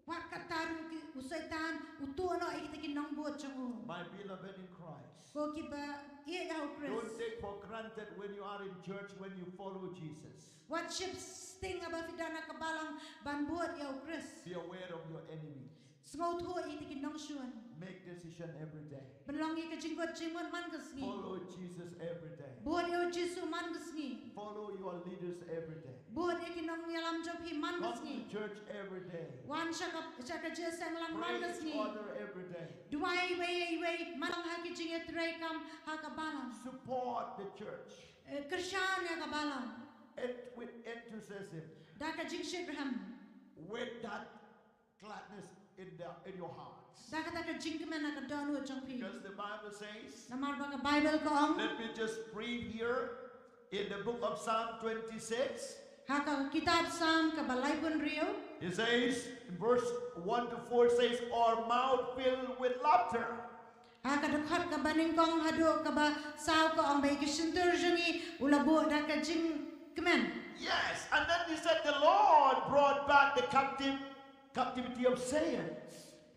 Wat katta ruh ki, u Soitan u tuh noh ïa kita ki nongbud jong u. My beloved in Christ. Ko kiba ïeit ha U Khrist. Don't take for granted when you are in church, when you follow Jesus. Wat sheptieng haba phi don ha ka balang ban bud ïa U Khrist. Be aware of your enemy. Sngewthuh ïa kita ki nongshun. Make decision every day. Pynlong ïa ka jingkut jingmut man ka sngi. Follow Jesus every day. Bud ïa u Jisu man ka sngi. Follow your leaders every day. Bud ïa ki nongïalam jong phi man ka sngi. Come to church every day. Wan sha ka, sha ka jingïaseng lang man ka sngi. Pray each other every day. Duwai iwei ïa iwei man ha ki jingïatreikam ha ka balang. Support the church. Eh, kyrshan ïa ka balang. And with enthusiasm. Da ka jingshitrhem. With that gladness in the in your hearts. Da kata ka jingkmen ha ka dohnud jong phi. Because the Bible says, namar ba ka Bible ka ong. Let me just read here in the book of Psalm twenty-six. Ha ka kitab Psalm kaba laiphew hynriew. It says in verse one to four says, "Our mouth filled with laughter." Ha ka dkhot kaba nyngkong haduh kaba saw ka ong ba ïa ki shyntur jong ngi u la buh da ka jingkmen. Yes, and then he said, "The Lord brought back the captive captivity of Zion."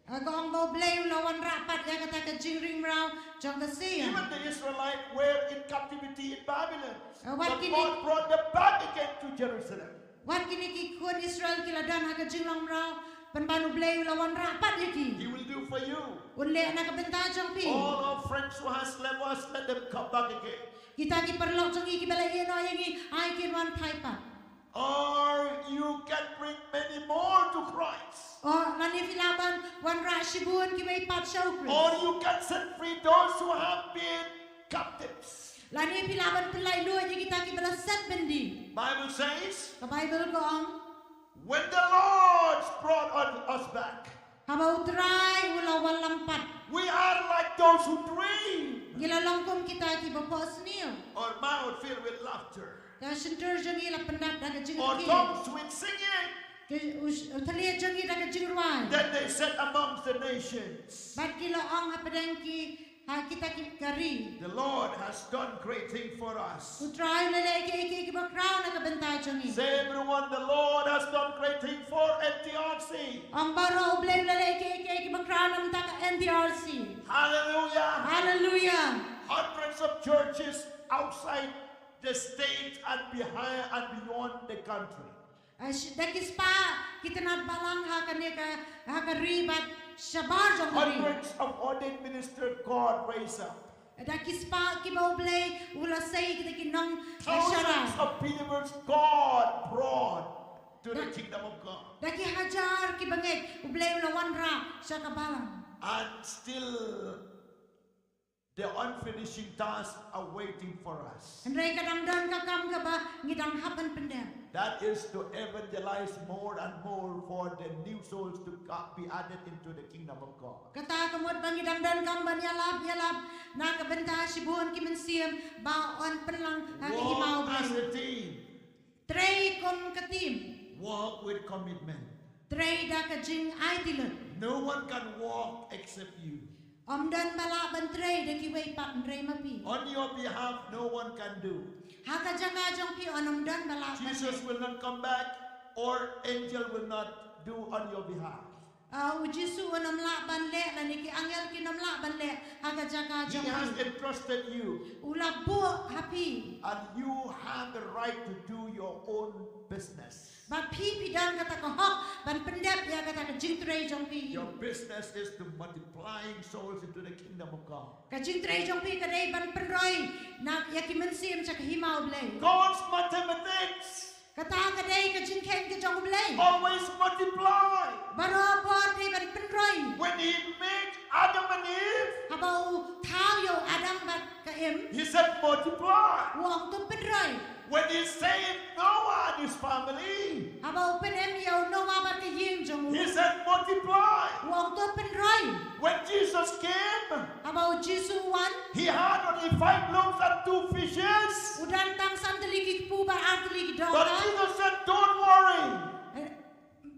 Ha ka ong ba U Blei u la wanrah pat ïa kata ka jingring mraw jong ka Zion. Even the Israelites were in captivity in Babylon. Wat kine, but God brought them back again to Jerusalem. Wat kine ki khun Israel ki la don ha ka jinglong mraw, pynban U Blei u la wanrah pat ïa ki. He will do for you. Un leh na ka bynta jong phi. All our friends who has left us, let them come back again. Kita ki paralok jong ngi kiba la ïehnoh ïa ngi, ai kin wan phai pat. Or you can bring many more to Christ. O, lane phi lah ban wanrah shibun kiwei pat sha U Khrist. Or you can set free those who have been captives. Lane phi lah ban pyllait luid ïa kita kiba la set byndi. Bible says, ka Bible ka ong, when the Lord brought us back, haba U Trai u la wallam pat, we are like those who dream. Ngi la long kum kita kiba phohsniew. Our mouth filled with laughter. Ka shyntur jong ngi la pyndap da ka jingkyrkieh. Our tongues with singing. Ka u sh-, u thylliej jong ngi da ka jingrwai. Then they said amongst the nations. Bad ki la ong hapdeng ki, ha kita ki ka ri. The Lord has done great thing for us. U Trai u la leh kiei kiei kiba khraw na ka bynta jong ngi. Say everyone, the Lord has done great thing for N T R C. Ong baroh, U Blei u la leh kiei kiei kiba khraw na ka bynta ka N T R C. Hallelujah. Hallelujah. Hundreds of churches outside the state and behind and beyond the country. Eh, sh-, da ki spah ki tnat balang ha kane ka, ha ka ri bad shabar jong ka ri. Hundreds of ordained ministers God raised up. Da ki spah kiba U Blei u la sei kita ki nong, eh, sharai. Thousands of believers God brought to the kingdom of God. Da ki hajar ki bangeit U Blei u la wanrah sha ka balang. And still the unfinishing tasks are waiting for us. Hynrei ka dang don ka kam kaba ngi dang hap ban pyndep. That is to evangelize more and more for the new souls to co-, be added into the kingdom of God. Kata ka mut ba ngi dang don kam ban ïalap, ïalap na ka bynta shibun ki mynsiem ba yn pynlang ha ka hima U Blei. Walk as a team. Trei kum ka team. Walk with commitment. Trei da ka jingaiti lut. No one can walk except you. Ym don ba lah ban trei da kiwei pat hynrei ma phi. On your behalf, no one can do. Ha ka jaka jong phi ym don ba lah ban trei. Jesus will not come back, or angel will not do on your behalf. Ah, u Jisu un ym lah ban leh, lane ki angel kin ym lah ban leh ha ka jaka jong phi. He has entrusted you. U la buh ha phi. And you have the right to do your own business. Bad phi, phi don kata ka hok ban pyndep ïa kata ka jingtrei jong phi. Your business is to multiplying souls into the kingdom of God. Ka jingtrei jong phi ka dei ban pynroi na ïa ki mynsiem sha ka hima U Blei. God's mathematics. Kata ka dei ka jingkheiñ ka jong U Blei. Always multiply. Baroh por dei ban pynroi. When he made Adam and Eve, haba u thaw ïa u Adam bad ka Im, he said, "Multiply." U ong, "To pynroi." When he saved Noah and his family, haba u pynim ïa u Noah bad ka ïing jong u, he said, "Multiply." U ong, "To pynroi." When Jesus came, haba u Jisu u wan, he had only five loaves and two fishes. U don tang san tylli ki kpu bad ar tylli ki dohkha. But Jesus said, "Don't worry. Eh,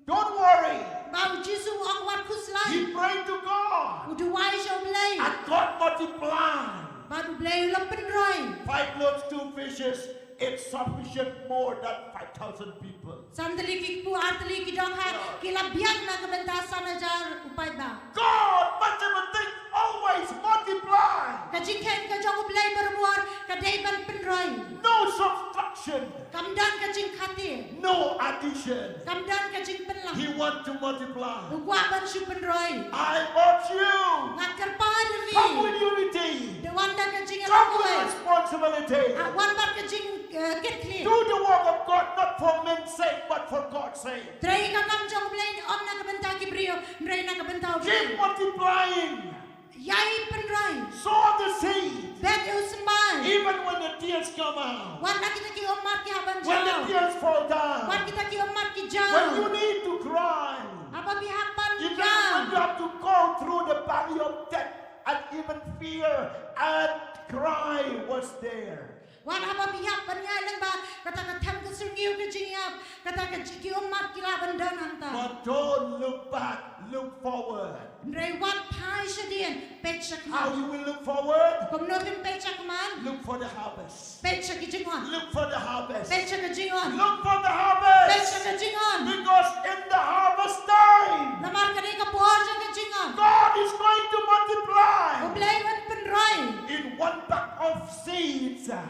don't worry." Bad u Jisu u ong, "Wat khuslai." He prayed to God. U duwai sha U Blei. And God multiplied. Bad U Blei u la pynroi. Five loaves, two fishes. It's sufficient more than five thousand people. San tylli ki kpu, ar tylli ki dohkha, yeah, ki la biang na ka bynta san hajar u paidbah. God mathematics always multiply. Ka jingkheiñ ka jong U Blei barabor ka dei ban pynroi. No subtraction. Kam don ka jingkhatii. No addition. Kam don ka jingpynlong. He want to multiply. U kwah ban shu pynroi. I urge you. Nga kyrpad ïa phi. Come with unity. Da wan da ka jingïaleh. Come with responsibility. Ah, wan bad ka jing, eh, kit khlieh. Do the work of God not for men's sake but for God's sake. Trei ka kam jong U Blei ym na ka bynta ki briew, hynrei na ka bynta U Blei. Keep multiplying. Ïai pynroi. Sow the seed. Beh ïa u symbai. Even when the tears come out. Wat la kita ki ummat ki hap ban jaw. When the tears fall down. Wat kita ki ummat ki jaw. When you need to cry. Haba phi hap ban jaw. Even when you have to go through the valley of death and even fear and cry was there. Wat haba phi hap ban ïaid lyngba kata ka them ka syrngiew ka jingïap, kata ka ji-, ki ummat ki lah ban don hangta. But don't look back, look forward. Hynrei wat phai shadien, peit sha khmat. How you will look forward? Kumno phin peit sha khmat? Look for the harvest. Peit sha ki jingwan. Look for the harvest. Peit sha ka jingwan. Look for the harvest. Peit sha ka jingwan. Because in the harvest time, namar kane ka por jong ka jingwan, God is going to multiply. U Blei un pynroi. In one bag of seeds, ha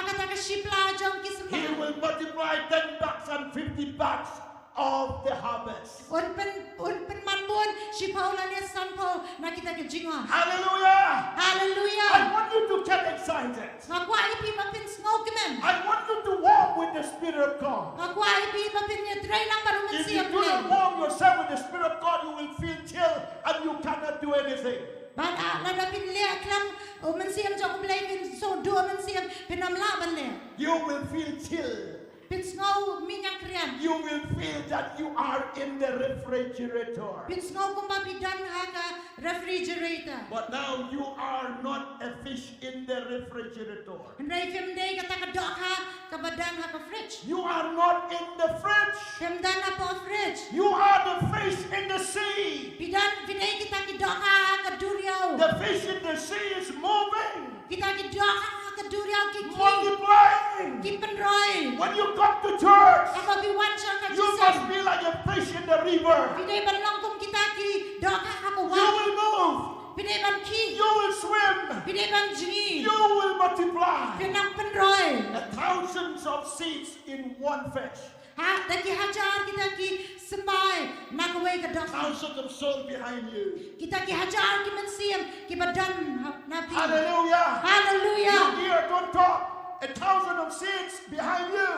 kata ka shipla jong ki symbai. He will multiply ten bags and fifty bags of the harvest. Un pyn, un pynman bun shiphew lane sanphew na kita ki jingwan. Hallelujah. Hallelujah. I want you to get excited. Nga kwah ïa phi ba phin sngewkmen. I want you to walk with the Spirit of God. Nga kwah ïa phi ba phin ïatrei lang bad U Mynsiem Blei. If you do not walk yourself with the Spirit of God, you will feel chill and you cannot do anything. Bad, ah, lada phin leh khlem U Mynsiem jong U Blei, phin sngewduh U Mynsiem, phin ym lah ban leh. You will feel chill. Phin sngew mihnga krian. You will feel that you are in the refrigerator. Phin sngew kumba phi don ha ka refrigerator. But now you are not a fish in the refrigerator. Hynrei phim dei kata ka dohkha kaba don ha ka fridge. You are not in the fridge. Phim don hapoh fridge. You are the fish in the sea. Phi don, phi dei kita ki dohkha ha ka duriaw. The fish in the sea is moving. Kita ki dohkha ha ka duriaw ki khih. Multiplying. Ki pynroi. When you come to church, haba phi wan sha ka jingïaseng, you must be like a fish in the river. Phi dei ban long kum kita ki dohkha ha ka wah. You will move. Phi dei ban khih. You will swim. Phi dei ban jngi. You will multiply. Phin nang pynroi. A thousands of seeds in one fish. Ha, da ki hajar kita ki symbai na kawei ka dohkha. Thousands of souls behind you. Kita ki hajar ki mynsiem kiba don ha, na phi. Hallelujah. Hallelujah. Look here, don't talk. A thousand of seeds behind you.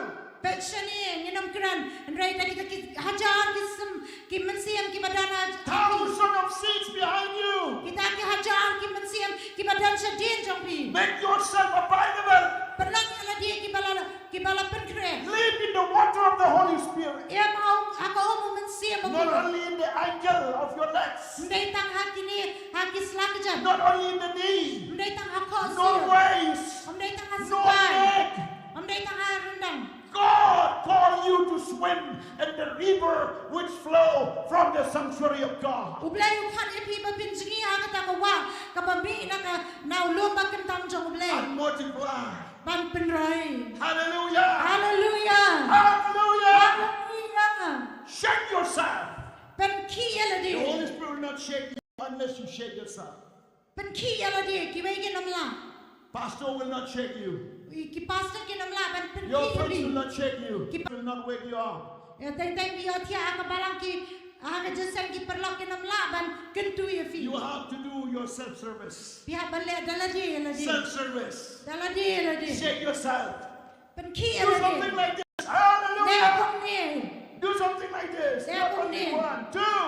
Peit shane, ngin ym kren, hynrei da kita ki hajar ki sym, ki mynsiem kiba don ha, ha phi. Thousand of seeds behind you. Kita ki hajar ki mynsiem kiba don shadien jong phi. Make yourself available. Pynlong ïa lade kiba la, kiba la pynkhreh. Live in the water of the Holy Spirit. Im ha u, ha ka um u Mynsiem Bakhuid. Not only in the angle of your legs. Ym dei tang ha kine, ha ki sla kjat. Not only in the knee. Ym dei tang ha khohsiew. No waist. Ym dei tang ha symbai. No neck. Ym dei tang ha ryndang. God called you to swim in the river which flow from the sanctuary of God. U Blei u khot ïa phi ba phin jngi ha kata ka wah kaba mih na ka, na u lum ba kyntang jong U Blei. And multiply. Ban pynroi. Hallelujah. Hallelujah. Hallelujah. Hallelujah. Shake yourself. Pynkhih ïa lade. The Holy Spirit will not shake you unless you shake yourself. Pynkhih ïa lade, kiwei kin ym lah. Pastor will not shake you. Ki pastor kin ym lah ban pynkhih ïa phi. Your friends will not shake you. Ki pa- will not wake you up. Ïa teng teng ki ïohthiah ha ka balang ki, ha ka jingïaseng ki paralok kin ym lah ban kyntu ïa phi. You have to do your self service. Phi hap ban leh da lade ïa lade. Self service. Da lade ïa lade. Shake yourself. Pynkhih ïa lade. Do something like this. Hallelujah. Leh kumne. Do something like this. Leh kumne. Not only one, two.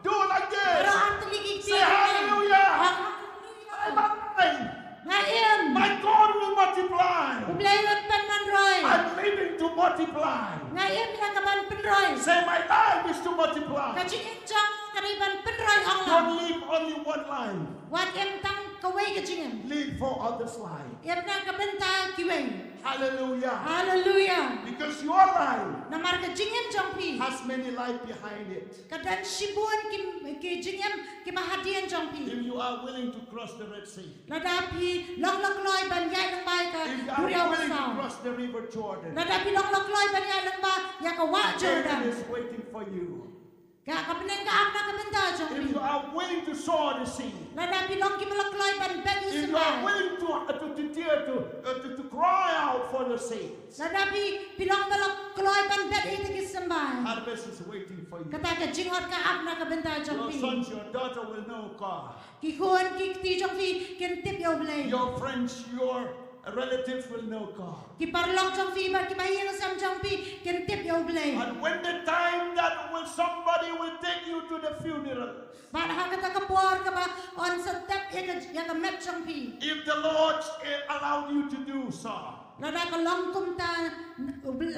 Do like this. Baroh artylli ki kti. Say hallelujah. Hallelujah. Bye bye. Nga im. My God will multiply. U Blei un pynman roi. I'm living to multiply. Nga im ïa ka ban pynroi. Say, my life is to multiply. Ka jingim jong nga ka dei ban pynroi ong lang. Don't live only one life. Wat im tang kawei ka jingim. Live for others' life. Im na ka bynta kiwei. Hallelujah. Hallelujah. Because your life, namar ka jingim jong phi, has many life behind it. Ka don shibun ki, ki jingim kiba hadien jong phi. If you are willing to cross the Red Sea, lada phi long loh kloi ban ïaid lyngba ïa ka duriaw basaw. If you are willing to cross the river Jordan, lada phi long loh kloi ban ïaid lyngba ïa ka wah Jordan, heaven is waiting for you. Ka ka bneng ka ap na ka bynta jong phi. If you are willing to sow the seed, Lada phi long kiba la kloi ban bet ïa u symbai. If you are willing to, uh, to, to, to, to, uh, to, to cry out for the seed, Lada phi, phi long ba la kloi ban bet ïa ki symbai. Harvest is waiting for you. Kata ka jingngot ka ap na ka bynta jong phi. Your sons, your daughter will know God. Ki khun ki kti jong phi kin tip ïa u Blei. Your friends, your relatives will know God. Ki paralok jong phi bad ki bahaïing hasem jong phi kin tip ïa u Blei. And when the time that will somebody will take you to the funeral, Bad ha kata ka por kaba yn sa tep ïa ka, ïa ka met jong phi. If the Lord, eh, allowed you to do so, Lada ka long kumta,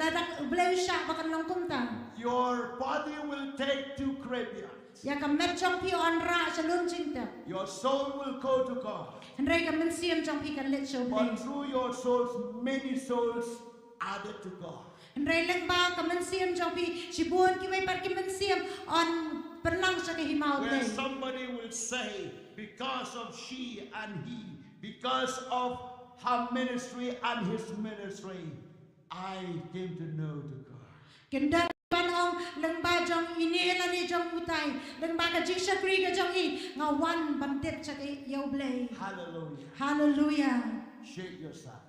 lada u Blei u shah ba kan long kumta. Your body will take to graveyard. Ïa ka met jong phi yn rah sha lum jingtep. Your soul will go to God. Hynrei ka mynsiem jong phi kan leit sha u Blei. But through your souls, many souls added to God. Hynrei lyngba ka mynsiem jong phi, shibun kiwei pat ki mynsiem yn pynlang sha ka hima u Blei. Where somebody will say, because of she and he, because of her ministry and his ministry, I came to know the God. Kin don ban ong lyngba jong ine lane jong utai, lyngba ka jingshakri ka jong i, nga wan ban tip sha ka ïa u Blei. Hallelujah. Hallelujah. Shake yourself.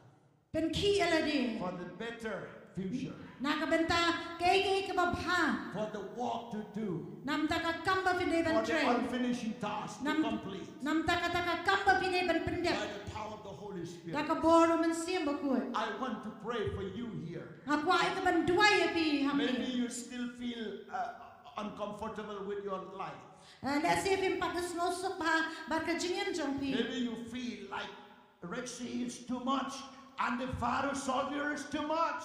Pynkhih ïa lade. For the better future. Na ka bynta kaei kaei kaba bha. For the work to do. Na ka bynta ka kam ba phi dei ban trei. For the unfinished task to complete. Na ka bynta kata ka kam ba phi dei ban pyndep. By the power of the Holy Spirit. Da ka bor u Mynsiem Bakhuid. I want to pray for you here. Nga kwah ïa ka ban duwai ïa phi hangne. Maybe you still feel, uh, uncomfortable with your life. Eh, lehse phim pat da sngewsuk bha bad ka jingim jong phi. Maybe you feel like Red Sea is too much, and the Pharaoh soldier is too much.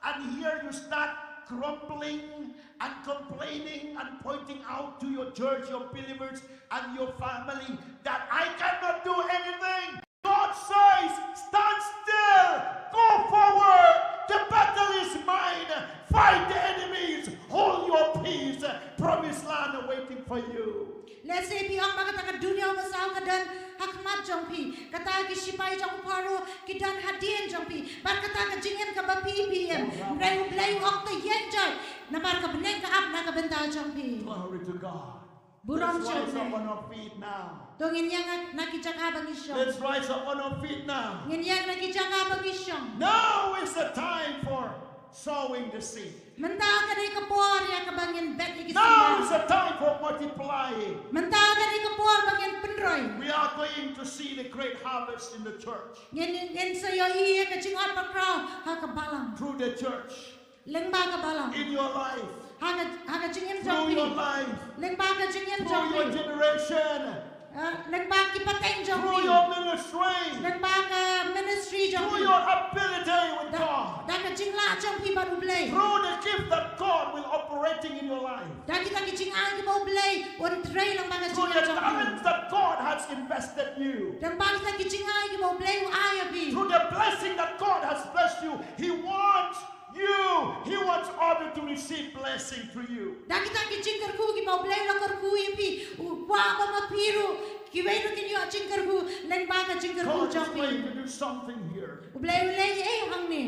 And here you start grumbling and complaining and pointing out to your church, your believers, and your family that I cannot do anything. God says, stand still, go forward. The battle is mine. Fight the enemies. Hold your peace. Promised land waiting for you. Lehse phi ong ba kata ka duriaw basaw ka don ha khmat jong phi. Kata ki sipai jong u Pharaoh ki don hadien jong phi. Bad kata ka jingim kaba phi phi im. Hynrei u Blei u ong to ïeng jot. Namar ka bneng ka ap na ka bynta jong phi. Glory to God. Burom jong u Blei. Let's rise up on our feet now. To ngin ïeng na, na ki jaka ba ngi shong. Let's rise up on our feet now. Ngin ïeng na ki jaka ba ngi shong. Now is the time for sowing the seed. Mynta ka dei ka por ïa kaba ngin bet ïa ki symbai. Now is the time for multiplying. Mynta ka dei ka por ba ngin pynroi. We are going to see the great harvest in the church. Ngin, ngin sa ïohi ïa ka jingngot bakhraw ha ka balang. Through the church. Lyngba ka balang. In your life. Ha ka, ha ka jingim jong phi. Through your life. Lyngba ka jingim jong phi. Through your generation. Eh, lyngba ki pateng jong phi. Through your ministry. Lyngba ka ministry jong phi. Through your ability with God. Da ka jinglah jong phi bad u Blei. Through the gift that God will operating in your life. Da kita ki jingai kiba u Blei un trei lyngba ka jingim jong phi. Through the talents that God has invested you. Lyngba kita ki jingai kiba u Blei u ai ïa phi. Through the blessing that God has blessed you, He wants you, He wants others to receive blessing through you. Da kita ki jingkyrkhu kiba u Blei u la kyrkhu ïa phi, u kwah ba ma phi ruh kiwei ruh kin ïoh jingkyrkhu lyngba ka jingkyrkhu jong phi. God is going to do something here. U Blei u leh ei ei hangne.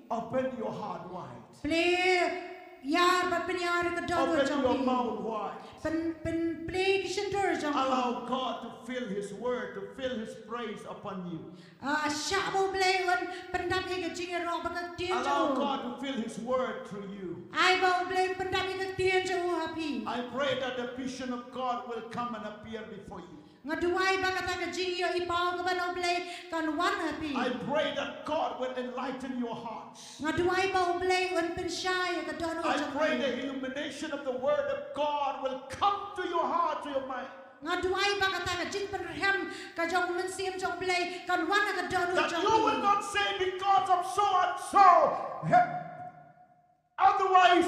Open your heart wide. Plie ïar bad pynïar ka dohnud jong phi. Open your mouth wide. Pyn, pyn, plie ki shyntur jong phi. Allow God to fill His word, to fill His praise upon you. Ah, shah ba u Blei un pyndap ïa ka jingïaroh bad ka ktien jong u. Allow God to fill His word through you. Ai ba u Blei un pyndap ïa ka ktien jong u ha phi. I pray that the vision of God will come and appear before you. Nga duwai ba kata ka jingïohi paw kaba na u Blei kan wan ha phi. I pray that God will enlighten your hearts. Nga duwai ba u Blei un pynshai ïa ka dohnud jong phi. I pray the illumination of the word of God will come to your heart, to your mind. Nga duwai ba kata ka jingpynrhem ka jong u Mynsiem jong u Blei kan wan ha ka dohnud jong phi. That you will not say, because of so and so. Otherwise,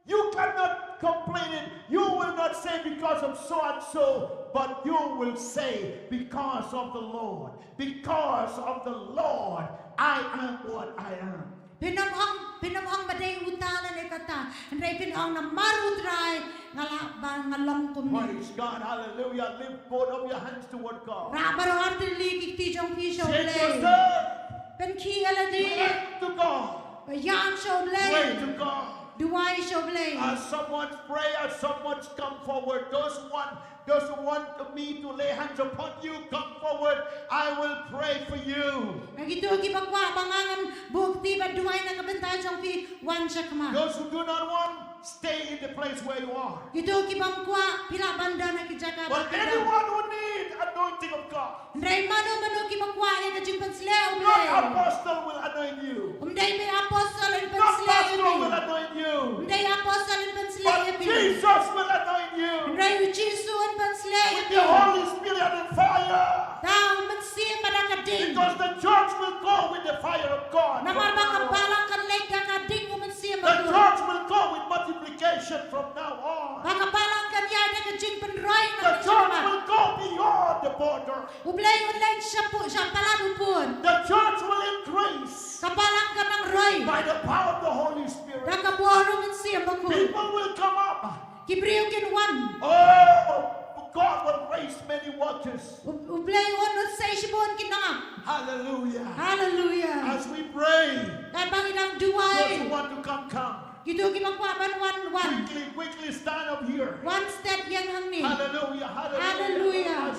you cannot complain it. You will not say, because of so and so, but you will say, because of the Lord. Because of the Lord, I am what I am. Phin ym ong, phin ym ong ba dei uta lane kata. Hynrei phin ong namar u Trai nga lah ba nga long kumne. Praise God, hallelujah. Lift both of your hands toward God. Rah baroh artylli ki kti jong phi sha u Blei. Shake yourself. Pynkhih ïa lade. Pray to God. Ba ïam sha u Blei. Pray to God. Duwai sha U Blei. As someone pray, as someone come forward. Those who want, those who want me to lay hands upon you, come forward. I will pray for you. Ïa kito kiba kwah ba nga ngan buh kti bad duwai na ka bynta jong phi, wan sha khmat. Those who do not want, stay in the place where you are. Kito ki bym kwah, phi lah ban don ha ki jaka ba phi don. But anyone who need anointing of God, hynrei mano mano kiba kwah ïa ka jingpynshlur U Blei, no apostle will anoint you. Ym dei ba i apostol un pynsleh ïa phi. No pastor will anoint you. Ym dei i apostol un pynsleh ïa phi. But Jesus will anoint you. Hynrei u Jisu un pynsleh ïa phi. With the Holy Spirit and fire. Da u Mynsiem bad da ka ding. Because the church will go with the fire of God. Namar ba ka balang kan leit da ka ding u Mynsiem Bakhuid. The church will go with multiplication from now on. Ba ka balang kan ïaid da ka jingpynroi na ka jingpynroi. The church will go beyond the border. U Blei un leit shapoh sha palat u pud. The church will increase. Ka balang kan nang roi. By the power of the Holy Spirit. Da ka bor u Mynsiem Bakhuid. People will come up. Ki briew kin wan. Oh, God will raise many watchers. U Blei un nud sei shibun ki nongap. Hallelujah. Hallelujah. As we pray, katba ngi dang duwai, those who want to come, come. Kito kiba kwah ban wan, wan. Quickly, quickly stand up here. Wan stet ïeng hangne. Hallelujah. Hallelujah. Hallelujah.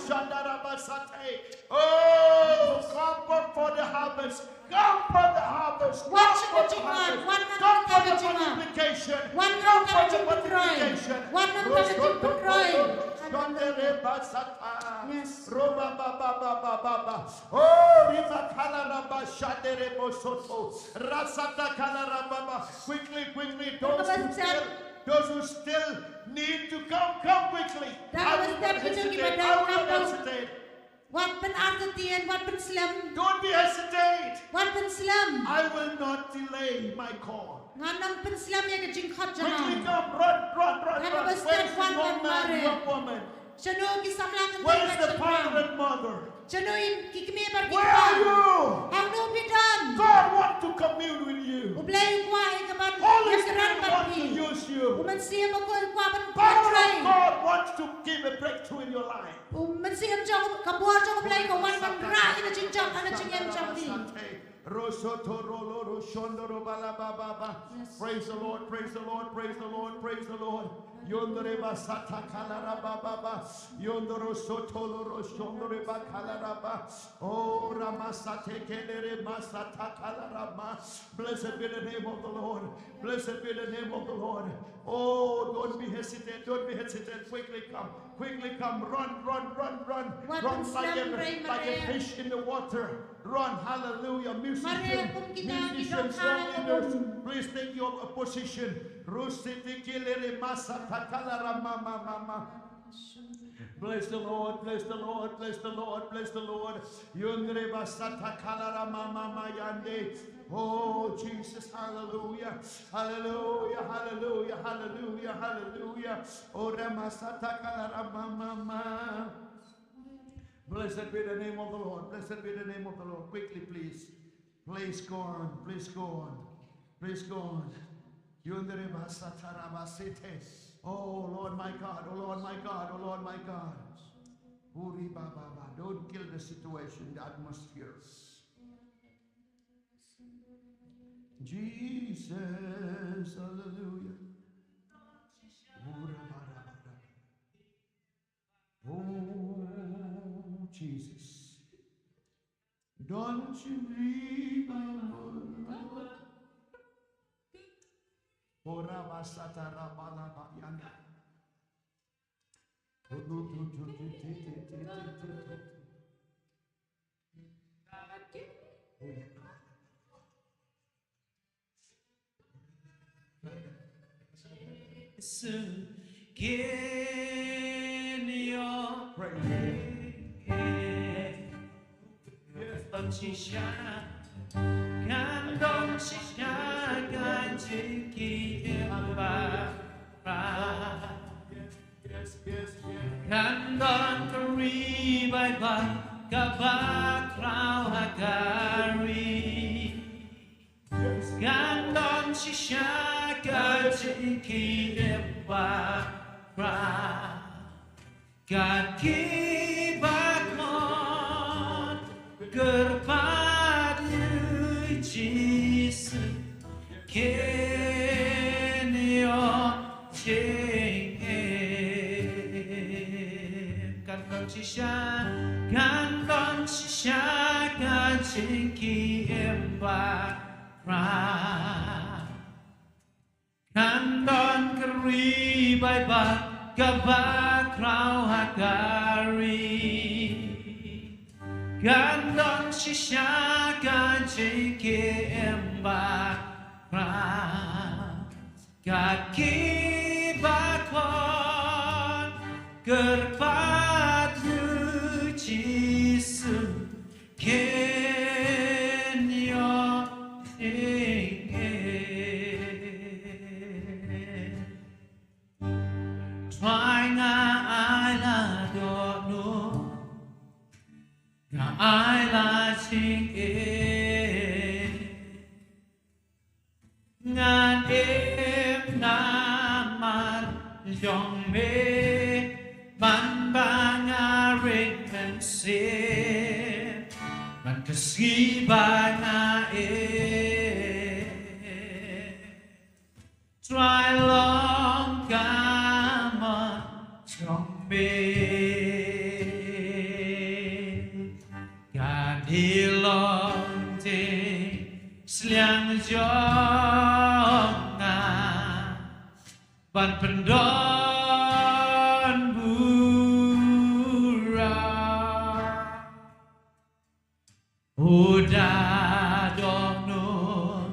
Oh, come forth for the harvest. Come for the harvest. Come for the harvest. Come for the multiplication. Come for the multiplication. Yes. Roba ba ba ba ba ba. Oh, riba kala raba shadere bosoto. Rasata kala raba ba. Quickly, quickly. Those who still, those who still need to come, come quickly. I will not hesitate. I will not hesitate. Wat pynartatien, wat pynslem. Don't be hesitate. Wat pynslem. I will not delay my call. Ngan ym pynslem ïa ka jingkhot jong nga. Quickly come, run, run, run, run. Where is the young man, young woman? Shano ki samla kynthei bad shynrang? Where is the father and mother? Shano ki kmie bad ki kpa? Where are you? Hangno phi don? God want to commune with you. U Blei u kwah ïa ka ban ïakren bad phi. Holy Spirit want to use you. U Mynsiem Bakhuid u kwah ban pyntrei. Power of God wants to give a breakthrough in your life. U Mynsiem jong, ka bor jong U Blei ka wan ban rah ïa ka jingjop ha ka jingim jong phi. Praise the Lord, praise the Lord, praise the Lord, praise the Lord. Yondere ba sata kalara ba ba ba. Yondoro sotolo ro shondore ba kalara ba. Oh, ramasate kelere masata kalara ma. Blessed be the name of the Lord. Blessed be the name of the Lord. Oh, don't be hesitant. Don't be hesitant. Quickly come. Quickly come. Run, run, run, run. Run like a, like a fish in the water. Run. Hallelujah. Musician, musician, song leaders, please take your position. Rusiti kilere masa takala rama mama. Bless the Lord, bless the Lord, bless the Lord, bless the Lord. Yunre basata kalara mama mayande. Oh Jesus, hallelujah, hallelujah, hallelujah, hallelujah, hallelujah. Ora masata kalara mama. Blessed be the name of the Lord. Blessed be the name of the Lord. Quickly, please. Please go on. Please go on. Please go on. Yundere basata rabasete. Oh Lord my God. Oh Lord my God. Oh Lord my God. Uri baba ba. Don't kill the situation, the atmosphere. Jesus, hallelujah. Ura bara bara. Oh Jesus. Don't you leave my Lord. Ora basata rabala bayana. Kan don ka ri bai ba ka ba kraw ha ka ri. Kan don shisha ka jingkyrpad. Ka kiba khot kyrpad ïa u Jisu. Ken Kan don shisha ka jingim bakhraw. Kan don ka ri baibah kaba khraw ha ka ri. Kan don shisha ka jingim bakhraw. Ka ki bakhraw kyrpad ïa Jisu kin ïoh jingim. Trai nga ai la dohnud, nga ai la jingim. Ngan im namar jong me, man ba nga ring mynsiem, man ka sngi ba nga im. Trai long ka mon jong me. Kan ïa long jingsliang jong nga ban pyndon burom. U da dohnud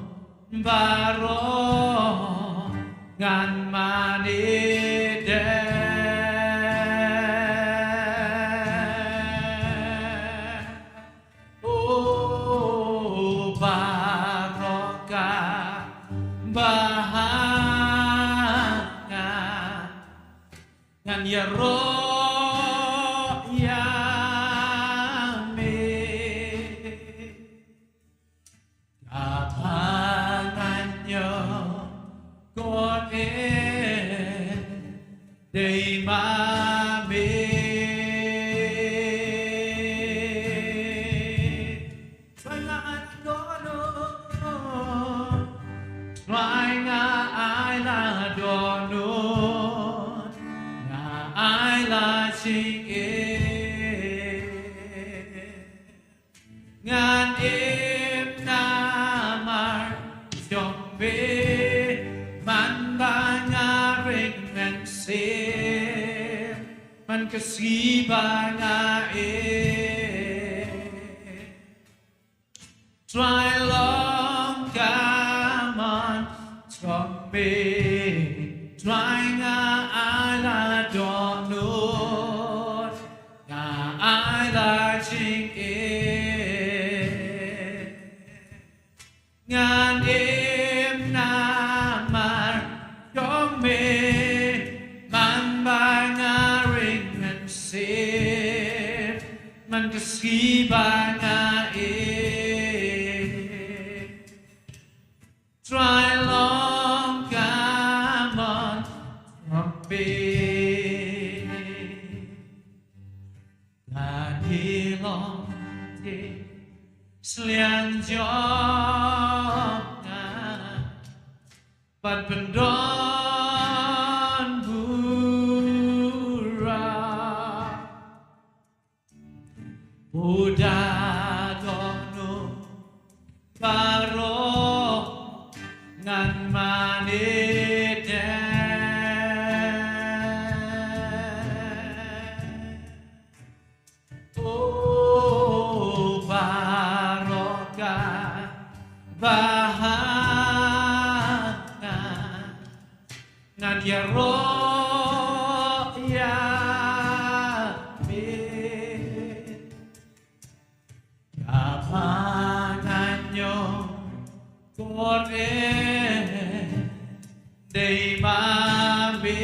baroh ngan mane de. O baroh kaba ha nga ngan ïaroh ïa me. Kaba ngan ïoh kordit dei ma me. Trai nga ai la dohnud, Trai nga ai la dohnud, nga ai la jingim. Ngan im namar jong me, man ba nga ring mynsiem, man ka sngi ba nga im. Trai long ka mon jong me, Trai nga ai la dohnud, nga ai la jingim. Ngan im namar jong me, man ba nga ring mynsiem, man ka sngi ba nga im. Trai long ka mon jong me. Kan ïa long jingsliang jong nga ban pyndon burom. U da dohnud baroh ngan mane de. O baroh kaba ha nga ngan ïaroh ïa me. Kaba ngan ïoh kordit dei ma me.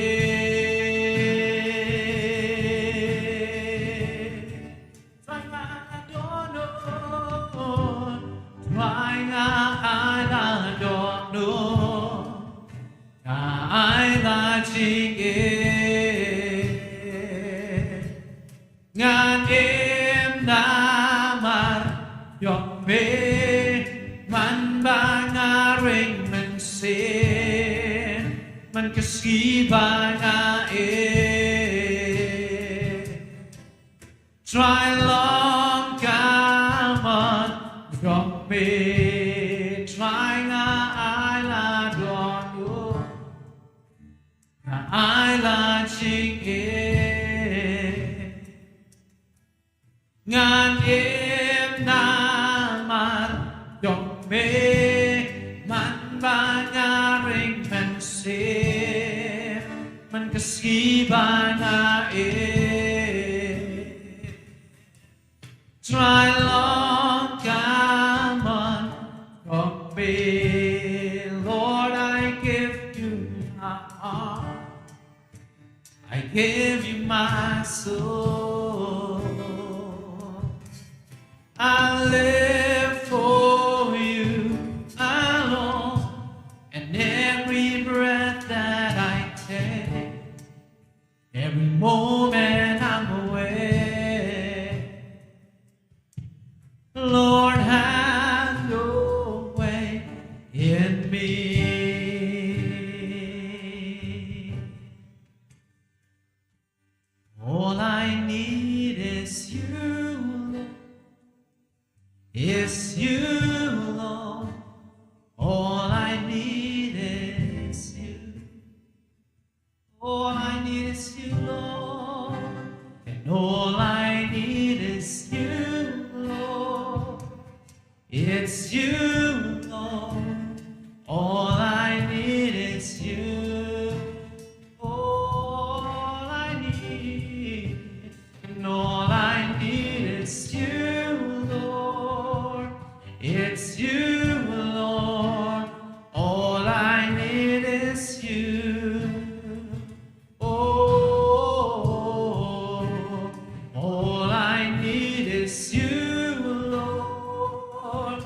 Trai nga ai la dohnud, Trai nga ai la dohnud, nga ai la jingim. Ngan im namar jong me, man ba nga ring mynsiem, man ka sngi ba nga im. Ai long ka mon jong me, Trai, nga ai la don u, nga ai la jingim. Ngan im namar jong me, man ba nga ring mynsiem, man ka sngi ba nga im. Trai, long ka mon jong me, Lord, I give you my heart. I give you my soul. I live for you alone. And every breath that I take, every moment I'm awake, Lord, have your way in me. All I need is you, Lord. Is you, Lord. All I need is you. All I need is you, Lord. And all I need is you, Lord. It's you, Lord. All I need is you. All I need, and all I need is you, Lord. It's you, Lord. All I need is you. Oh, all I need is you, Lord.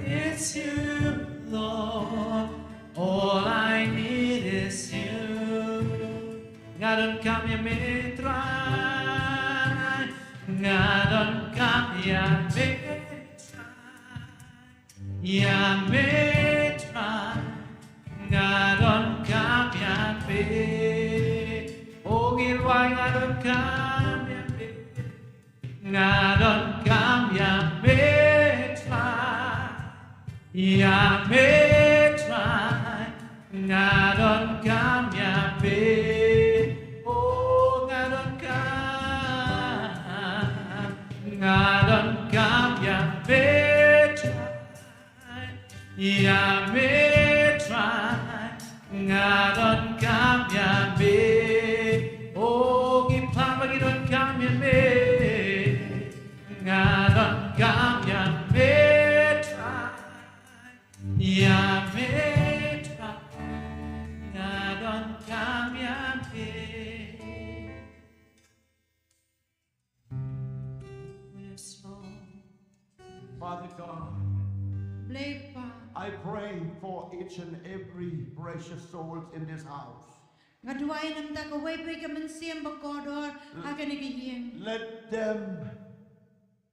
It's you, Lord. All I need is you. Nga donkam ïa me, Trai. Nga donkam ïa me, Trai. Ïa me, Trai, nga donkam ïa me. O ngi ruh, nga donkam ïa me. Nga donkam ïa me, Trai. Ïa me, Trai, nga donkam ïa me. O nga donkam, nga donkam ïa me, Trai. Ïa me, Trai, nga donkam ïa me. O ngi pan ba ngi donkam ïa me. Nga donkam ïa me, Trai. Ïa me, Trai, nga donkam ïa me. Yes, Lord. Father God, Blei Pa, I pray for each and every precious souls in this house. Nga duwai namar kawei pa kawei ka mynsiem ba kordor ha kane ka ïing. Let them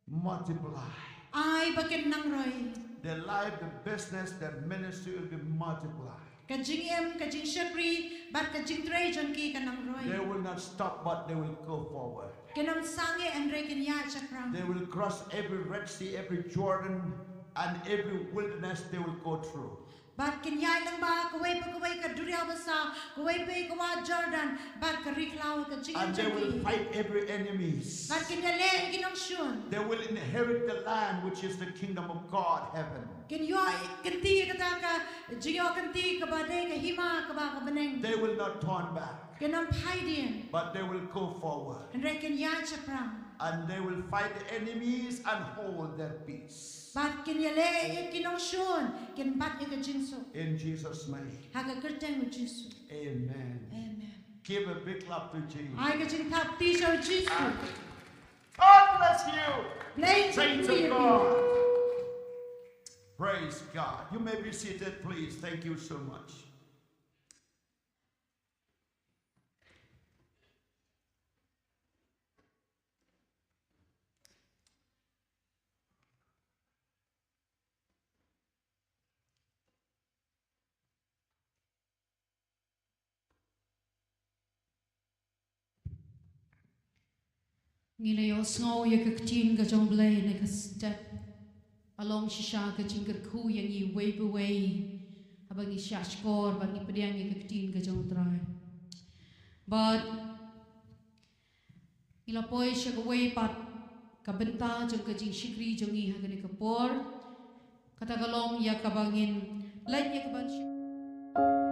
multiply. Ai ba kin nang roi. Their life, their business, their ministry will be multiplied. Ka jingim, ka jingshakri bad ka jingtrei jong ki kan nang roi. They will not stop, but they will go forward. Kin ym sangeh hynrei kin ïaid shaphrang. They will cross every Red Sea, every Jordan, and every wilderness they will go through. Bad kin ïaid lyngba kawei pa kawei ka duriaw basaw, kawei pa kawei ka wah Jordan, bad ka ri khlaw, ka jingim jong ki. And they will fight every enemies. Bad kin ïaleh ïa ki nongshun. They will inherit the land, which is the kingdom of God, heaven. Kin ïoh kynti ïa kata ka jingïoh kynti kaba dei ka hima kaba ha bneng. They will not turn back. Kin ym phai dien. But they will go forward. Hynrei kin ïaid shaphrang. And they will fight the enemies and hold their peace. Bad kin ïaleh ïa ki nongshun, kin bat ïa ka jingsuk. In Jesus' name. Ha ka kyrteng u Jisu. Amen. Amen. Give a big clap to Jesus. Ai ka jingthap kti sha u Jisu. God bless you. Blei kyrkhu ïa phi. Praise God. You may be seated, please. Thank you so much. Ngi la ïohsngew ïa ka ktien ka jong Blei na ka step. Ka long shisha ka jingkyrkhu ïa ngi wei pa wei. Haba ngi shahshkor, ba ngi pdiang ïa ka ktien ka jong Trai. Bad ngi la poi sha kawei pat ka bynta jong ka jingshakri jong ngi ha kane ka por. Kata ka long ïa kaba ngin leit ïa kaban shak-